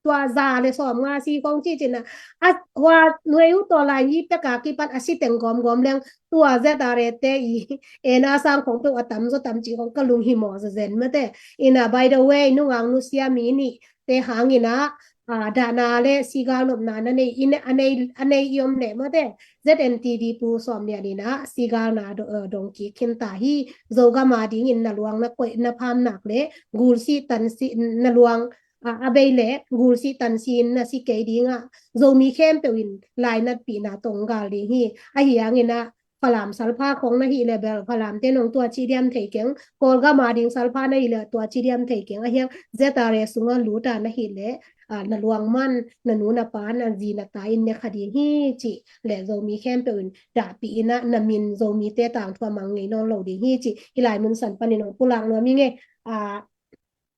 tua za le sawmnga si khong ci cina. A, hua nuai uh tawh lai hi peka kipan a si teng gawmgawm leng tua Zeta re te i ena sang khong peuh a tamzaw tam ci khong ka lunghimawh zazen mate. Ina, by the way, nungang nusia mi nih te hangina, a, dahna le sigal nopna na nei, i ne-, a nei, a nei i om leh mate, Z N T V pu sawm lian ina sigalna do-, eh, dong kik khin ta hi. Zogam a dingin na luang na koih na pham nak le gulsi tansi na luang, a, a bei le gulsi tansi in na si kei dinga, Zomi khempeuh in lainatpihna tong gal ding hi. Ahi hangina Falam salpha khong na hih leh bel Falam te nong tua ci diam thei keng, Kawlgam a ding salpha na hih leh tua ci diam thei keng, a hiang Z R A sungah lut a na hih leh, a, na luang man, na nu na pa, na zi na ta in ne kha ding hi ci leh Zomi khempeuh in dahpih in a na min Zomi te tangthu a mang ngei nawn lo ding hi ci, hih lai mun san panin hong pulak nuam ing e. A,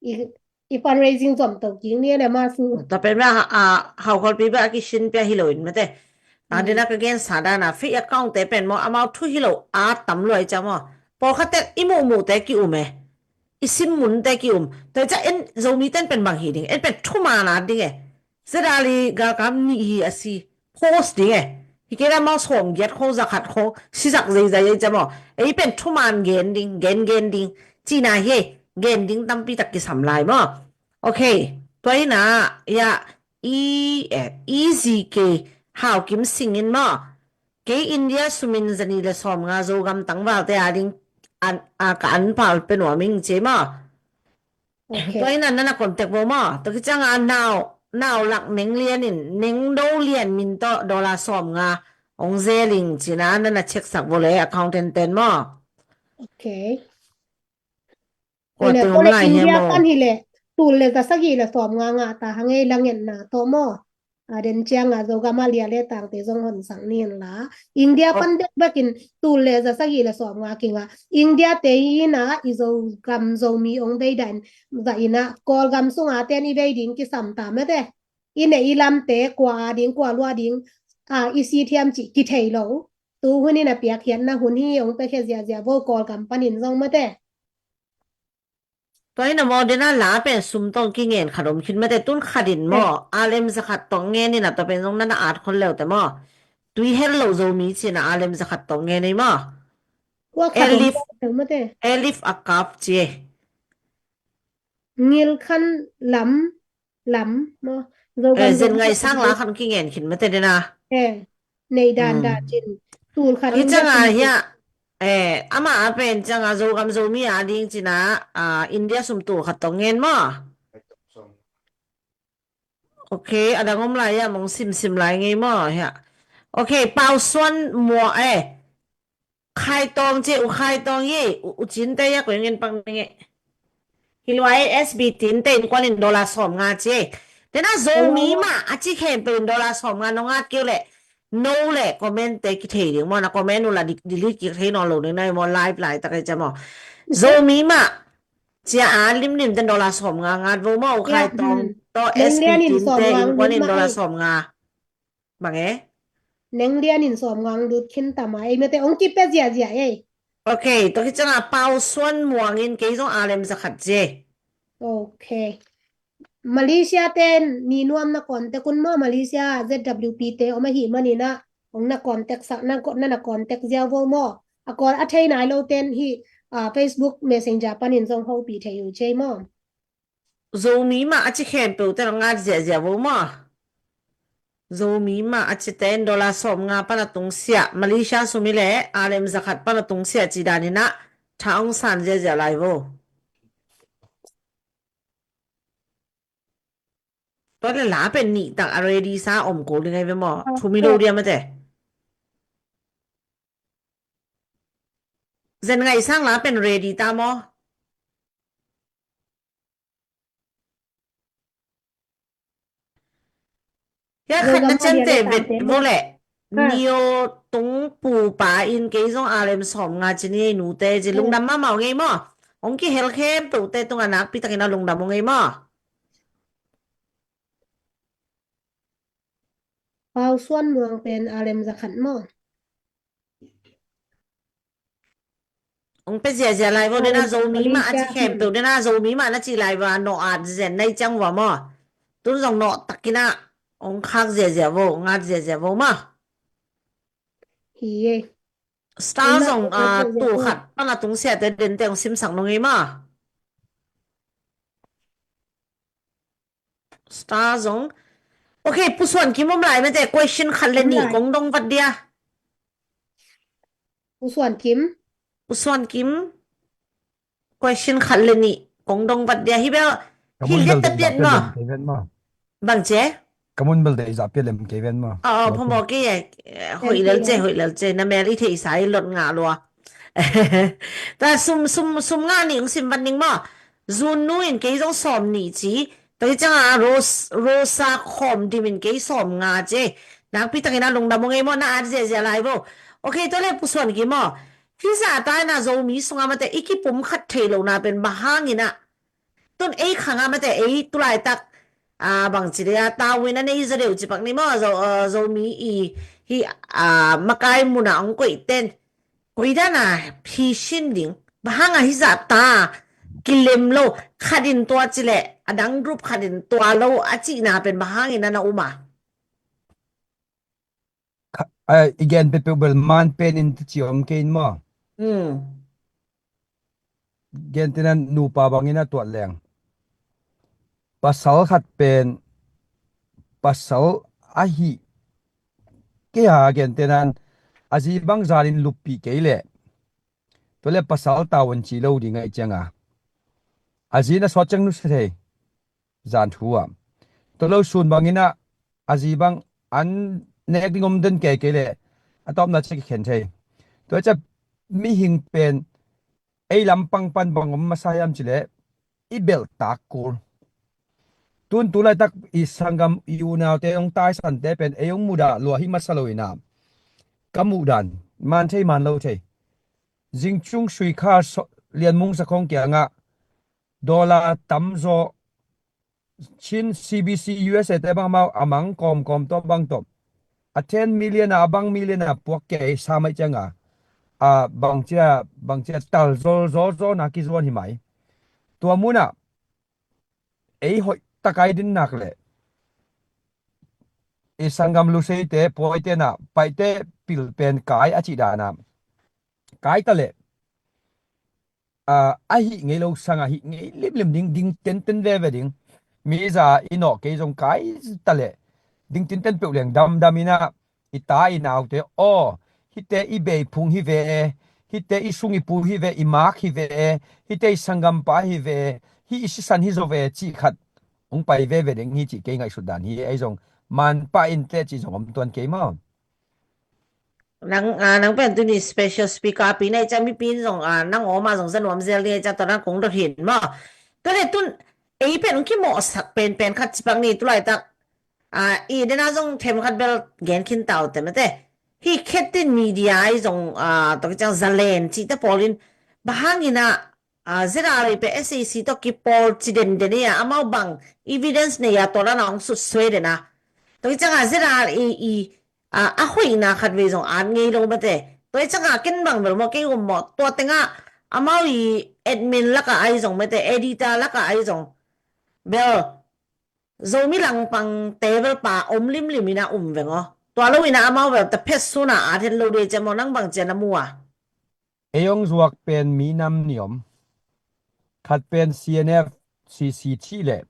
i, i fundraising zom to kik ni le ma su. Tua pen bia, a, hau khol pi bia a kisin pia hi lo in mate. A, dena ka gen sa dan a fake account te pen maw amau thu hi lo a tam luai ca maw. Pawlkhat te i muhmuh te ki um e. I sim mun te ki um. Tua ca en Zomi ten pen bang hi ding. En pen thuman a ding e. Zedali galkam nih hi a si. Post ding e. Hi kei la mau sawm giat kho za khat kho. Si zak zeizai ei ca maw. Ei pen thuman gen ding, gen gen ding. Cina hi ei. Gen ding tampi tak kisam lai maw. Ok. Tua ina, ya, i, eh, i zi kei hau kim singin maw. Kei India sumin zani le sawm nga Zogam tangval te a ding an, a ka an pal pe nuam ing ci maw. Ok. Tua ina nana contact bo maw. Tua kicianga nau, nau lak neng lian in, neng do lian min to dollar sawm nga ong zeling cina nana check sak bo le accountant ten maw. Ok. Tua te ong lai he India pan hi le, tul le za sagi le sawm nga nga ta hangei la ngen na to maw. A den cianga Zogam a lia le tangte zong hon sang ni la. India pan bek bekin tul le za sagi le sawm nga kinga. India te ina i Zogam Zomi ong bei dan za ina Kawlgam sunga ten i bei ding kisam ta mete. I ne i lam te kua a ding kua lua ding a i si thiam ci kithei lo. Tu hun ina piak hian na hun hi ong pe khe zia zia vo Kawlgam panin zong mete. Tua ina maw dena la pen sum tong kingen khat om khin mete tun khat in maw alem za khat tong ngen ina tua pen zong nana at khol leu te maw. Tui hel lo Zomi cina alem za khat tong ngen ei maw. Elif, Elif a kap ci e. Ngil khan lam, lam maw. Zogam zen ngai sang la khan kingen khin mete dena. Nei dan dan cin. Tul khat hi canga hia. Eh, ama a pen canga Zogam Zomi a ding cina, a, India sum tul khat tong ngen maw. Ok, a dang om lai a mong sim sim lai ngei maw hia. Ok, Pau Suan Mua, eh. Khai Tong ci, U Khai Tong hi, U, U Cin te ya koi ngen pang nge. Hi lua S B T in te in kuan in dollar sawm nga ci. Tena Zomi mah a ci khempeuh in dollar sawm nga nong at keu le. No le comment te kithei ding maw na comment uh la delete kik thei nawn lo ding na maw live lai tak ei ca maw. Zomi mah cia a limlim ten dollar sawm nga ngat vo maw U Khai Tong to S B T in te in kuan in dollar sawm nga. Bang e? Neng lian in sawm nga ong lut khin tama ei mete ong kipe zia zia ei. Ok, tua kicanga Pau Suan Muang in kei zong alem za khat zie. Ok. Malaysia ten ni nuam na contact un maw Malaysia Z W P te om ahi manina ong na contact sak na na contact ziau vo maw. A call a thei nai lo ten hi, a, Facebook Messenger panin zong hopi thei uh zie maw. Zomi mah a ci khempeuh te ngat ziahziah vo maw. Zomi mah a ci ten dollar sawm nga pan a tungsiah Malaysia sum i le alem za khat pan a tungsiah ci daninah tha ong san ziahziah lai vo. Tua le la pen nih tak a ready sa om ko ding ai ve maw. Thumi lo dia mate. Zen ngaih sang la pen ready ta maw. Hia khat na ciamteh vet vo leh. Nio tung pupa in kei zong alem sawm nga ci ni ei nute ci lungdam mahmah ong ei maw. Ong kihel khempeuh te tungah nakpi takin a lungdam ong ei maw. Pau Suan Muang pen alem za khat maw. Ong pe ziahziah lai vo dena Zomi mah a ci khempeuh dena Zomi mah na ci lai va nawh at zen nai ciang va maw. Tun zong nawh takinah ong khak ziahziah vo ong at ziahziah vo maw. Hi e. Star zong a tu khat pan a tungsiahte dente ong simsak nung ei maw. Star zong. Ok, Pu Suan Kim om lai mete question khat le nih kong dong vat dia. Pu Suan Kim. Pu Suan Kim. Question khat le nih kong dong vat dia hi bel. Hi liat ta pian maw. Bang ce. Ka mun bel deih zah pia lem kei ven maw. Aw, phamawh kei e. Hoih lel ce, hoih lel ce. Na mel i theihsa i lot ngah lua. Ta sum, sum, sum ngah ning sim vat ning maw. Zun nu in kei zong sawm nih ci. Tua hi ciangah Rose, Rosa Khawm Dim in kei sawm nga ci. Nakpi takin a lungdam uh ngei maw, na at ziahziah lai vo. Ok, tua le pusuan ki maw. Hih zahta in a Zomi sungah mate i kipum khat thei lohna pen bang hangin ah. Tun ei khangah mate ei tulaitak, a, bangci dia tawin a nei zaw deuh cipak ni maw, Zo, a, Zomi i, hih, a, makai munah hong koih ten. Koi dana phisin ding, bang hanga hih zahta kilem lo, khat in tua ci leh, a dang group khat in tua lo, a cihna pen bang hangin a na um a. I gen peuhpeuh bel man pen in ci om kei in maw. Gentehna nupa bangin a tuat leng. Pasal khat pen, pasal ahi kei a gentehna a zi bang zanin luppih kei leh. Tua le pasal tavuan ci lo ding ahi cianga. A zi na sawt ciang nusia thei. Zan thu ah. Tua lo sun bangin ah a zi bang an nek ding om den kei kei leh. A tawpna ci kikhen thei. Tua ciah mihing pen ei lampang pan bang om masa hiam cileh. I belhtak kul. Tun tulaitak i sanggam i unaute hong taisante pen ei hong mudah lua hi masa lo inah. Ka muhdan man thei man lo thei. Zingcung suikha lianmung sakhong kiangah dollar tamzaw Chin C B C U S A te bang amau a mang kawmkawm tawh bang tawh a ten million a bang million a puak kei sa mai cianga a bangcia bangcia tal zol zol zol na kizuan hi mai. Tua munah ei hoih takai din nak leh i sanggam luseite puaite na paite pil pen kai a cih dana kai ta leh. Ahih ngei lo sang ahih ngei limlim ding ding tenten veve ding. Mi za i nawh kei zong kai ta leh ding tenten peuh leng damdam inah i ta i naute aw hite i beiphung hi ve e, hite i sung i pu hi ve, i mak hi ve e, hite i sanggampa hi ve e, hih i sisan hi zaw ve cih khat hong pai veve ding hi cih kei ngaihsut dan hi. Ei zong manpah in teh cih zong om tuan kei maw. Nang, ah, nang pen tuni special speaker pi nei ca mipi in zong, ah, nang oma zong zanuam zel ni ca tua nang kong dot hin maw. Tua le tun ei pen ong kimawhsak penpen khat cipak ni tulaitak. Ah, i dena zong them khat bel gen khin tau te mate. Hi khetin media ai zong, ah, tua kiciang zalen cihte pawlin bang hangin ah, ah, Z R A pen S A C tawh kipawl ci denden ei a amau bang evidence nei a tua dana ong sutsuai den a. Tua kiciang ah Z R A i a, a hoihna khat vei zong at ngei lo mate. Tua i cangah ken bang bel maw kei um maw tua tengah amau i admin lakah ai zong mate, editor lakah ai zong bel Zomi langpang te bel pa om limlim ina um veng aw. Tua lo ina amau bel ta phet suna at het lo de cia maw nang bang cia na mu a. Ei ong zuak pen mi nam ni om. Khat pen C N F C C cih leh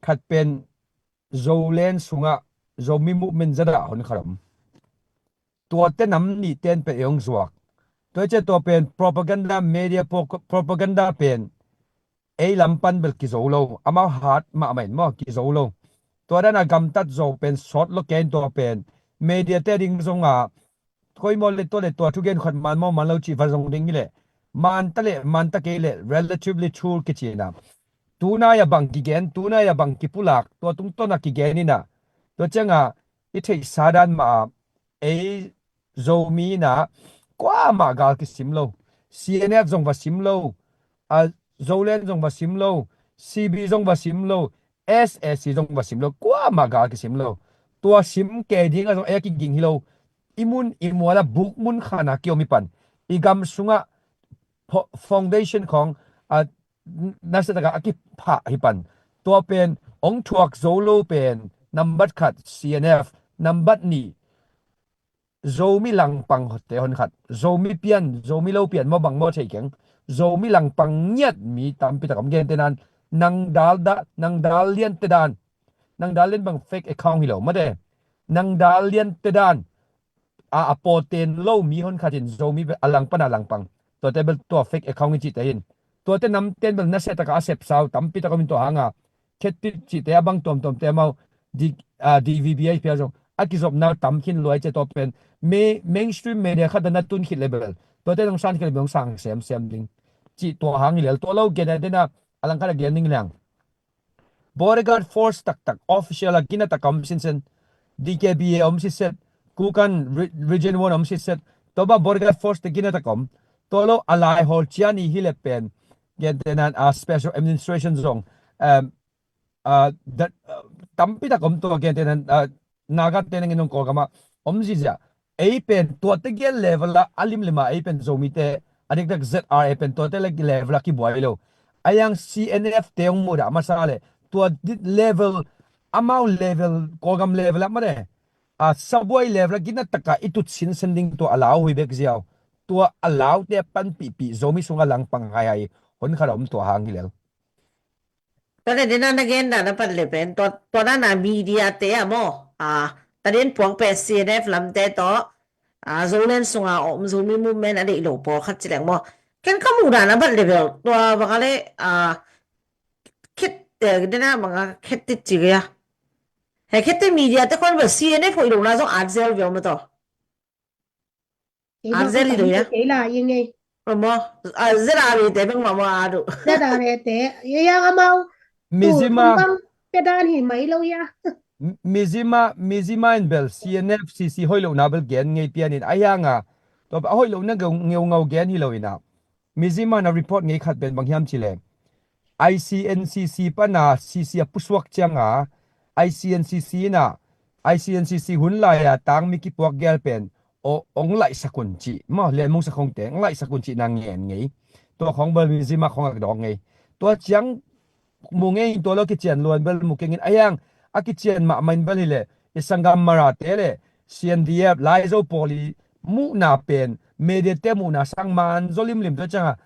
khat pen Zoland sungah Zomi movement zadah hon khat om. Tuate nam nih ten pen ei ong zuak. Tua i cia tua pen propaganda, media propaganda pen ei lam pan bel kizo lo. Amau hat mahmah in maw kizo lo. Tua dana gamtat zo pen sawt lo ken tua pen media te ding zonga koi maw le tua le tua thugen khat man maw man lo cih va zong ding hi leh manta le manta kei le relatively thul kici ina. Tunai a bang kigen, tunai a bang kipulak tua tungtona kigen ina. Tua cianga i theihsa dan mah a ei Zomi ina kuamah gal kisim lo. C N F zong va sim lo. A Zoland zong va sim lo. C B zong va sim lo. S A C zong va sim lo, kuamah gal kisim lo. Tua sim kei dingah zong ei a kiging hi lo. I mun i muala buk mun khana kiom hi pan. I gam sungah foundation khong a nasiatakah a kiphah hi pan. Tua pen ong thuak zo lo pen nambat khat C N F, nambat nih Zomi langpang te hon khat. Zomi pian, Zomi lo pian maw bang maw thei keng. Zomi langpang ngiat mi tampi tak om gen te nan. Nang dal da, nang dal lian te dan. Nang dal lian bang fake account hi lo mate. Nang dal lian te dan. A, a pawten lo mi hon khat in Zomi a langpan a langpang. Tua te bel tua fake account hi cih te hin. Tua te nam ten bel nasiatakah a sepsau tampi tak om in tua hanga. Khet cih te a bang tuamtuam te mau. D, uh, D V B A pia zong a kizopna tam khin luai cia tua pen me, mainstream media khat na tun khit le bel tuate nong san khit le bel nong sang semsem ding. Cih tua hang hi lel tua lo gen a dena a langkhat a gen ding liang. Bodyguard force taktak official a gina taka om sinsen, D K B A om siset, Kukan Re-, Region One om siset, toba bodyguard force te gina taka om. Tolo a lai hol ciani hi le pen, gen tenan a special administration zong, um, uh, that, uh, tampi tak om tua gen tenan, uh, Naga te nangin nong Kawlgama om zizia. Ei pen tuate gel level a, a limlima ei pen Zomite a diktak Z R A pen tuate level a kibuai lo. Ayang C N F te ong muda masa le tua level, amau level, Kawlgam level a made a sabuai level a gina taka i tut sinsen ding tua a lau hui bek ziau. Tua a lau te panpihpih Zomi sunga langpang haihai hon khat a om tua hang hi lel. Tua le dena na gen dan a pat le pen tua, tua dan a media te a maw, a, ta den puak pen C N F lamte tawh, a, Zoland sunga om Zomi movement a deih lo pawlkhat ci leng maw. Ken ka muh dan a pat le bel tua bang a le, a, khet, eh, dena bang a khet tit ci gaya. He khet te media te khon bel C N F hoih lo na zong at zel bel maw tawh. Kei bang Arzel hi lo ya. Kei la i ngei. Mama, ah, Z R A te bang mama adu. Z R A te, ya yang amau. Mizima. Bang pedan hi mai lo ya. Mizima, Mizima in bel C N F C C hoih lo na bel gen ngei pian in a yang a. Tua a hoih lo na ngeu ngau gen hi lo ina. Mizima na report ngei khat ben bang hiam ci le. I C N C C pana C C a pusuak cianga I C N C C na I C N C C hun lai a tangmi kipuak gel pen ong laihsak un ci maw, lenmung sak hong te ong laihsak un ci na ngen ngei. Tua khong bel Mizima khong a dawk ngei. Tua ciang mu ngei tua lo kician luan bel mu kengin a yang a kician mahmah in bel hi le i sanggam Mara te le C N D F Laizo pawl i muhna pen media te muhna sang man zo limlim tua cianga,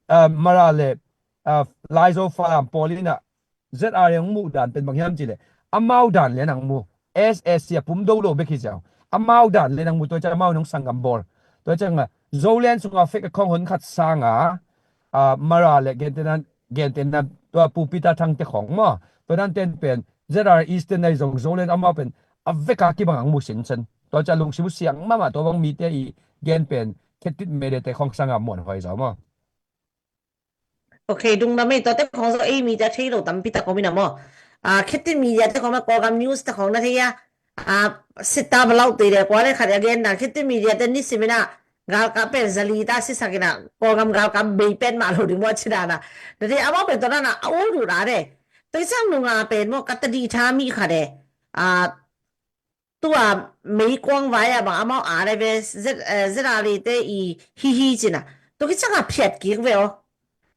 ah, Mara le, ah, Laizo Falam pawl ina Z R A ong muh dan pen bang hiam ci le amau dan le nang mu S S C a pum do lo bek hi ciang amau dan le nang mu tua ciang amau nong sanggam bawl tua cianga Zoland sunga fek a khong hon khat sanga, ah, Mara le gen tenan gen tenan tua Pu Peter Thang te khong maw tua dan ten pen Z R A Eastern ai zong Zoland amau pen a veka kibang ang mu sinsen tua ciang lungsim siang mama tua bang mite i gen pen khetit media te khong sanga muan hoi zaw maw. Ok, dung na mei tua te khong zo ei media thei lo tampi tak om ina maw. Ah, khetit media te khong na Kawlgam news te khong na thei a. Ah, sita balau te le kwa le khat a gen na khetit media te ni simina galkap pen zali ta sisak ina Kawlgam galkap bei pen ma lo ding maw ci dana. Dati amau pen tua dana a u du da de. Tua i sang nunga pen maw ka ta di tha mi khat de. Ah, tua meikuang vai a bang amau a le ve Z, eh, Z R A te i hi hi cina. Tua ki canga phiat kik ve o.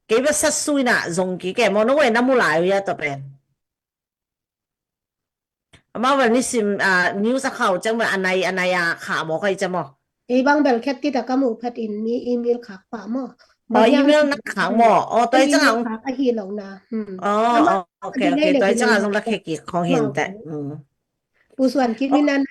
Kei ve sat suina zong kik e maw no we na mu lai u ya tua pen. Amau vel nisim, ah, news a khau ciang vel a nai, a nai a kha maw kai ciang maw. Ei bang bel khet tit a ka muh phet in mi email khak pah maw. Oh, email na khak maw. Oh, tua i ciang ang. Khak a hi lo na. Hmm. Oh, oh, ok, ok. Tua i ciang a zong la khe kik khong hin te. Hmm. Pu Suan Kim in an,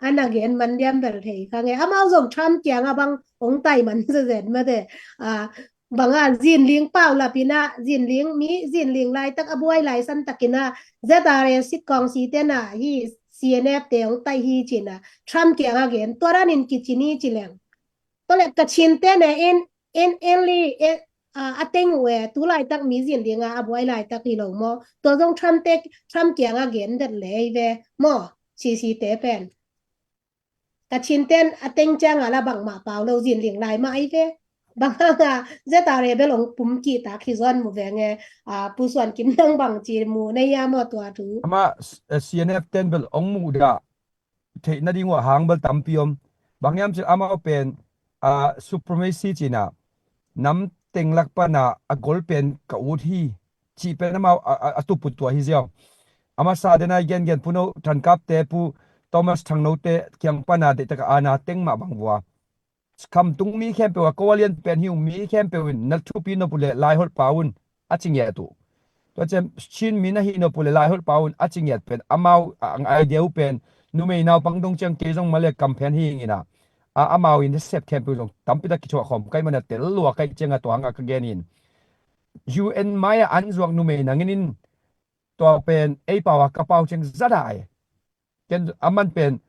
an a gen man diam bel thei kha nge. Amau zong Trump kiang a bang ong tai man zezen mate. Ah, banga zinling paulap ina, zinling mi, zinling laitak a buai laisan takina, Z R A sitkawng si tena hi C N F te ong tai hi cina, Trump kianga gen, tua danin kici ni ci leng. Tua le Kachin tena in, in, in li, in, a, a teng uh e, tu laitak mi zinlinga a buai laitak hi lo maw. Tua zong Trump te, Trump kianga gen det le i ve maw, C C te pen. Kachin ten a teng cianga la bangmah pau lo zinling lai mah ai ve. Bang hanga Z R A bel ong pum kihtak hi zawn mu venge, a, Pu Suan Kim nang bang ci mu na ia maw tua thu. Ama, eh, C N F ten bel ong muh dah theih nading uh a hang bel tampi om. Bang hiam cih amau pen, a, supremacy cina nam teng lak pana a gol pen ka ut hi. Cih pen amau a, a, a tuput tua hi ziau. A masa dena i gen gen Pu No Thankap te, Pu Thomas Thangno te kiang pana deih taka ana teng mah bang vua. Khamtung mi khempeuh a ko a lian pen hi ung mi khempeuh in na thupi nop uh le Laiholh pau un a ci ngiat uh. Tua cian Chin mi na hi nop uh le Laiholh pau un a ci ngiat pen amau a, ang idea uh pen numei naupang dong ciang kei zong male kam phen hi ing ina. A, amau in sep khempeuh zong tampi tak kithuah khawm kai mana tel lua kai cianga tua hanga ka gen in. U N mai-ah an zuak numei nangin in tua pen ei pau a ka pau ciang zada ai. Ken a man pen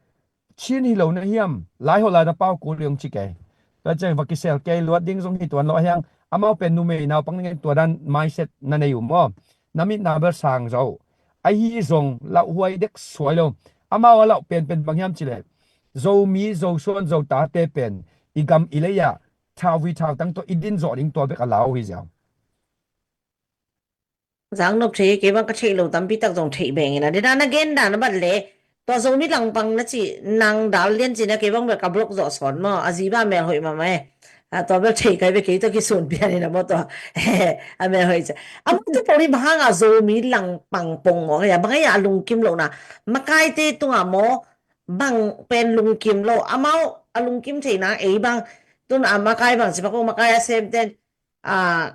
Chin hi lo na hiam, lai hawh lai na pau kul liang ci kei. Tua ciang va kisel kei luat ding zong hi tuan lo a hiang, amau pen numei naupang ning tua dan mindset na nei uh maw? Na mit na bel sang zo. Ahi zong lauhuai dek suai lo. Amau a lauh penpen bang hiam cileh, Zomi, Zosuan, Zotate pen i gam i lei ah thauvui thautang tawh i din zawh ding tua bek a lau hi ziau. Zang nop thei, kei bang ka theih lo tampi tak zong theih beng in a, dena na gen dan a bat le, tua Zomi langpang na ci, Nang Dal Lian ci na, kei bang bel ka block zawh sawn maw, a zi ba mel hoih mahmah e. A, tua bel thei kai be kei tua kisun pian in a maw tua. A mel hoih cia. A maw tu pori bang hang a Zomi langpang pong maw, kaya bang a lungkim lo na. Makaite tung a maw, bang pen lungkim lo. A maw a lungkim thei na, ei bang, tun a makai bang ci bak o, makai a sem ten, a,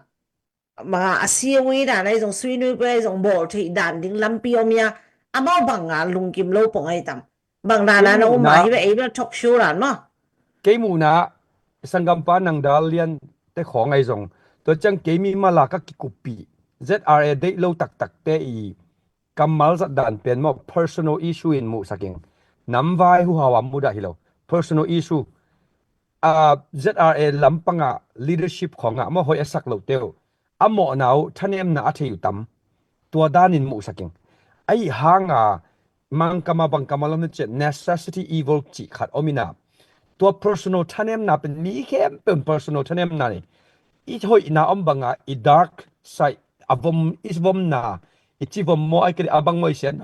manga a siawi dan ai zong, suinui pui ai zong bawl theih dan ding lampi om ia, amau bang a lungkim lo pong ai tam. Bang dan a na um a hi ve, ei bel talk show dan maw. Kei muhna, sanggampa Nang Dal Lian te khawng ai zong, tua ciang kei mi mala ka kikuppih, Z R A deih lo taktakte i kammal zat dan pen maw, personal issue in muhsak ing. Namvai huhau a mudah hi lo. Personal issue. A, Z R A lampang a leadership khawng a maw hoih a sak lo teu. A mawhna uh thanemna a thei uh tam. Tua danin muhsak ing. Ahi hang a mangkam a bangkam a lom na ciat necessity evil cih khat om in a. Tua personal thanemna pen mi khempeuh personal thanemna ni. I hoihna om bang a i dark side a vom, i vomna, i ci vom maw ai kei a bang maw i sian.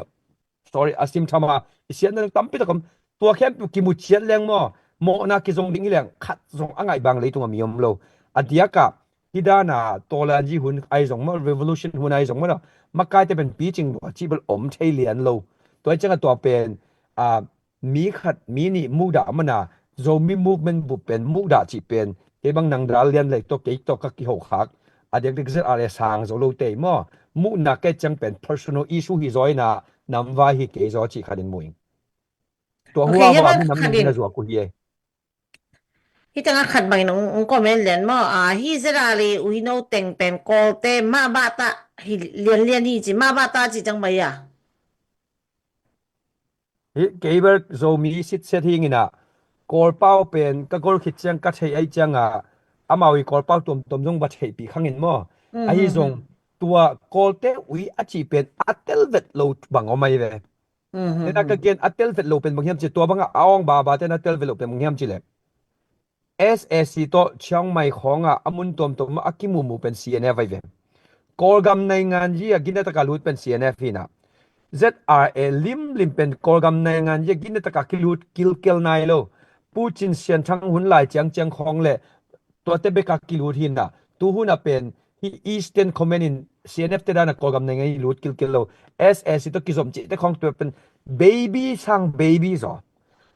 Sorry, a sim thama i siatna tampi tak om. Tua khempeuh kimu ciat leng maw, mawhna kizong ding hi leng khat zong a ngaih bang leitung a mi om lo. A diak ah hi dan a tawlanzi hun ai zong maw, revolution hun ai zong maw, makaite pen picing lua cih bel om thei lian lo. Tua i ciang a tua pen, a, mi khat mi nih muhdah mana, Zomi movement bup pen muhdah cih pen kei bang Nang Dal Lian lei tawh kei tawh ka kiho khak. A diakdiak Z R A sang zo lo tei maw, muhna kei ciang pen personal issue hi zaw in a, namvai hi kei zaw cih khat in mu ing. Tua hua hua mi na mun na zuak uh hi e. Hi tengah khat bangin ong comment lian maw, a, hi Z R A uh hi no teng pen Kawlte mah bah ta hi lianlian hi ci, mah bah ta ci ciang bang hi a. Hi kei bel Zomi sitset hi ing in a, Kawlpau pen ka gol khit ciang ka thei ai ciang a, amau i Kawlpau tuamtuam zong va theihpih khang in maw. Ahi zong tua Kawlte ui a cih pen a tel vet lo bang om ai ve. Tena ka gen a tel vet lo pen bang hiam ci, tua bangah a awng baba tena tel vet lo pen bang hiam ci le, S A C tawh Chiang Mai khawngah a mun tuamtuam a kimumu pen C N F ai ve. Kawlgam nainganzi a ginataka lut pen C N F hi na. Z R A limlim pen Kawlgam nainganzi a ginataka kilut kilkel nai lo. Pu Cin Sian Thang hun lai ciangciang khawng le tuate beka kilut hi na. Tu hun a pen hi Eastern Command in C N F te dana Kawlgam nainganzi lut kilkel lo. S A C tawh kizom cihte khawng tua pen baby sang baby zaw.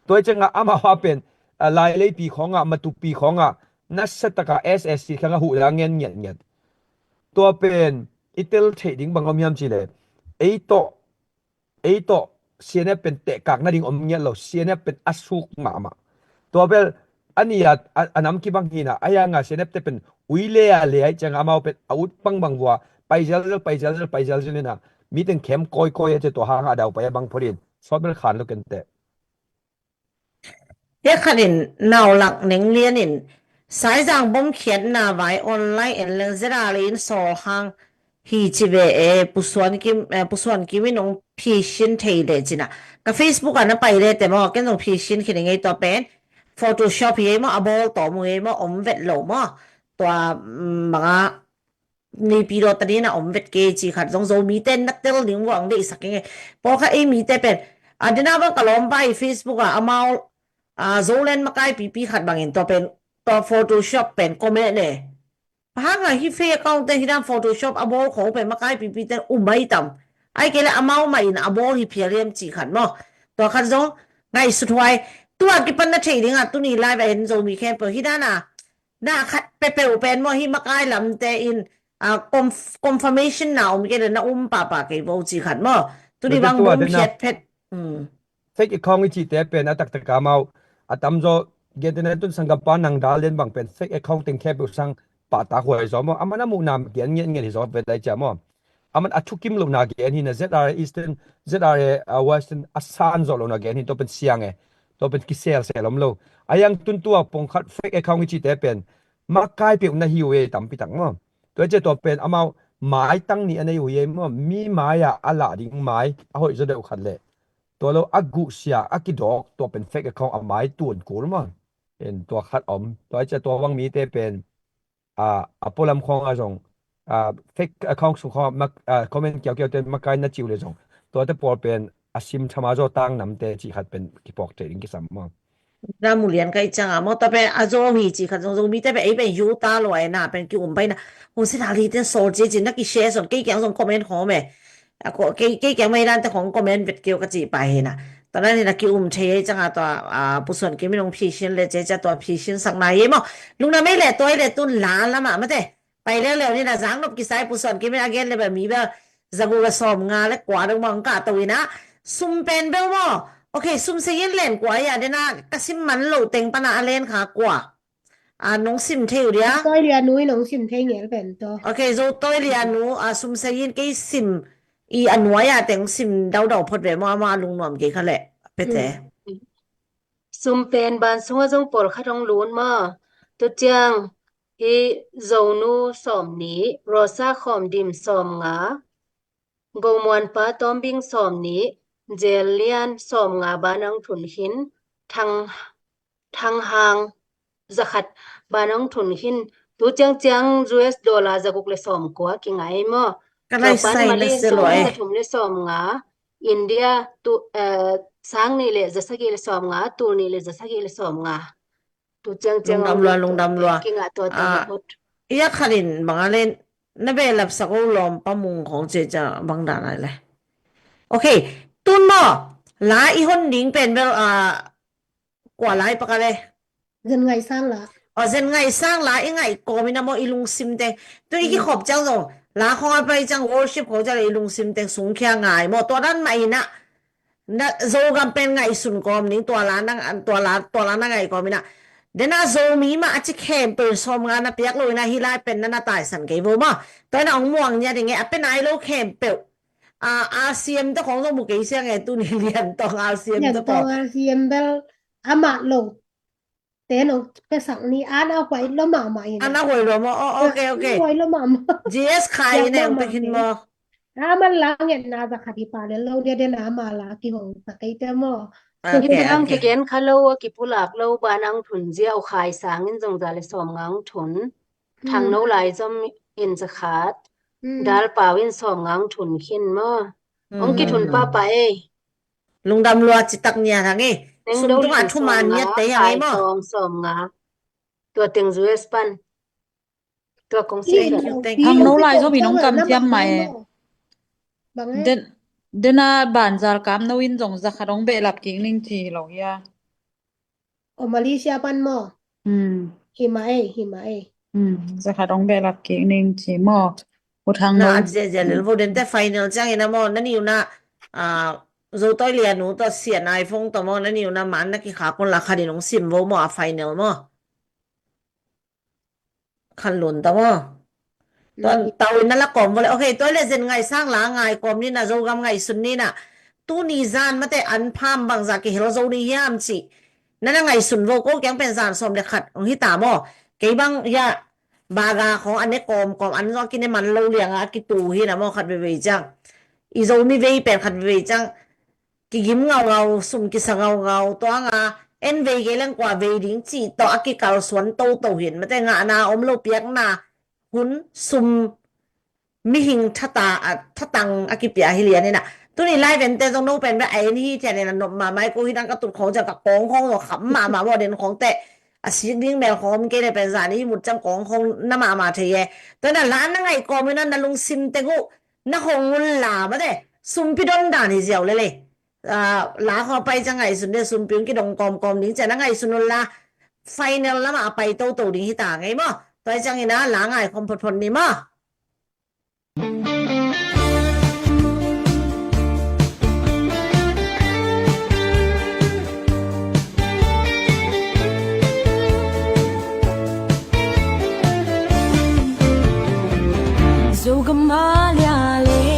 Tua i ciangah amau a pen, a, Laileipi khawngah, Matupi khawngah, nasa takah S A C khangah huhla ngen ngiatngiat. Tua pen i tel theih ding bang om hiam ci le, ei tawh, ei tawh C N F pen tehkak nading om ngiat lo, C N F pen a suk mahmah. Tua bel a ni a, a, a nam kibang hi na, a hiangah C N F te pen ui le a le ai ciangah amau pen a ut bangbang vua, pai zelzel, pai zelzel, pai zelzel hi na, mi teng khem kawikawi a ci, tua hangah a dau pai a bang phot in, sawt bel khan lo kenteh. Hia khat in Naulak Neng Lian in, Saizang bom khiatna vai online en leng Z R A in sawl hang hi ci ve e, Pu Suan Kim, eh, Pu Suan Kim in ong phisin thei le cina. Ka Facebook ah na pai le te maw, ken zong phisin khin ing ei tua pen. Photoshop hi ei maw, a bawl tawm uh ei maw, om vet lo maw. Tua, mm, manga nipi dawh ta dina om vet kei ci khat zong Zomite na tel ding uh ang deihsak ing e. Pawlkhat ei mite pen, a, dena bang ka lawmpa i Facebook ah amau, a, Zoland makai pipi khat bangin tua pen, tua Photoshop pen comment e. Hanga hi fake account te hi dan Photoshop a bawl khawng pen makai pipi ten um ai tam. Ai kei le amau mah in a bawl hi phial hiam ci khat maw. Tua khat zong ngaihsut huai. Tua kipan na thei dingah tuni live a en Zomi khempeuh hi dana na khat peuhpeuh pen maw, hi makai lamte in, a, conf-, confirmation na om kei le na um pahpah kei vo ci khat maw. Tuni bang bom khiat phet. Fake account i cihte pen a taktak a amau a tamzaw, gentehna tun sanggampa Nang Dal Lian bang pen fake account teng khempeuh sang pahtak huai zaw maw. Amah na muhna gen ngiatngiat hi zaw vet lai cia maw. aman a thukim lohna gen hi na, Z R A Eastern, Z R A, ah, Western a san zawh lohna gen hi, tua pen siang e. Tua pen kiselsel om lo. A yang tun tua pongkhat fake account i cihte pen makai peuh na hi uh e, tampi tak maw. Tua ciah tua pen amau maitang nih a nei uh e maw. Mi mai-ah a lah ding mai a hoih zaw deuh khat leh tua lo a guhsia a kidawk tua pen fake account a mai tuan kul maw. En tua khat om. Tua ciah tua bang mite pen a, a pualam khawngah zong, a, fake account sung khawngah mak-, a, comment kiaukiaute makai na ci uh leh zong tuate pawl pen a sim thama zaw tang namte cih khat pen kipawk thei ding kisam maw. Za mu lian ka i cang a maw, tua pen a zaw hi cih khat zong, Zomite pen ei pen yu ta lua e na pen ki-um pai na. Hong si thak hi ten sawl ci ci na ki share sawn, kei kiang zong comment khawng om e. A ko, kei, kei kiang mah i dante khawng comment vet keu ka cih pai hi na. Tua dan hi na ki-um thei hi cang a tua, a, Pu Suan Kim in hong phisin le ce ca tua phisin sakna hi maw. Lungdam ei le tua ei le tun la lamah mate. Pai leuleu ni na, zang nop kisai Pu Suan Kim in a gen le bel mi bel za guk le sawm nga le kua dong maw hong kah to hi na. Sum pen bel maw. Ok, sum sei in len kua hi a, den a ka sim man lo teng pan a a len kha kua. A, nong sim thei uh dia? Tawi Lia nu in nong sim thei ngel pen tawh. Ok, Zo Tawi Lia nu, a, sum sei in kei sim i a nuai a teng sim daudau phot ve maw, ama lungnuam kei kha leh. Pete. Mm. Sum pen ban sungah zong pawlkhat hong lut maw. Tu ciang hi Zonu sawm nih, Rosa Khawm Dim sawm nga, Go Muan Pa Tawm Bing sawm nih, Zel Lian sawm nga ban hong thun khin, Thang, Thang Hang za khat ban hong thun khin. Tu ciangciang U S dollar za guk le sawm kua kingah ei maw. Ka lai Japan sai na Malaysia se lo sawm eh. Za thum le sawm nga, India tu, eh, sang nih le za sagih le sawm nga, tul nih le za sagih le sawm nga. Tu ciangciang lungdam lua, lungdam lua. Kingah tua teng ah, hot. Ia khat in bang a len na behlap sak o lawm pa mung khawng cia cia bang dan ai le. Ok, tun maw, la i hon ding pen bel, ah, kua lai pak a le. Zen Ngaih Sang la. Aw, Zen Ngaih Sang la i ngaih kawm in a maw i lungsim teng. Tu i kikhop ciang zong, la khawng a pai ciang worship khawng ciang i lungsim teng sungkhia ngai maw. Tua dan mah in a, na Zogam pen ngaihsun kawm ning, tua la na, tua la, tua la na ngaih kawm in a. Den a Zomi mah a ci khempeuh sawm nga na piak lo in a, hih lai pen na na taisan kei vo maw. Tua in a hong muang nia ding e, a pe nai lo khempeuh. A, R C M te khawng zong mu kei siang e, tuni Lian Tawng R C M te khawng. Lian Tawng R C M bel amah lo. Te no pe sak ni, an a huai lo mahmah in. An a huai lo maw, oh, ok, ok. Huai lo mahmah. G S khai in a hong pe khin maw. A man la ngetna za khat hi pah le lo dia den a ma la kihong sak kei te maw. Ok, ok. Kigen kha lo, a kipulak lo, ban hong thun ziau khai sang in zong za le sawm nga hong thun. Thang no lai zom in za khat. Dal pau in sawm nga hong thun khin maw. Hong kithun pahpah ei. Lungdam lua citak nia hang e. Sum tungah thuman nia te hang e maw. Sawm nga. Tua teng U S pan. Tua kong si. Thank you, thank you. Hang no lai zom in hong kam thiam mai e. Den, den a banzal kam no in zong za khat hong behlap kik ning ci lo hia. O Malaysia pan maw. Hi mah ei, hi mah ei. Za khat hong behlap kik ning ci maw. Ut hang no. Na at ziahziah lel vo den te final ciang in a maw. Na ni uh na, ah, Zo Tawi Lia nu tawh sian iPhone tawh maw. Na ni uh na man na kikhak un la khat in hong sim vo maw a final maw. Khan lun ta maw. Tua tau in na la kawm vo le. Ok, tua le Zen Ngaih Sang la ngai kawm ni na, Zogam ngaihsun ni na. Tuni zan mate an pham bangza kihel zo ni hiam ci. Na na ngaihsun vo ko kiang pen zan sawm le khat hong hi ta maw. Kei bang hia baga khawng an ne kawmkawm an zong a kine man lo liang a kitu hi na maw khat veivei ciang. I Zomi vei pen khat veivei ciang. Kigim ngaungau, sum kisa ngaungau, tua nga en vei kei leng kua vei ding cih tawh a kikalsuan toto hin. Mate ngahna om lo piakna hun sum mihing thata, a, thatang a kipia hi lian in a. Tuni lai vente zong no pen ve a en hi thian in a nop mahmah i ko hi dang ka tut khawng ciang ka kawng khawng zong kham mahmah maw den khawng teh. A sik ding mel khawng om kei le pen zan i mut ciang kawng khawng na mahmah thei e. Tua in a la na ngaih kawm in a na lungsim teng uh na hong un la mate sumpi don dan hi ziau lele. Ah, la khawng a pai ciang ngaihsun le sumpi hong kidong kawmkawm ding ciang na ngaihsun un la final lamah a pai toto ding hi ta ngei maw. Tua hi ciang in a la ngai khawm photphot ni maw. Zogam a lia le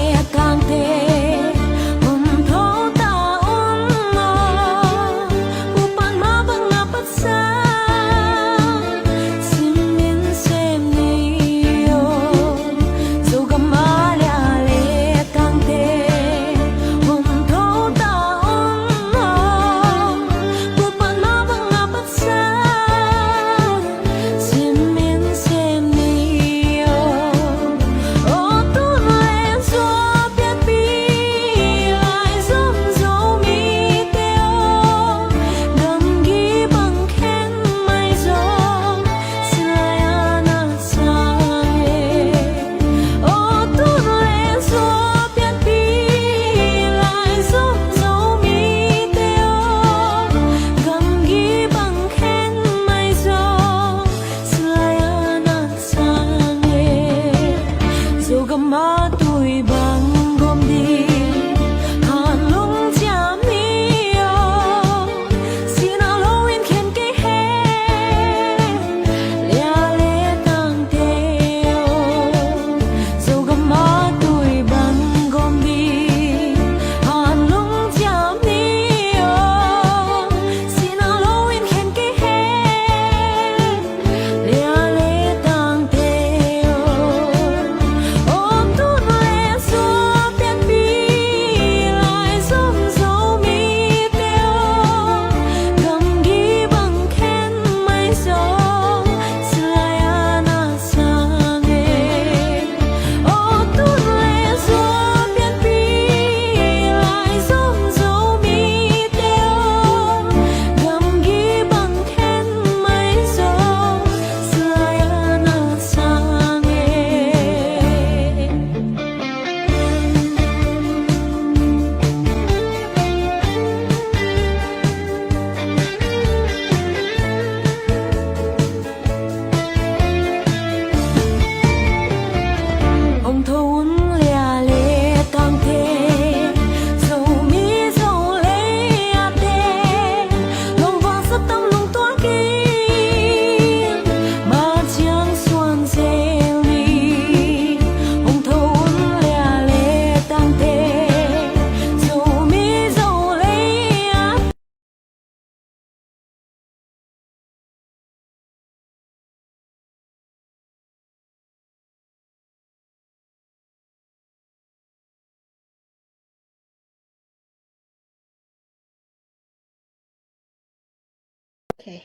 Ok.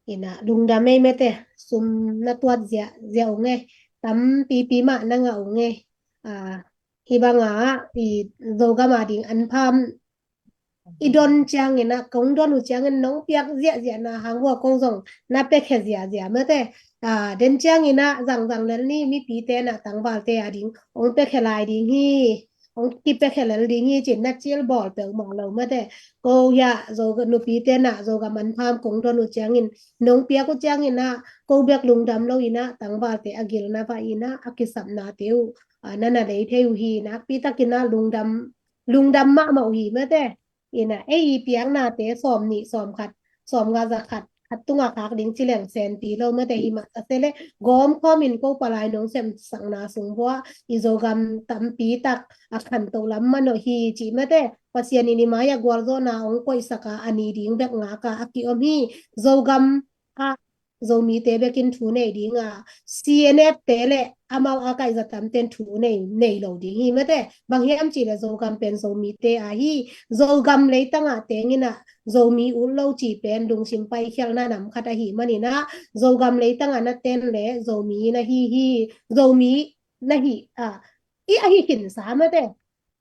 Ina lungdam ei mate, sum na tuat zia zia ung ei, tampipi mah na ngah ung ei. Ah, hi banga i Zogam a ding anpham i don ciangina, kong don uh ciangin nong piak ziahziah na hang hua kong zong na pekhe ziahziah mate. Ah, den ciangina zangzang lel ni, mipite na tangvalte a ding ong pekhe lai ding hi, ong kipekhe lel ding hi cin na cil bawl peuhmah lo mate. Ko hia zo nupi tena Zogam anpham kong don uh ciangin, nong piak uh ciangina ko bek lungdam lo ina tangvalte a gilna va ina a kisapnate uh, ah, na na lei thei uh hi. Nakpi takina lungdam, lungdam mahmah uh hi mate. Ina ei i piaknate sawm nih, sawm khat, sawm nga za khat, khat tunga khak ding ci leng senpi lo mate. Hi mah ta se le gawm khawmin ko palai nong semsakna sung vua i Zogam tampi tak a khanto lam mano hi ci mate. Pasian in i mai a gualzawhna ong koihsaka a ni ding bek ngaka a kiom hi. Zogam a Zomite bekin thu nei dinga, C N F te le amau a kaihzatamten thu nei, nei lo ding hi mate. Bang hiam cih le Zogam pen Zomite a hi. Zogam leitanga tengina Zomi ut lo ci pen lungsim paikhialna nam khat ahi manina, Zogam leitanga na ten le Zomi na hi hi. Zomi na hi a, i ahi khinsa mate.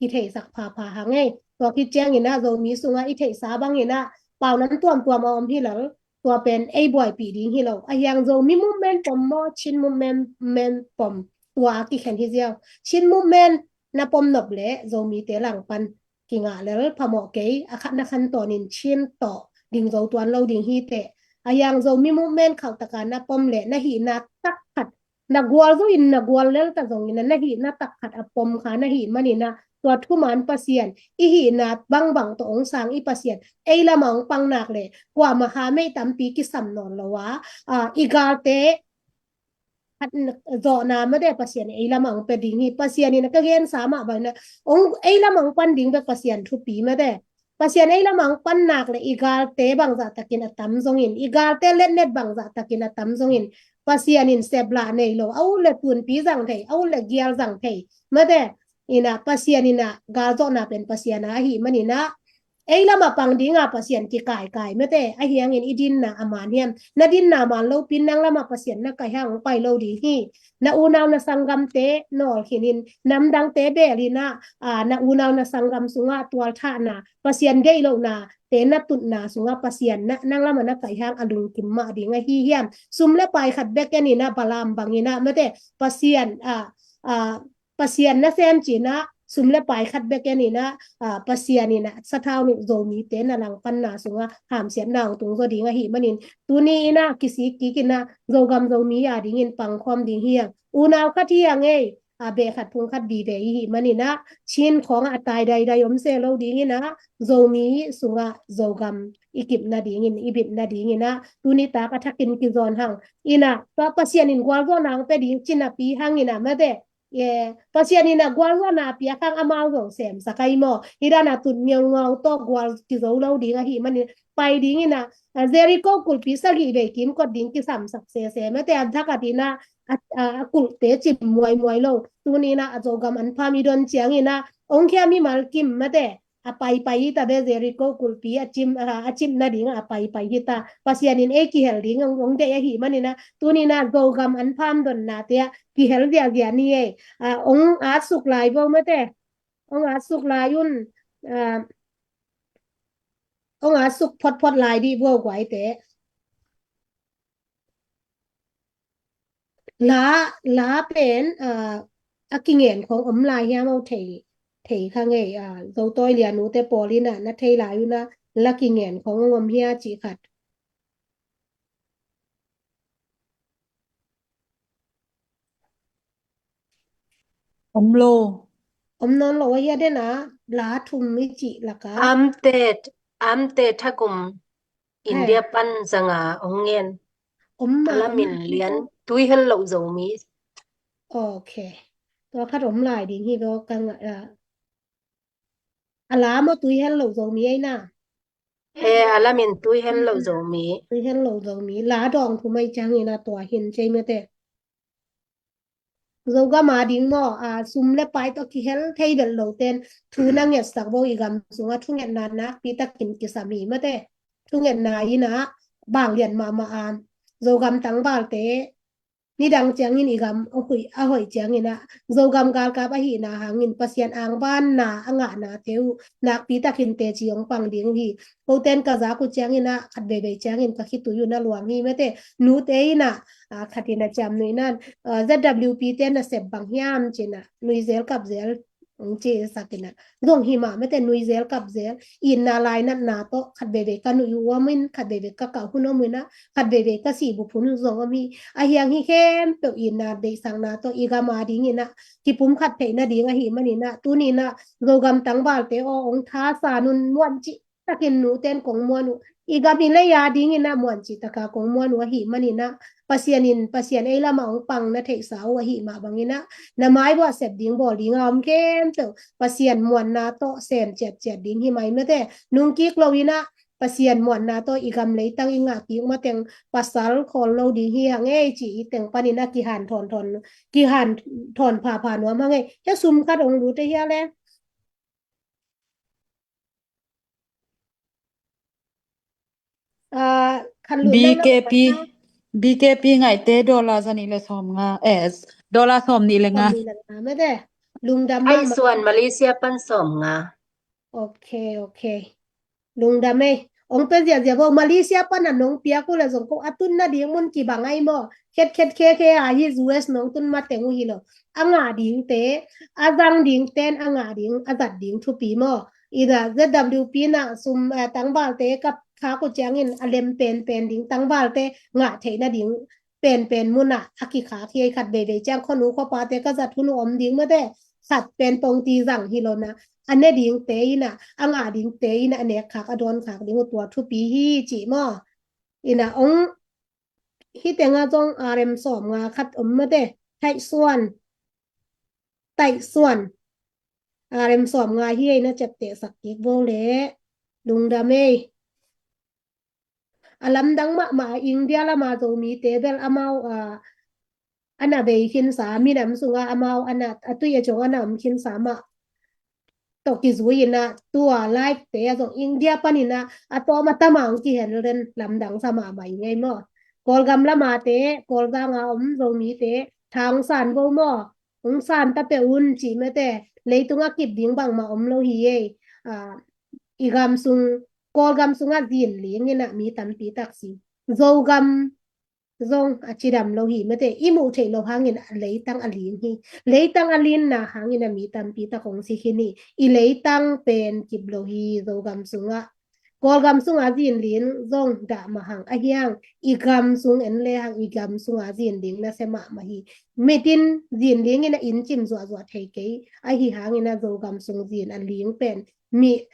Hi theisak phapha hang ei. Tua khit ciangina Zomi sunga i theihsa bangina pau nam tuamtuam a om hi lal, tua pen ei buaipih ding hi lo. A hiang Zomi movement pom maw, Chin movement, movement pom, tua a kikhen hi ziau. Chin movement na pom nop le Zomite langpan kingah lel phamawh kei, a khat na khan tawnin Chin tawh ding zo tuan lo ding hi teh. A hiang Zomi movement khauhtaka na pom le na hihna tak khat na gualzo in na gual lel ta zongin na hihna tak khat a pom kha na hih manina, tua thuman Pasian i hihna bangbang tawh ong sang i Pasian ei lama ong pang nak le kuama kha mei tampi kisam nawn lo a, ah, i galte khat zawhna mate Pasian ei lama ong pe ding hi. Pasian in a ka gensa mah bangina ong ei lama ong pan ding bek Pasian thupi mate. Pasian ei lama ong pan nak le i galte bangzah takin a tam zongin, i galte letnet bangzah takin a tam zongin, Pasian in seplah nei lo, a ut le tunpi zang thei, a ut le gial zang thei mate. Ina Pasian ina galzawhna pen Pasian a ahi manina ei lama pang dinga Pasian kikaikai mate. A hiangin i dinna a man hiam? Na dinna man lopin nang lama Pasian na kai hang ong pai lo ding hi. Na unau na sanggamte nawlkhinin, namdangte belina, ah, na unau na sanggam sunga tualthahna, Pasian deih lohna te na tutna sunga Pasian na, nang lama na kaihang a lungkim mah ding ahi hiam? Sum le pai khat bek enina Balaam bangina mate, Pasian, ah, ah, Pasian na sem cina sum le pai khat bek enina, ah, Pasian ina sathau nih Zomite na langpanna sunga hamsiatna ong tung zaw ding ahi manin, tuni ina kisik kikina Zogam Zomi a dingin pangkhawm ding hiang. Unau khat hiang ei, a beh khat phung khat vive ihi manina, Chin khawng a tai daidai om se lo dingina, Zomi sunga Zogam i kipna dingin, i bitna dingina, tuni tak a thakin kizawn hang. Ina, pa, Pasian in gualzawhna ong pe ding cinapi hangina mate. Ye, Pasian ina gualzawhna a piak hang amau zong semsak ai maw. Hi dana tut ngeungau tawh gual kizo lo ding ahi manin, pai dingina, a, Jericho kulhpi sagih vei kimkot ding kisamsak sese mate, a thak a dina, a, a, a kulhte cim muaimuai lo. Tunina a Zogam anpham i don ciangina ong khia mimal kim mate, a paipai hita be, Jericho kulhpi a cim, a, a cimna dinga a paipai hita. Pasian in ei kihel ding ong, ong deih ahi manina, tunina Zogam anpham donnate a kihel ziahziah ni ei. A, ong atsuk lai vo mate. Ong atsuk lai un, a, ong atsuk photphot lai dih vo guaite. La, la pen, a, a kingen khong om lai hiam, au thei, thei kha ngei, a, Zo tawi lianute pawlina na thei lai una la kingen khong ong om hia cih khat. Om lo. Om nawn lo a hia dena la thum i cih laka. Amte, amte thakum India pan zanga ong ngen. Om ma, a lamin om lian, tui hel lo Zomi. Ok. Tua khat om lai ding hi lo ka nga, a, a la maw tui hel lo Zomi ei na? He, a lamin tui hel lo Zomi. Tui hel lo Zomi. La dawng thu mai ciangina tua hin cei mate. Zogam a ding maw, a, sum le pai tawh kihel thei bel lo ten thu na ngetsak vo, i gam sunga thungetna nakpi takin kisam hi mate. Thungetna ina, bang lian mahmah a, Zogam tangvalte nidang ciangin i gam a hoih, a hoih ciangin ah, Zogam galkap ahihna hangin Pasian angvanna a ngahnate uh nakpi takin teci hong pang ding uh hi. Koten ka zak uh ciangin ah, khat veivei ciangin ka khitui uh na luang hi mate. Nute in ah, ah, khat in a ciamnuih nan, ah, Z W P te nasep bang hiam ci-in ah, nuizel kapzel hong ci sak in ah, zong hi mah mate, nuizel kapzel, itna lainatna tawh khat veivei ka nuih uh om in, khat veivei ka kah hun om in ah, khat veivei ka sihbup hun zong om hi. Ahi hang hih khempeuh itna deihsakna tawh i gam a dingin ah kipumkhat theih nading ahih manin ah, tuni in ah Zogam tangvalte aw, hong thasan un, muancih takin nuten kong muan uh. I gam i lei a dingin ah muancih taka kong muan uh ahih manin ah, Pasian in, Pasian ei lamah hong pang na theihsa uh ahih mah bangin ah, na mai buah sep ding bawl ding a om khempeuh Pasian muanna tawh sem ciatciat ding hi mai mate. Nungkik lo in ah, Pasian muanna tawh i gam leitang i ngah kik mateng pasal khawl lo ding hi hang ei ci, i teng panin ah kihanthawn thawn, kihanthawn phapha nuam hang ei. Hia sum khat hong lut ei hia le. Ah, khan lut nang B K P, nang B K P ngaihte dollar za nih le sawm nga, eh, dollar sawm nih le nga. Sawm nih le nga, mate. Lungdam ai mah, suan Malaysia pan sawm nga. Ok, ok. Lungdam ei. Hong pe ziahziah vo, Malaysia pan a nong piak uh le zong ko a tun nading mun kibang ai maw. Khetkhet khekhe a hi U S nong tun mateng uh hi lo. A ngah dingte, a zang dingten a ngah ding, a zat ding thupi maw. Ina Z W P na sum, eh, tangvalte ka khak uh ciangin a lem penpen ding, tangvalte ngah theih nading penpen mun ah a kikhak hi ei. Khat veivei ciang khuanu khuapate ka zat hun uh om ding mate, khat pen pongti zang hi lo na, a ne dingte in ah, a ngah dingte in ah a nek khak, a dawn khak ding uh tua thupi hi ci maw. Ina hong, hih teng ah zong R M sawm nga khat om mate, Taih Suan, Taih Suan. R M sawm nga hi ei, na ciaptehsak kik vo le. Lungdam ei. A lamdang mahmah a, India lama Zomite bel amau, ah, a na bei khinsa, minam sunga amau a na, a tui a ciang a na om khinsa mah tawh kizui in ah, tua live te a zong India panin ah a tawm a tam a hong kihel den lamdang sa mahmah i ngei maw. Kawlgam lamate, Kawlgam a om Zomite tha hong san vo maw, hong san ta peuh un ci mate. Leitung a kip ding bangmah om lo hi ei. Ah, i gam sung, Kawlgam sungah zin ling in ah mi tampi tak si. Zogam zong a cidam lo hi mate, i muh theih loh hangin a leitang a ling hi. Leitang a linna hangin a mi tampi tak hong si khin hi. I leitang pen kip lo hi Zogam sungah. Kawlgam sunga zin ling zong dah mah hang, ahi hang i gam sung en le hang i gam sunga zin ling nasia mahmah hi. Mitin zin ling in a inn cim zuahzuah thei kei, ahi hangin a Zogam sung zin a ling pen mi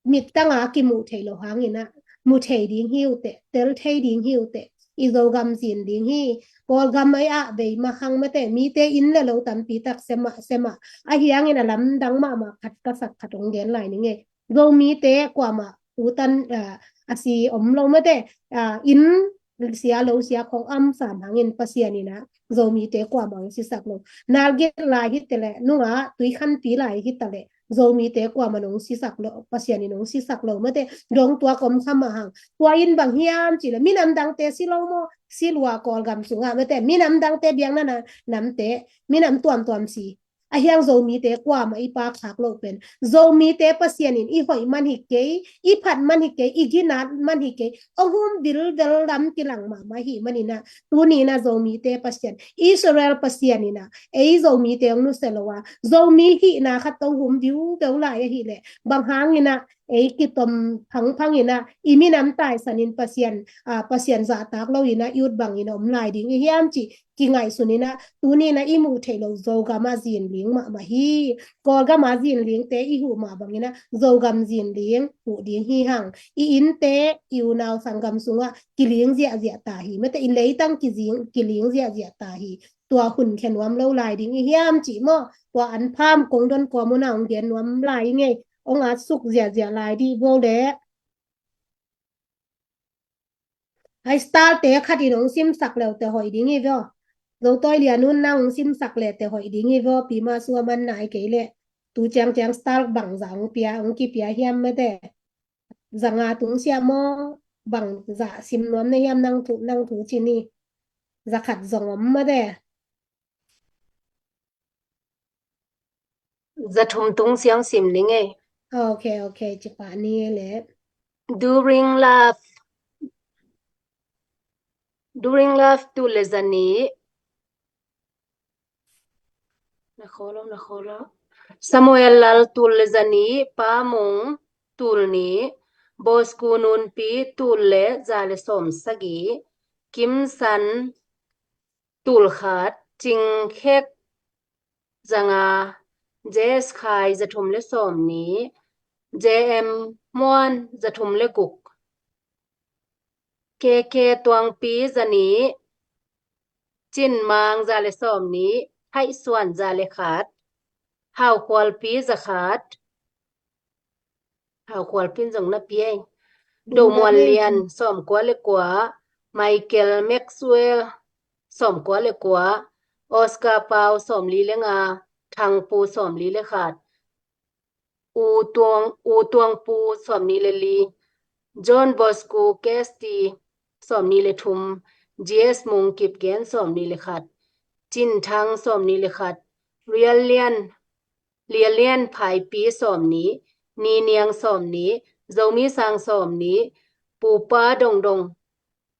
mittang a kimuh theih loh hangin ah mu thei ding hi uh teh, tel thei ding hi uh teh. I Zogam zin ling hi. Kawlgam ei ah bei mah hang mate, mite inn le lo tampi tak sia mah, sia mah. Ahi hangin a lamdang mahmah khat ka sak khat hong gen lai ning ei. Zomite kuamah utan, ah, a si om lo mate, ah, inn sia lo sia khong a om sam hangin Pasian in ah Zomite kuamah hong sisak lo. Nalgit lai hi ta leh, nunga Tuikhanpi lai hi ta leh, Zomite kuamah hong sisak lo, Pasian in hong sisak lo mate. Dong tua kom kha mah hang. Tua in bang hiam cih leh, minam dangte si lo maw, si lua Kawlgam sungah mate. Minam dangte biakna na, namte, minam tuamtuam si. Ahi hang Zomite kuamah i pahkhak loh pen, Zomite Pasian in i hoih man hi kei, i phat man hi kei, i ginat man hi kei, hong hum vilvel lam kilang mahmah hi manin ah, tuni in ah Zomite Pasian, Israel Pasian in ah ei Zomite hong nusia lo a, Zomi hihna khat tawh hum viuveu lai ahih leh, bang hangin ah ei kitom phangphang in ah, i minam taisan in Pasian, ah, Pasian zahtak lo in ah i ut bangin a om lai ding i hiam cih kingaihsun in ah, tuni in ah i muh theih loh Zogam ah zin ling mahmah hi. Kawlgam ah zin lingte i huh mah bangin ah Zogam zin ling huh ding hi hang. I innte, i unau sanggam sungah kiling ziahziah ta hi mate, i leitang kizing, kiling ziahziah ta hi. Tua hun khia nuam lo lai ding i hiam cih maw. Tua an pham kong don kua mun ah hong gen nuam lai i ngei. Hong at suk ziahziah lai dih vo le. Hai star te khat in hong simsak leu te hoih ding hi veo. Zo tawi lian un nang hong simsak le te hoih ding hi veo. Pi ma sua man nai kei le. Tu ciang ciang star bang za hong pia, hong kipia hiam mate. Za nga tung sia maw. bang zah sim nuam na hiam, nang thu, nang thu ci ni. Za khat zong om mah de. Za thum tung siang sim ning ei. Ok, ok, ci pah ni le. During love, during love tul le za nih. Na kholo, na kholo. Samuel Lal tul le za nih, Pa Mung tul nih, Bosku Nunpi tul le za le sawm sagih, Kim San tul khat, Cing Khek za nga, J S Khai za thum le sawm nih, J M Muan za thum le guk, K K Tuangpi za nih, Cin Mang za le sawm nih, Thaih Suan za le khat, Hau Khualpi za khat, Hau Khualpi in zong na pia ei. Do Muan Lian sawm kua le kua, Michael Maxwell sawm kua le kua, Oscar Pau sawm li le nga, Thang Pu sawm li le khat, U Tuang, U Tuang Pu sawm nih le li, John Bosco Kesti sawm nih le thum, G S Mung Kipgen sawm nih le khat, Cin Thang sawm nih le khat, Rial Lian, Lial Lian Phaipi sawm nih, Ni Niang sawm nih, Zomi Sang sawm nih, Pupa Dong Dong,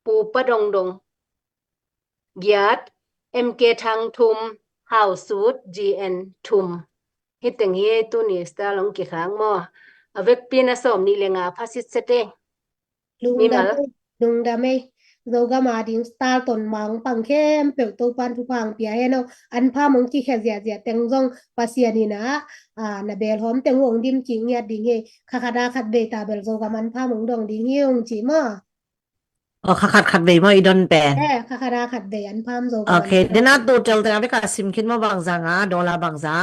Pupa Dong Dong giat, M K Thang thum, Hau Sut, G N thum. Hi teng hi tuni style hong kikhang maw. A vekpi na sawm nih le nga pha sitset ei. Lungdam ei, lungdam ei. Zogam a ding style ton mang pang khempeuh Topan thupha hong pia hen aw. An pham hong kikhia ziahziah teng zong Pasian in a, a, na bel hawm teng hong dim kik ngiat ding hi. Kha khat a khat vei ta bel Zogam an pham hong dong ding hi hong ci maw. Oh, kha khat khat vei maw i don pen. Eh, kha khat a khat vei an pham zo. Ok, den a tu tel teng a bek a sim khin maw, bangza nga, dollar bangza.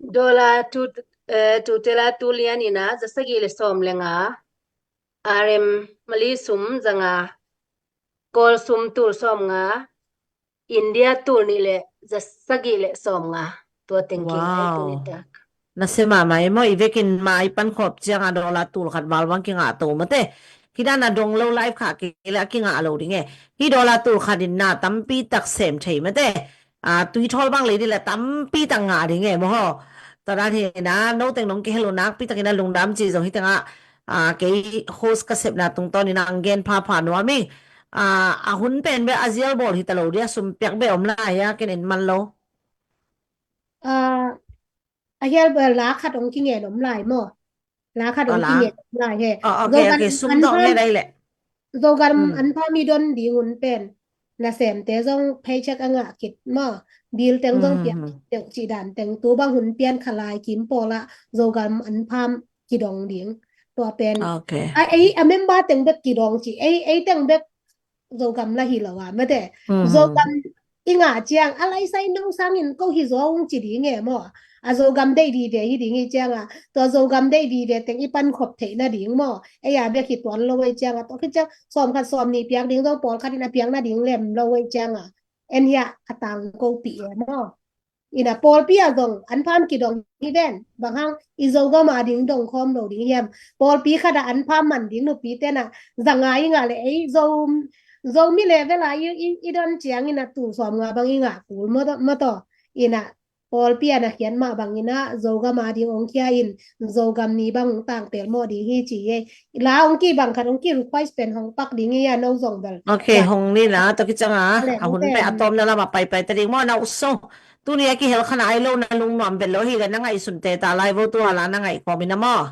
Dollar tu, eh, tu tel a tu lian in a za sagih le sawm le nga. R M Mali sum za nga. Kawl sum tul sawm nga. India tul nih le za sagih le sawm nga. Tua teng kei. Wow. Na sia mahmah ei maw, i vekin mai pan khop ciang a dollar tul khat val bang kingah to mate. Hi dan a dong lo live kha kei le a kingah lo ding e. Hi dollar tul khat in na tampi tak sem thei mate. A, tui thawl bang lei ding le tampi tak ngah ding e maw. Tua dan hi na, no teng nong kihel uh nakpi takin a lungdam ci zong hi teng ah, a, kei host ka sepna tungtawn in a ang gen phapha nuam ing. A, a hun pen beh a zial bawl hi ta lo dia, sum piak beh om lai a, ken en man lo. A, a hial beh la khat ong kingen om lai maw? La khat ong kingen om lai he. Oh, ok, ok, sum dong he dai le. Zogam an pham i don ding hun pen. Nasemte zong paycheck a ngah kit maw? Bill teng zong piak kit deuh cih dan teng tu bang hun pian kha lai kim pawl ah Zogam an pham kidong ding. Tua pen. Ok. A, ei, a member teng bek kidong ci. Ei, ei teng bek Zogam la hi lo a, mate. Zogam i ngah ciang, a laisai no sangin ko hi zaw ung ci ding e maw. A Zogam deih vive hi ding hi ciang a. Tua Zogam deih vive teng i pan khop theih nading maw. Ei a bek hi tuan lo ei ciang a. Tua khit ciang, sawm khat sawm nih piak ding zong pawl khat in a piak nading lem lo ei ciang a. En hi a, a tang ko pi e maw. Ina pawlpi ah zong an pham kidong hi ven. Bang hang i Zogam a ding dong khawm lo ding hiam? Pawlpi khat ah an pham man ding nupi ten ah za nga i ngah le ei Zo, Zomi level a i, i, i don ciang ina tul sawm nga bang i ngah kul maw taw, maw taw. Ina pawlpi ah na khiat mah bang ina Zogam a ding ong khia in Zogam ni bang tang pel maw ding hi ci ei. La ong ki bang khat ong ki request pen hong pak ding hi a no zong bel. Ok, hong ni la, tua ki ciang a, a hun pen a tawmna lam a paipai ta ding maw na uso. Tuni a kihel khan a ai lo na lungnuam bel lo hi le na ngaihsun te ta lai vo tu a la na ngaih kawm in a maw.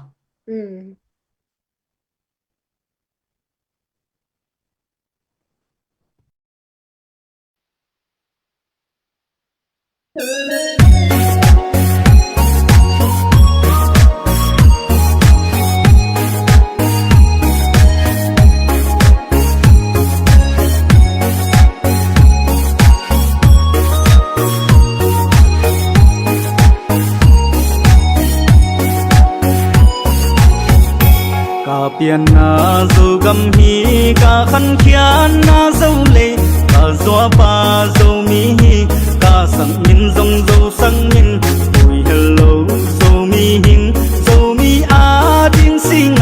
Ka pianna Zogam hi, ka khankhiatna Zolei, ka zuapa Zomi hi, ka sakmin zong Zo sakmin, ui hello Zomi hing, Zomi a ding sing.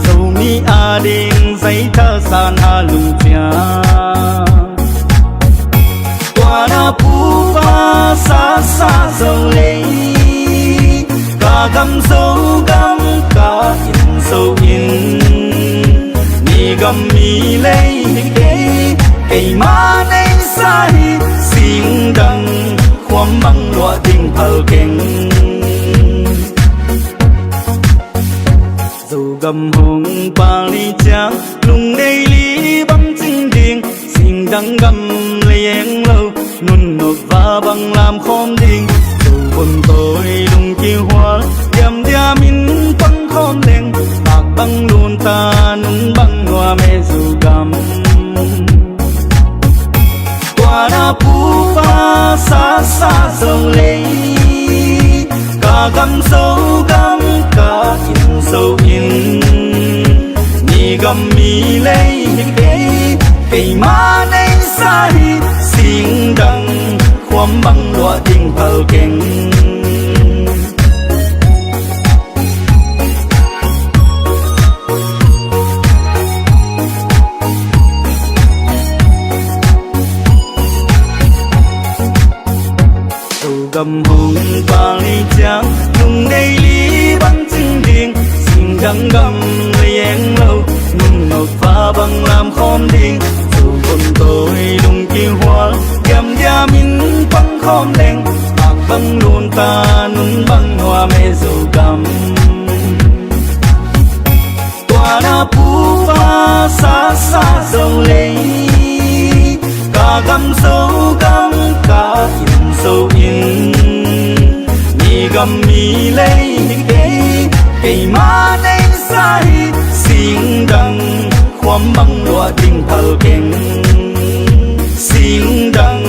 Zomi ading zaitha sa na lungcia. Tua na pupa sasa Zolei, ka gam Zogam ka inn Zo inn. Mi gam mi lei hi kei, keima neisa hi singdang khuam bang luah ding phal keng. Zogam hong pal ni ciang lungdei li bang cing ding, singdang gam lei eng lo, nun nop va bang lam khawm ding. Zo vun tawi lung kihual, diamdiam in pang khawm leng, tak bang lun ta nun bang nuam e Zogam. Tua na pupa sasa Zolei, ka gam Zogam ka inn Zo inn. Mi gam mi lei hi kei, keima neisa hi singdang khuam bang luah ding phal keng. Zogam hong pal ni ciang lungdei li bang cing ding, singdang gam lei eng lo, nun nop va bang lam khawm ding. Zo vun tawi lung kihual, diamdiam in pang khawm leng, tak bang lun ta nun bang nuam e Zogam. Tua na pupa sasa Zolei, ka gam Zogam ka inn Zo inn. Mi gam mi lei hi kei, keima neisa hi singdang khuam bang luah ding phal keng. Singdang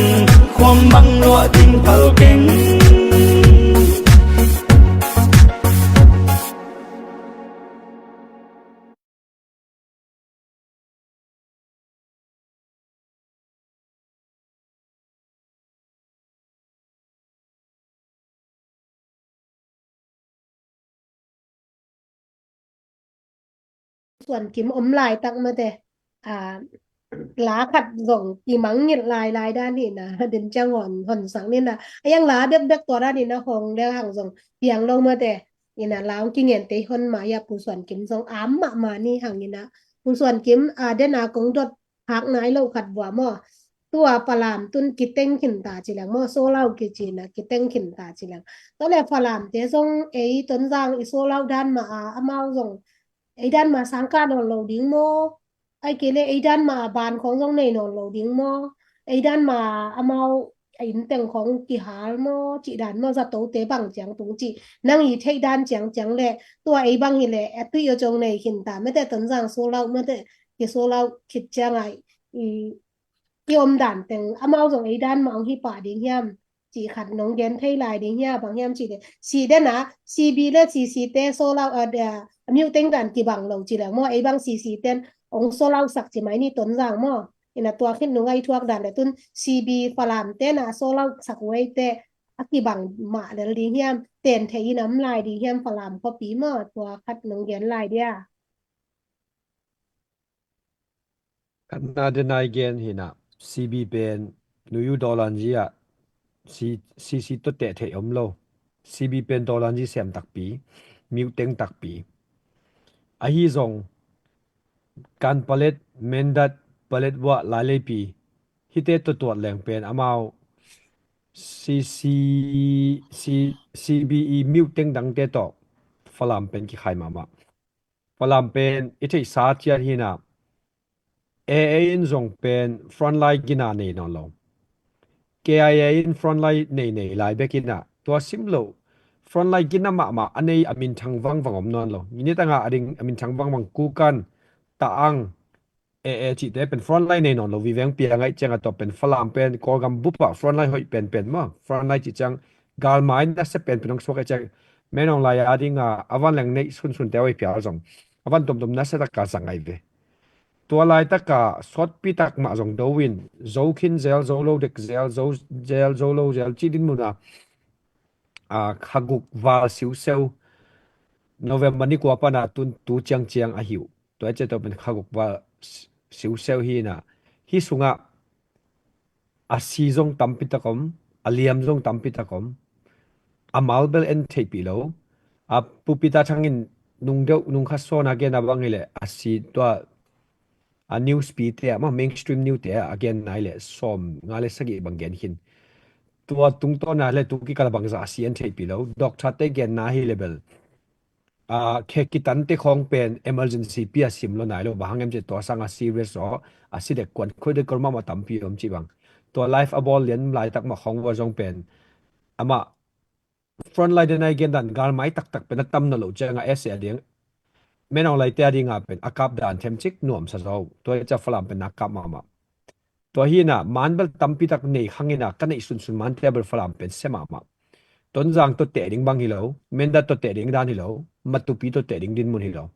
khuam bang luah ding phal keng. Suan Kim om laitak mate, a, la khat zong kimangngilh lailai dan hi na, den ciang hon, hon sak ni na. A yang la bekbek tua dan hi na, hong le hang zong piang lo mate. Ina la hong kingen te hon ma ya Pu Suan Kim zong am mahmah ni hang ina. Pu Suan Kim, a, den a kong dot hak nai lo khat vua maw. Tua Falam tun kiteng khin ta ci leng maw, solau kici na kiteng khin ta ci leng. Tua le Falam te zong ei Tonzang i solau dan ma a, amau zong ei dan ma sangkah nawn lo ding maw? Ai kei le ei dan ma a ban khong zong nei nawn lo ding maw? Ei dan ma amau a inn teng khong kihal maw? Cih dan maw? Zato te bang ciang tung cih nang i theih dan ciangciang le tua ei bang hi le a tuih a cong nei khin ta mate Tonzang solau mate kisolau khit ciang ai i i om dan teng amau zong ei dan mah hong hi pah ding hiam? Cih khat nong gen thei lai ding hia, bang hiam cih le si den a C B le C C te solau a, a miuteng dan kibang lo ci leng maw, ei bang C C ten hong solau sak ci mai ni Tonzang maw. Ina tua khit nung a i thuak dan le tun C B Falam te na solau sak uai te a kibang mah lel ding hiam, ten thei in a om lai ding hiam Falam khuapi maw, tua khat nong gen lai dia. Khatna den a i gen hi na, C B pen nuyu dawlanzi ah C, C C tawh teh theih om lo. C B pen dawlanzi sem takpi, miuteng takpi. Ahi zong Kanpalet, Mindat, Paletwa, Laileipi hite tawh tuat leng pen amau C C, C, C B i miuteng dangte tawh Falam pen kikhai mahmah. Falam pen i theihsa ciat hi na, A A in zong pen frontline gina nei nawn lo. K I A in frontline nei nei lai bek in a, tua sim lo frontline gina mahmah a nei a minthang vangvang om nawn lo. Nitanga a ding a minthang vangvang Kukan, Taang, A A cihte pen frontline nei nawn lo. Viveng pia ngaih ciang a tua pen Falam pen Kawlgam bup ah frontline hoih penpen maw. Frontline cih ciang galmai nasia penpen hong suak a ciang, Menawng lai a ding a, a van leng neih sunsunte a hoih pial zong a van tuamtuam nasia taka zang ahi ve. Tua laitaka sawtpi tak mah zong do in, zo khin zel, zo lo dek zel, zo zel, zo lo zel cih dinmun a, a, khaguk val siuseu. November ni kua pana tun tu ciangciang a hi uh. Tua ciang tua pen kha guk val siuseu hi na. Hi sungah a si zong tampi tak om, a liam zong tampi tak om. A mal bel en theihpih lo. A pupita thangin nung deuh nung khat sawn a gen a bang hileh a si tua a news pi te ah, ma mainstream news te ah a gen nai le sawm nga le sagih bang gen khin. Tua tungtawn a le tu kikal a bangzah a si en theihpih lo. Doctor te gen na hi le bel a khe kitan te khawng pen emergency pi a sim lo nai lo. Bang hang em cih tua sang a serious aw a si dek kuan khoi dek kor mahmah tampi om cih bang. Tua life a bawl lian laitak mah khawng vua zong pen amah frontline den a i gen dan galmai taktak pen a tam na lo ciang a ese a ding. Men aung lai te a ding a pen a kap dan them cik nuam sa zo. Tua i ca Falam pen na kap mahmah. Tua hi na man bel tampi tak nei khang ina ka neih sunsun man te bel Falam pen se mahmah. Tonzang to teh ding bang hi lo, Mindat to teh ding dan hi lo, Matupi to teh ding din mun hi lo.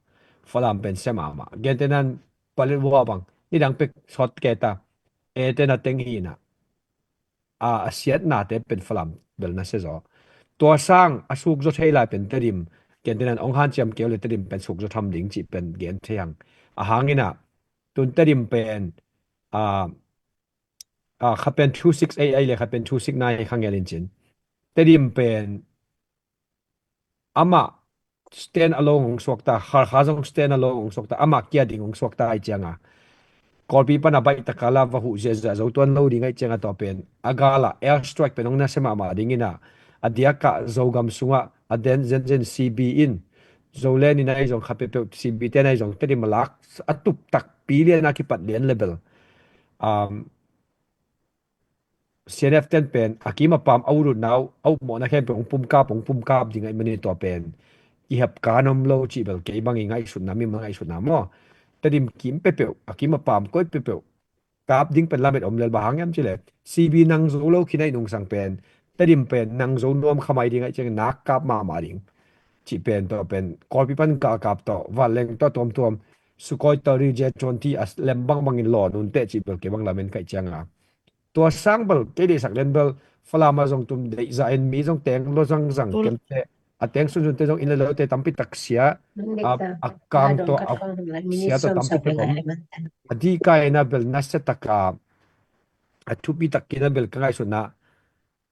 Falam pen se mahmah. Gen te nan Paletwa bang ni dang pek sawt ke ta. E te na teng hi na a, a siatnate pen Falam bel na sia zaw. Tua sang a sukzaw thei lai pen Tedim, gen te nan ong hanciam keu le Tedim pen sukzaw tham ding cih pen gen thei hang. A hangin a, tun Tedim pen a, a kha pen two six eight ai le kha pen two six nine kha ngelin cin. Tedim pen amah stand alone hong suakta, Khalkha zong stand alone hong suakta, amah kia ding hong suakta ai cianga. Kawlpi pana baih taka la va huh ziazia zo tuan lo ding ai cianga tua pen. A gala air strike pen hong nasia mahmah dingina. A diaka Zogam sunga, a den zen zen C B in. Zolen in ai zong kha peuhpeuh C B ten ai zong Tedim a lak a tup takpi lian a kipat lian level. Um, C N F ten pen a kim a pam a urut nau a upmawhna khempeuh hong pumkap hong pumkap ding ahi manin tua pen i hep kan om lo cih bel kei bang i ngaihsutna mi ma ngaihsutna maw? Tedim kim pepeuh a kim a pam koi pepeuh kap ding pen lamet om lel bang hang hiam cih le C B nang zo lo khin ahi nungsang pen Tedim pen nang zo nuam khamai ding ahi ciang nak kap mahmah ding cih pen tua pen Kawlpi pan galkap tawh vanleng tawh tuamtuam Sukhoi thirty J twenty a lem bangbangin law nunte cih bel kei bang lamen kaih cianga. Tua sang bel kei deihsak lian bel Falam a zong tum deih zahin mi zong teng lo zangzang kemte a teng sunsunte zong inn le lote tampi tak sia a kang tawh a sia tawh tampi tak om. A dihkaina bel nasia taka a thupi tak kina bel ka ngaihsutna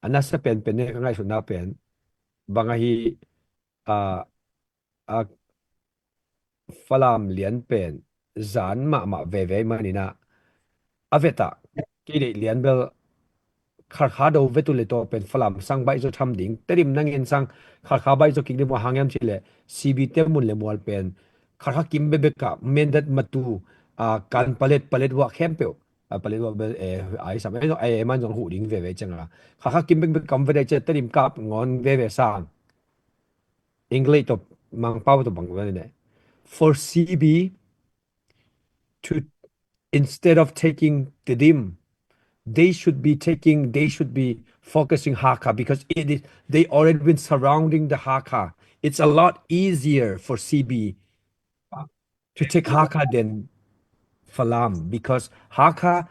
a nasia penpen ne ka ngaihsutna pen bang ahi a a Falam lian pen zan mahmah veve manina a vetah kei deih lian bel Khalkha do vetu le tawh pen Falam sang baih zaw tham ding Tedim nangin sang Khalkha baih zaw kik ding maw hang hiam cih le C B te mun le mual pen Khalkha kim bebek ah Mindat Matu a kan Palet Paletwa khempeuh a Paletwa bel e ai sam e man zong huh ding veve cianga Khalkha kim bebek kam vede ciah Tedim kap ngawn veve sang English to Mangpau to bang ne. For C B to instead of taking Tedim, they should be taking they should be focusing Hakha because it is they already been surrounding the Hakha. It's a lot easier for C B to take Hakha than Falam because Hakha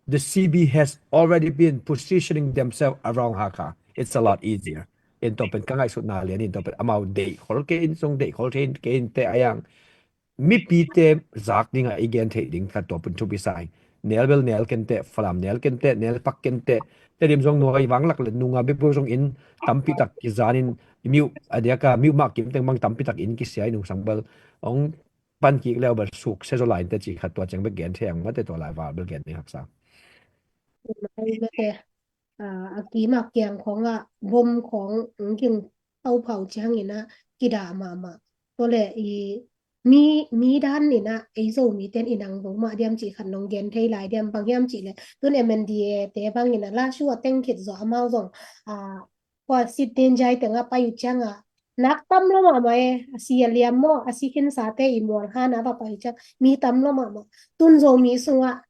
the C B has already been positioning themselves around Hakha. It's a lot easier. In tua pen ka ngaihsutna lian in tua pen amau deih khol ke in sung deih khol ke in te ayang mipite zak ding a i gen theih ding khat tua pun thupi sai. Nel bel nel kente, Falam nel kente, nel pak kente. Tedim zong nuai vanglak le nunga bebo zong in tampi tak kizanin miu a diaka miu mak kim teng bang tampi tak in kisiai nungsang bel ong pan kik leu bel suk se zo lai inte ci khat tua ciang bek gen thei ang mate tua lai val bel gen ding haksa. A kim a kiang khong a bom khong ong king pau pau ci hangin a kidah mahmah. Tua le i mi mi dan in a ei zo mi ten i nang zo mah diam ci khat nong gen thei lai diam bang hiam ci le tun M N D A te bangin a la shu a teng khit zo amau zong a kua sit den jai teng a pai uh ciang a nak tam lo mahmah e a si a liam maw a si khinsa te i mual han a va pai uh ciang mi tam lo mahmah tun zo mi sungah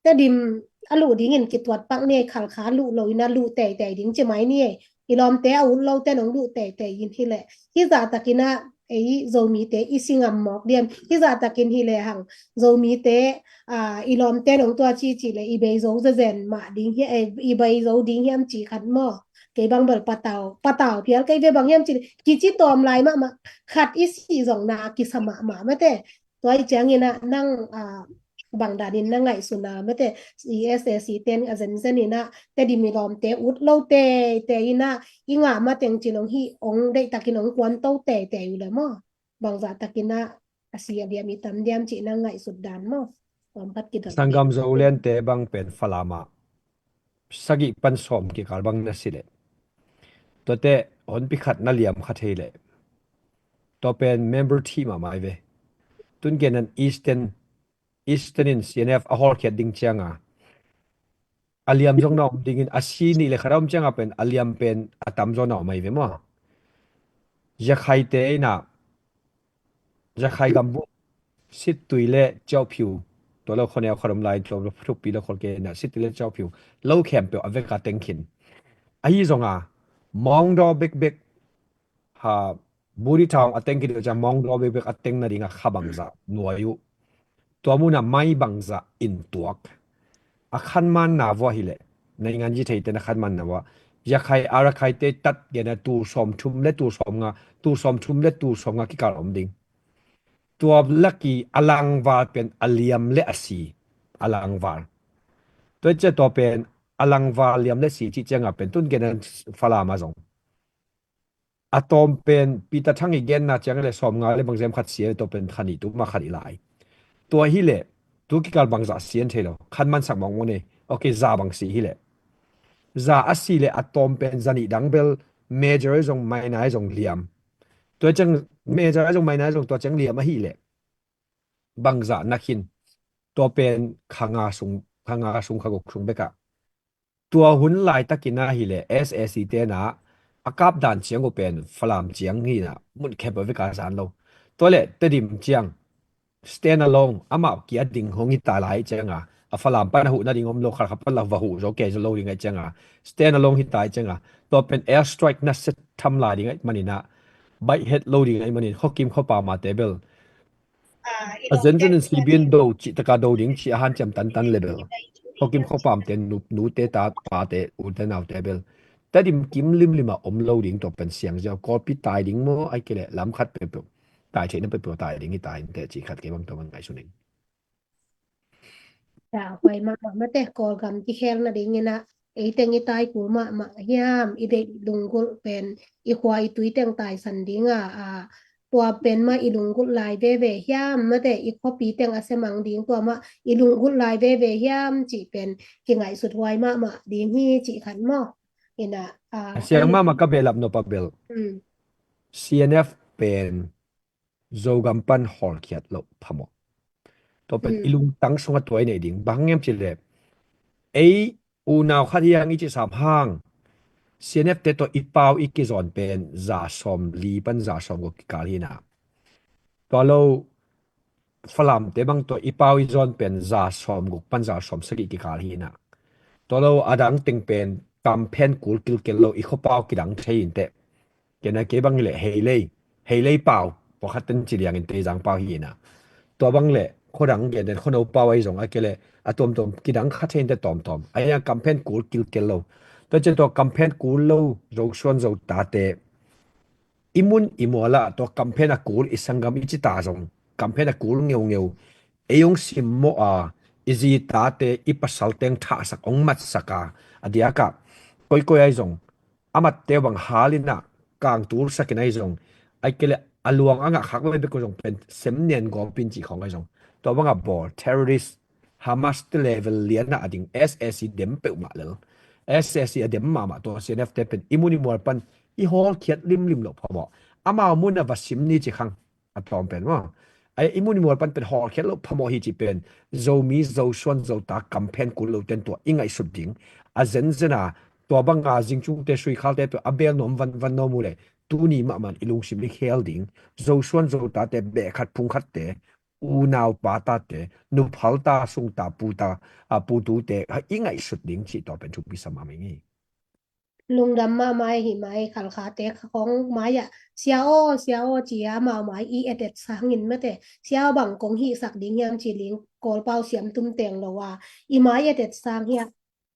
Tedim a luh dingin kituat pak ni Khalkha luh lo in a luh teitei ding ci mai ni e i lawmte a ut lo te nong luh teitei in hi leh hi zah takin a ei Zomite i si ngam mawk diam? Hizah takin hi lehang Zomite, a, i lawmte nong tua ci ci le i bei zo zezen mah ding hi, eh, i bei zo ding hiam ci khat maw? Kei bang bel patau, patau phial kei ve, bang hiam ci le kici tawm lai mahmah, khat i si zong na kisa mahmah mate. Tua i ciangin ah nang, a, bang danin na ngaihsutna mate, i S A C ten a zenzen in ah Tedim i lawmte ut lo teitei in ah i ngah mateng ci long hi ong deihtakin ong kuanto teitei uh le maw? Bangzah takin ah a si a liam i tam diam cih na ngaihsut dan maw? Tua khat kidot. Sanggam Zolente bang pen Falam ah sagih pan sawm kikal bang na si leh, tuate honpi khat na liam kha thei leh, tua pen member thih mahmah hi ve. Tun gen an Eastern, Eastern in C N F a hawlkhiat ding cianga a liam zong na om dingin, a si nih le khat a om cianga pen a liam pen a tam zaw na om ahi ve maw? Zakhaite in ah, Zakhai gambuh, Sittui le Kyaukphyu, tua lo khuaneu khat om lai, tua lo thukpi lo khol kei in ah, Sittui le Kyaukphyu lo khempeuh a veka teng khin. Ahi zonga Maungdaw bekbek, ha, Buri Thaung a teng kideuh ciang Maungdaw bekbek a teng nadinga kha bangzah nuai uh, tua munah mai bangzah in tuak? A khanmanna vua hileh, naingan zi theite na khanmanna vua, Yakhai Arakhaite tat gena tul sawmthum le tul sawmnga, tul sawmthum le tul sawmnga kikal om ding. Tua laki a langval pen a liam le a si, a langval. Tua cia tua pen a langval liam le si cih cianga pen tun gena Falam a zong a tawm pen Peter Thang i genna ciang le sawmnga le bangzem khat si a le tua pen khan i tuma khan i lai. Tua hileh tu kikal bangzah si an thei lo, khan mansak mawngmawng nei. Ok, za bang si hileh, za a si le a tawm pen za nih dang bel major i zong minor i zong liam. Tua ciang major i zong minor i zong tua ciang liam ahileh bangzah na khin? Tua pen khanga sung, khanga sung khaguk sung bekah tua hun laitakin ah hileh S A C tena a kap dan ciang uh pen Falam ciang hinah mun khempeuh veka zan lo. Tua le Tedim ciang stand alone, amau kia ding hong hita lai cianga, a Falam pan a huh nading om lo, khalkha pan la va huh zo kei zo lo ding ai cianga, stand alone hita ai cianga, tua pen air strike na set tham lai ding ai maninah, baih het lo ding ai manin, Khuakim Khuapam a te bel a zenzen in sibian do cih taka do ding cih a hanciam tantan le bel Khuakim Khuapam te nu, nute ta pate ute naute bel Tedim kim limlim a om lo ding, tua pen siang ziau, Kawlpi tai ding maw, ai kei le lam khat peuhpeuh tai theihna peuhpeuh tai ding hi ta in te cih khat kei bang tua man ngaihsun ing. Huai mahmah mate, Kawlgam kikhel nadingin ah eiteng i tai kul mahmah hiam, i deih lunggulh pen i khua i tui teng taisan dinga, a, tua pen mah i lunggulh lai veve hiam mate, i khuapi teng a semang ding tua mah i lunggulh lai veve hiam cih pen kingaihsut huai mahmah ding hi cih khat maw? Inah, a, a siang mahmah ka behlap nop a bel C N F pen Zogam pan hawlkhiat loh phamawh. Tua pen i lungtang sungah tua i neih ding. Bang hang hiam cih leh, ei unau khat hiang i cih sam hang, C N F te tua i pau i kizawn pen za sawm li pan za sawm guk kikal hinah. Tua lo Falam te bang tua i pau i zawn pen za sawm guk pan za sawm sagih kikal hinah. Tua lo a dang teng pen kamphen kul kilkel lo, i khuapau kidang thei in teh. Kena kei bang le Heilei, Heilei pau, pakhat ten ci liangin Teizang pau hi ina. Tua bang le khuadang gen den khuano pau ahi zong a kei le a tuamtuam kidang kha thei in teh tuamtuam. Ahi a kamphen kul kilkel lo. Tua cian tua kamphen kul lo Zosuan Zotate i mun i mual ah tua kamphen a kul i sanggam i cita zong kamphen a kul ngeungeu. Ei hong simmawh a, i zi tate i pasal teng thahsak hong matsak a, a diakah koikoi ahi zong a matte bang hal inah kangtul sakin ahi zong, ai kei le a luang a ngah khak bekbek uh zong pen sem nian gawp in cih khawng ahi zong, tua bangah bawl terrorist Hamas te level lianah a ding S A C dem peuhmah lel. S A C a dem mahmah tua C N F te pen i mun i mual pan i hawlkhiat limlim loh phamawh. Amau mun a va sim ni ci khang a tawm pen maw. Ai i mun i mual pan pen hawlkhiat loh phamawh hi ci pen Zomi Zosuan Zota kamphen kul lo ten tua i ngaihsut ding. A zenzen a tua banga zingcungte suikhalte peuh a bel nuam van van nuam uh le tuni mahmah i lungsim i khel ding. Zosuan Zotate beh khat phung khatte, unau pa tate, nuphal ta sungta puta, a putute i ngaihsut ding cih tua pen thupi sa mahmah ing hi. Lungdam mahmah hi mai, Khalkhate khawng mai-ah, "Sia aw, Sia aw," ci-a amau mai i et et sangin mate, "Sia aw, bang kong hihsak ding hiam?" ci ding, Kawlpau siam tum teng lo a, i mai et et sang hi a,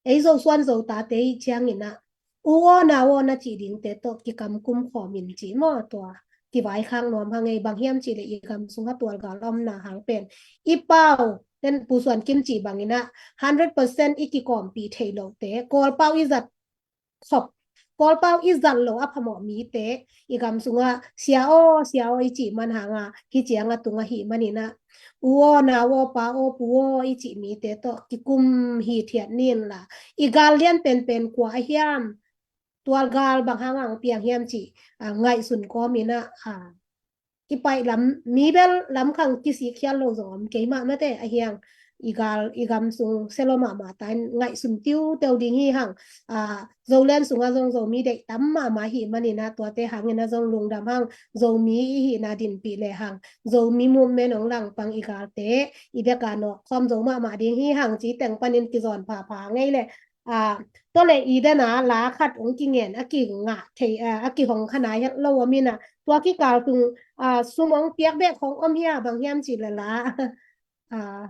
ei Zosuan Zotate i ciangin ah, "U aw, nau aw," na ci dingte tawh kikamkum khawm in ci maw, tua kivaikhak nuam hang ei. Bang hiam cih leh i gam sungah tualgal omna hang pen i pau, ten Pu Suan Kim cih bangin ah hundred percent i kikawmpih thei lote, Kawlpau i zat khop, Kawlpau i zat lo a phamawh mite i gam sungah "Sia aw, Sia aw," i cih man hang a, hih ciang a tung ahih manin ah, "U aw, nau aw, pa aw, pu aw," i cih mite tawh kikum hithiat ni inla, i gal lian penpen kua ahi hiam, tualgal bang hang a hong piang hiam cih, a, ngaihsun kawmin ah, a, kipaih lam, mi bel lam khang kisik khial lo zong om kei mah mate, ahi hang i gal, i gam sung sia lo mahmah ta in ngaihsun tiuteu ding hi hang. A, Zoland sungah zong Zomi deih tam mahmah ahih manin ah, tuate hangin ah zong lungdam hang. Zomi i hihna dinpih lehang Zomi movement hong langpang i galte i bek a nawk khawm zo mahmah ding hi hang, ci teng panin kizawn phapha ngei leh, a, tua leh i den a la khat hong kingen a kingah thei, a, a kihong kha nai het lo om in ah, tua kikal tung, a, sum hong piak bek hong om hi a, bang hiam cih leh la, a,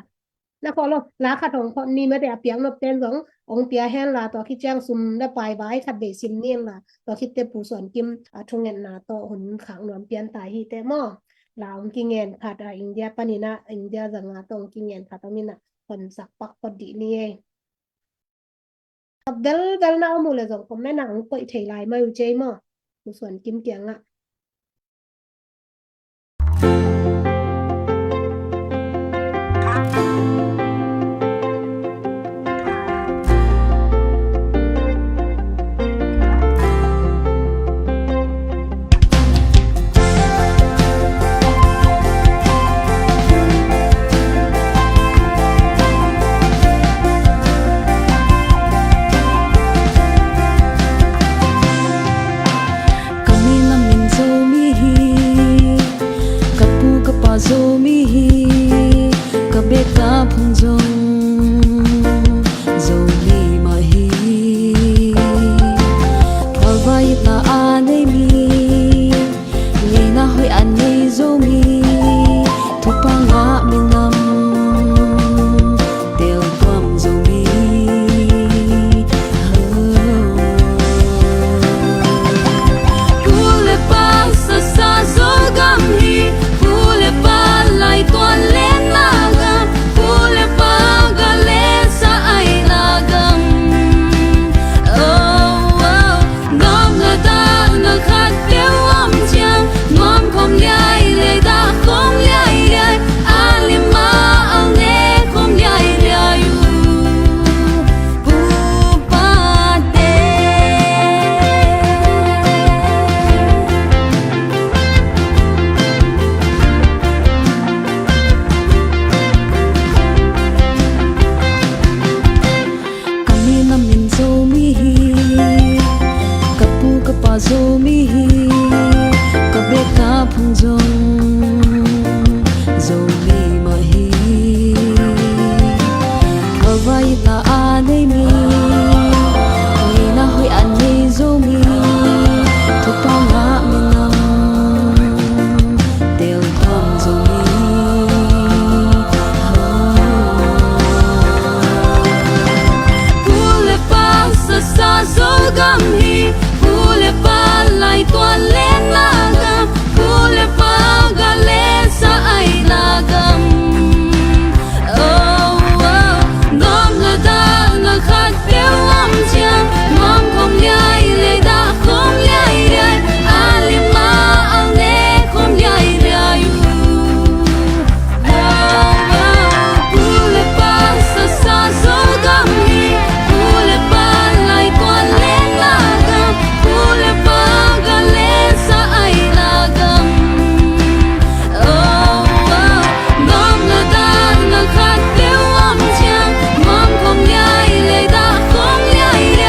na khawh lo, la khat hong khawh ni mate, a piak nop ten zong hong pia hen la, tua khit ciang sum le pai vai khat vei sim ni inla, tua khit teh Pu Suan Kim, a, thungetna tawh hun khak nuam pian ta hi teh maw. La hong kingen khat, a, India panin ah, India zanga tawh hong kingen khat om in ah, honsak pak phot dih ni ei. Belbel na om uh leh zong comment ah hong koih thei lai mai uh cei maw, Pu Suan Kim kiangah. Ka min a min Zomi hi, ka pu ka pa Zomi hi, ka bek ka phung zong Zomi mah hi. Phalvai itna a nei mi, ngeina hoih a nei Zomi, thupha ngah minam teltuam Zomi. Pu le pa sasa Zogam hi, pu le pa laituan lenna gam, pu le pa gal le sa aina gam. Oh, oh. Nuam le dah na khat peuh om ciang, nuam khawm liai liai, dah khawm liai liai, a lim a al ne khawm liai liai uh, pu pa te. Ka min a min Zomi hi, ka pu ka pa Zomi hi, ka bek ka phung zong Zomi mah hi. Phalvai itna a nei mi, ngeina hoih a nei Zomi, thupha ngah minam teltuam Zomi. Pu le pa sasa Zogam hi, pu le pa laituan lenna gam, pu le pa gal le sa aina gam. Oh, oh. Nuam le dah na khat peuh om ciang, nuam khawm liai liai, dah khawm liai liai, a lim a al ne khawm liai liai uh. Pu le pa sasa Zogam hi, pu le pa laituan lenna gam, pu le pa gal le sa aina gam. Oh, oh. Nuam le dah na khat peuh om ciang, nuam khawm liai liai, dah khawm liai liai.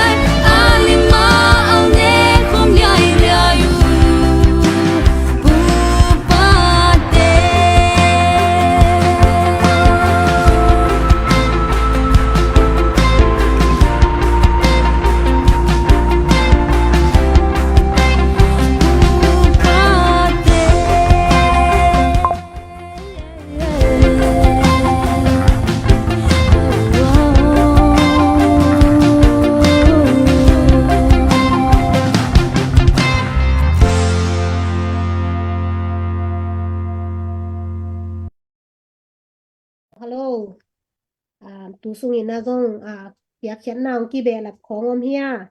sungin a zong a piakkhiatna hong kibehlap khawng om hia?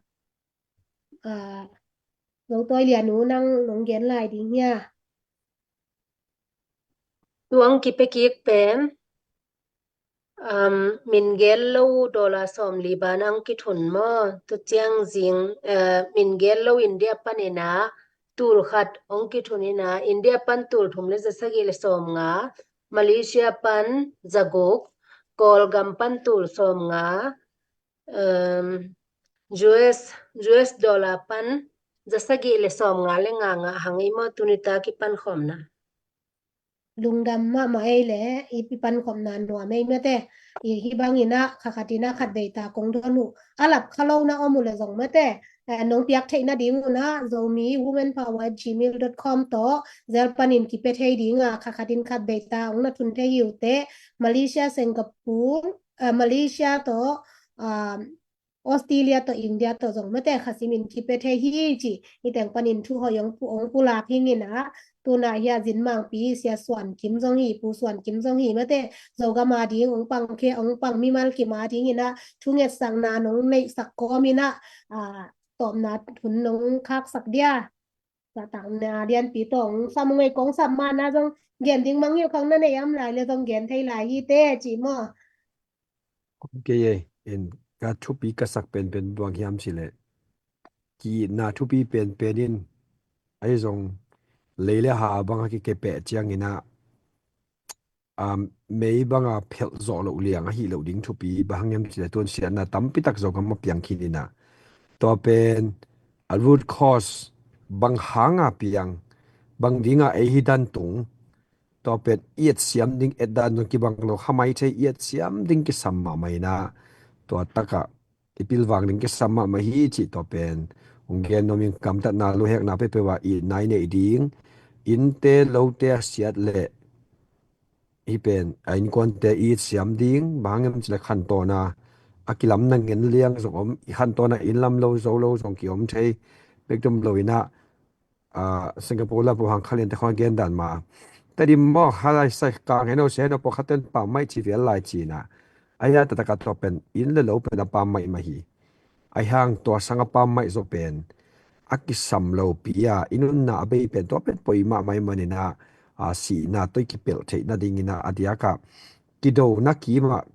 A, Zo Tawi Lian U, nang nong gen lai ding hia? Tuang kipia kik pen, um, min gel lo uh dollar sawmli bang hong kithun maw? Tu ciang zing, uh, min gel lo India panin a tul khat hong kithun in a, India pan tul thum le za sagih le sawmnga, Malaysia pan za guk, Kawlgam pan tul sawmnga, um, U S, U S dollar pan za sagih le sawmnga le nga nga hang ei maw, tuni ta kipankhawmna. Lungdam mahmah ei le, i pankhawmna nuam ei mate. I hih bangin a kha khat in a khat vei ta kong don uh. A lap kha lo na om uh le zong mate, eh, nong piak theih nading un a, Zomi Women Power at gmail dot com tawh zel panin kipia thei ding a, kha khat in khat vei ta hong na thun thei hi uh teh. Malaysia, Singapore, eh, Malaysia tawh, um, Australia tawh India tawh zong mate kha simin kipia thei hi ci. Hih teng panin thu hoih hong pu, hong pulak hi ing a, tuna hi a Zin Mangpi, Sia Suan Kim zong hi, Pu Suan Kim zong hi mate, Zogam a ding hong pang khe, hong pang mimal kim a dingin a thu ngetsakna nong neihsak kawmin a, a, tawpna hun nong khaksak dia. Zahtakna lianpi tawh hong sam uh ngei, kong sam ma na zong gen ding mangngilh khawng na neih a om lai le zong gen thei lai hi teh ci maw? Kei ei, in ka thupi ka sak penpen bang hiam cih leh, ki-itna thupi penpen in, ahi zong lei le ha bang a kikepeh ciangin a, um, mei bang a phelh zawh loh liang ahi loh ding thupi bang hang hiam cih leh, tuan siatna tampi tak Zogam a piang khin in a, tua pen a root cause bang hang a piang, bang ding a ei hi dan tung, tua pen i et siam ding, et dan zong kibang lo, kha mai thei, i et siam ding kisam mahmah in a, tua tak a i pilvang ding kisam mahmah hi cih tua pen hong gen nuam ing. Gamtatna, luhekna peuhpeuh ah itna i neih ding, innte lote a siat leh hih pen a innkuante i it siam ding, bang hang hiam cih leh khantawn a, a kilamna ngen liang zong om, i khantawn a inn lam lo zo lo zong ki-om thei, bek dom lo in a, a, Singapore lam pawh hang kha liante khawng a gen dan mah, Tedim maw, kha lai sai kang heno se heno pawlkhat ten pammaih ci vial lai ci in a, ahi a taktak a tua pen inn le lo pen a pammaih mah hi. Ahi hang tua sang a pammaih zaw pen a kisam lopi a, i nunna a bei pen tua pen poi mahmah ahih manin a, a, sihna tawh i kipelh theih nadingin a, a diak a kidona kim ah,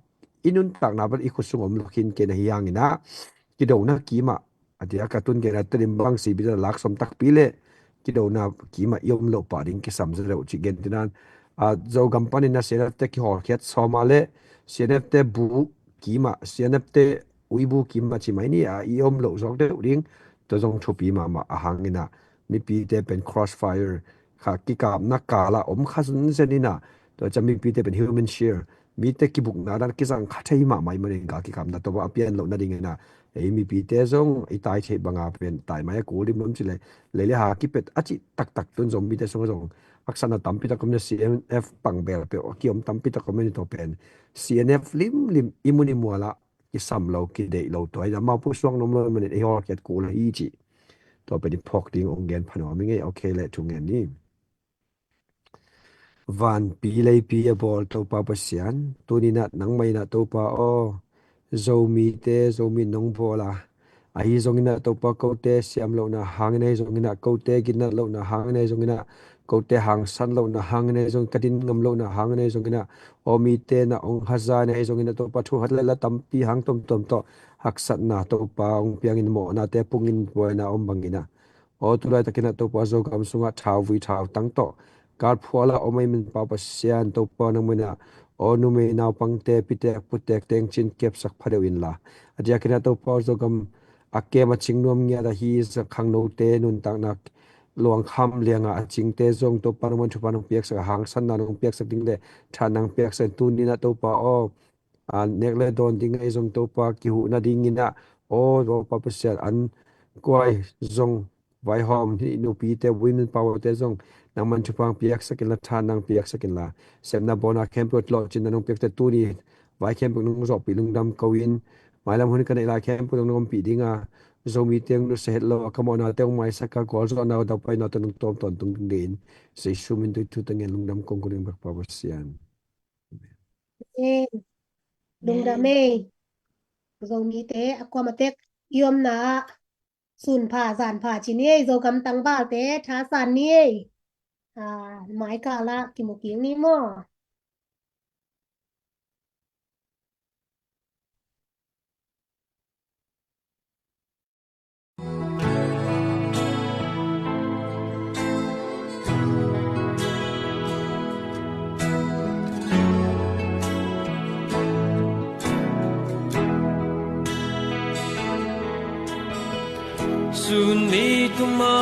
i nuntakna pen i khut sung om lo khin ken ahi hangin a, kidona kim ah, a diak a tun gen a Tedim bang si bit a lak sawm takpi leh kidona kim ah i om loh pah ding kisam zaw deuh cih gen tinan, a, Zogam panin a C N F te kihawlkhiat sawm a leh C N F te bu kim ah, C N F te uibu kim ah ci mai ni a, i om loh zawk deuh ding, tua zong thupi mahmah a hangin a, mipite pen crossfire kha, kikapna kal ah om kha zenzen in a, tua ciang mipite pen human shield, mite kibukna dan kizang kha thei mahmah ahih manin gal kikapna tua bang a pian loh nadingin a, ei mipite zong i tai theih bang a pen tai mai a kul dim lo om cih leh, lei le ha kipet a cih taktak tun zong mite sung a zong haksatna tampi tak om in a, C N F pang bel peuh a ki-om tampi tak om in a, tua pen C N F limlim i mun i mual ah kisam lo, kideih lo, tua in a amau pusuak nuam lo ahih manin ei hawlkhiat kul hi cih tua pen i phawk ding hong gen pha nuam ing ei. Ok leh thu ngen ni. Vanpi leipi a bawl Topa Pasian, tuni in a nangmah in a Topa aw, Zomite Zomi in nong bawl a, ahi zongin a Topa kote siam lohna hangin, ahi zongin a kote ginat lohna hangin, ahi zongin a kote hangsan lohna hangin, ahi zongin ka din ngam lohna hangin, ahi zongin a aw mite na hong haza in, ahi zongin a Topa thu hat le la tampi hang tuamtuam tawh haksatna Topa hong piangin, mawhnate pungin, buaina om bangin a, aw tu laitakin a Topa Zogam sungah thauvui thautang tawh galphual a om ahih manin Pa Pasian Topa nangmah in a, aw numei naupangte pitek putek teng cin kepsak phadeuh inla, a diakin a Topa Zogam a kem a cing nuam ngiat ahi khangnote nuntakna luangkham lianga a cingte zong Topa nangmah in thupha nong piaksak, a hangsanna nong piaksak ding le tha nang piaksak in, tuni in a Topa aw, a, nek le dawn ding ahi zong Topa kihuh nadingin a, aw Topa Pasian, an kuai zong vaihawm hih nupite, women power te zong nangmah in thupha nang piaksak inla, tha nang piaksak inla, sepna bawlna khempeuh a lawhcinna nong piakte tuni vai khempeuh nong zawhpih lungdam ko in, mailam hun ka neih lai khempeuh nong ompih dinga, Zomite hong nusia het lo a ka mawhnate hong maisak a, gualzawhna, daupaina tawh nong tawm tawntung ding dingin, Jesu min tawh thu tawh ngen lungdam kong ko ding bek Pa Pasian. Amen. Lungdam ei. Zomite a kuamah tek i omna ah sun pha zan pha ci ni ei. Zogam tangvalte thasan ni ei. Ah, mai kal ah kimu kik ni maw. Sun ni kum a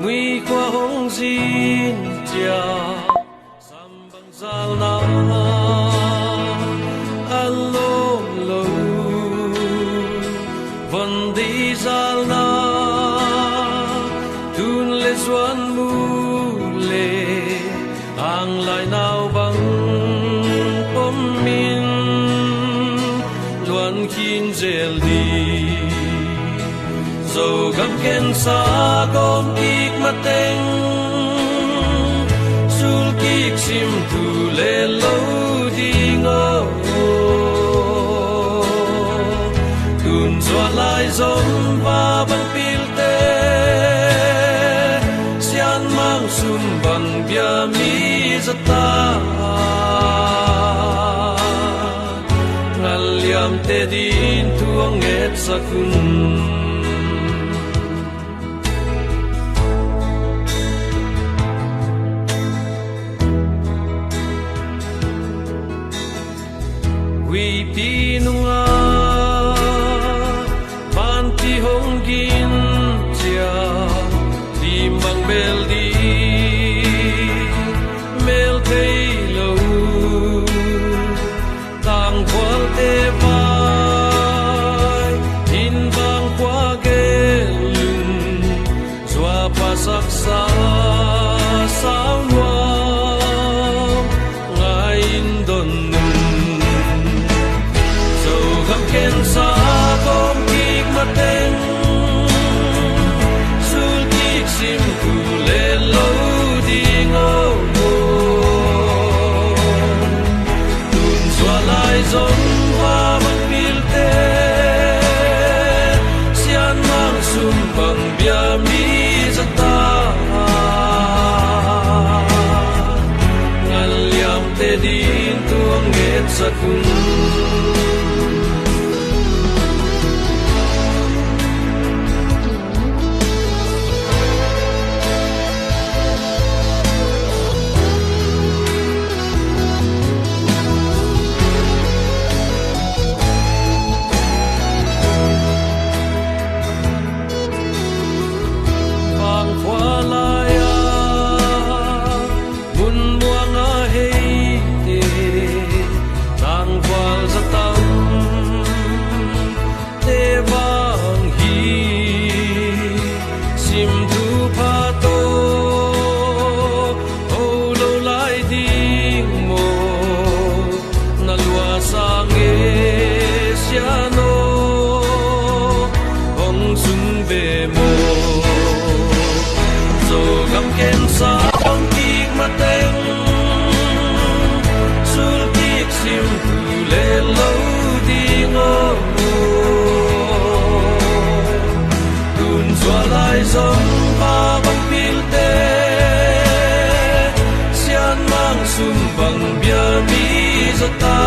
Mui khua hong zin ciang, sam bang zalna a lawm lo, von dih zalna tun le zuan mu le, ang lai nau bang pom in luan khin zel dih. Zogam khensa gawm kik mateng, sul kik sim thu le lo ding aw. Tun zual lai zom va bang pilte, sian mang sum bang bia mi zata. Ngal liamte din thu a ngetsak un. Huipi nungah vanpi hong gin ciang, lim bang bel dih mel thei lo. Tangkhualte vai in vangkhua gel lum, zuapa saksa sau nuam ngai in don nung. Zogam khensa gawm kik mateng, sul kik sim thu le lo ding aw. Tun zual lai zong hua bang pilte, sian mang sum bang bia mi zata. Ngal liamte din thu a ngetsak un. Vangkhua lai-ah mun muang a heite, tangval zatam te vang hi. Sim thupha tawh ho lo lai ding maw? Na lua sang e sian aw, hong sung ve maw? Zogam khensa hong kik mateng, sul kik sim thu le lo ding aw. Tun zual lai zong pa bang pilte, sian mang sum bang bia mi zata.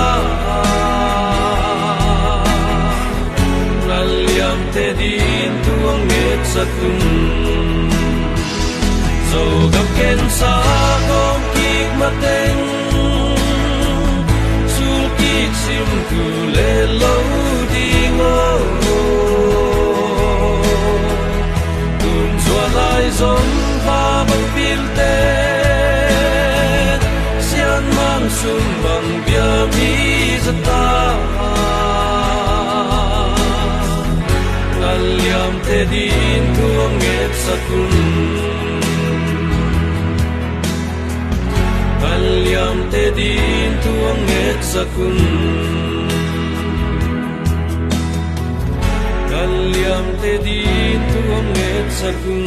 Ngal liamte din thu a ngetsak un. Zogam khensa gawm kik mateng, sul kik sim thu le lo ding aw. Tun zual lai zong pa bang pilte, sian mang sum bang bia mi zata. Ngal liamte din thu a ngetsak un. Ngal liamte din thu a ngetsak un. Ngal liamte din thu a ngetsak un.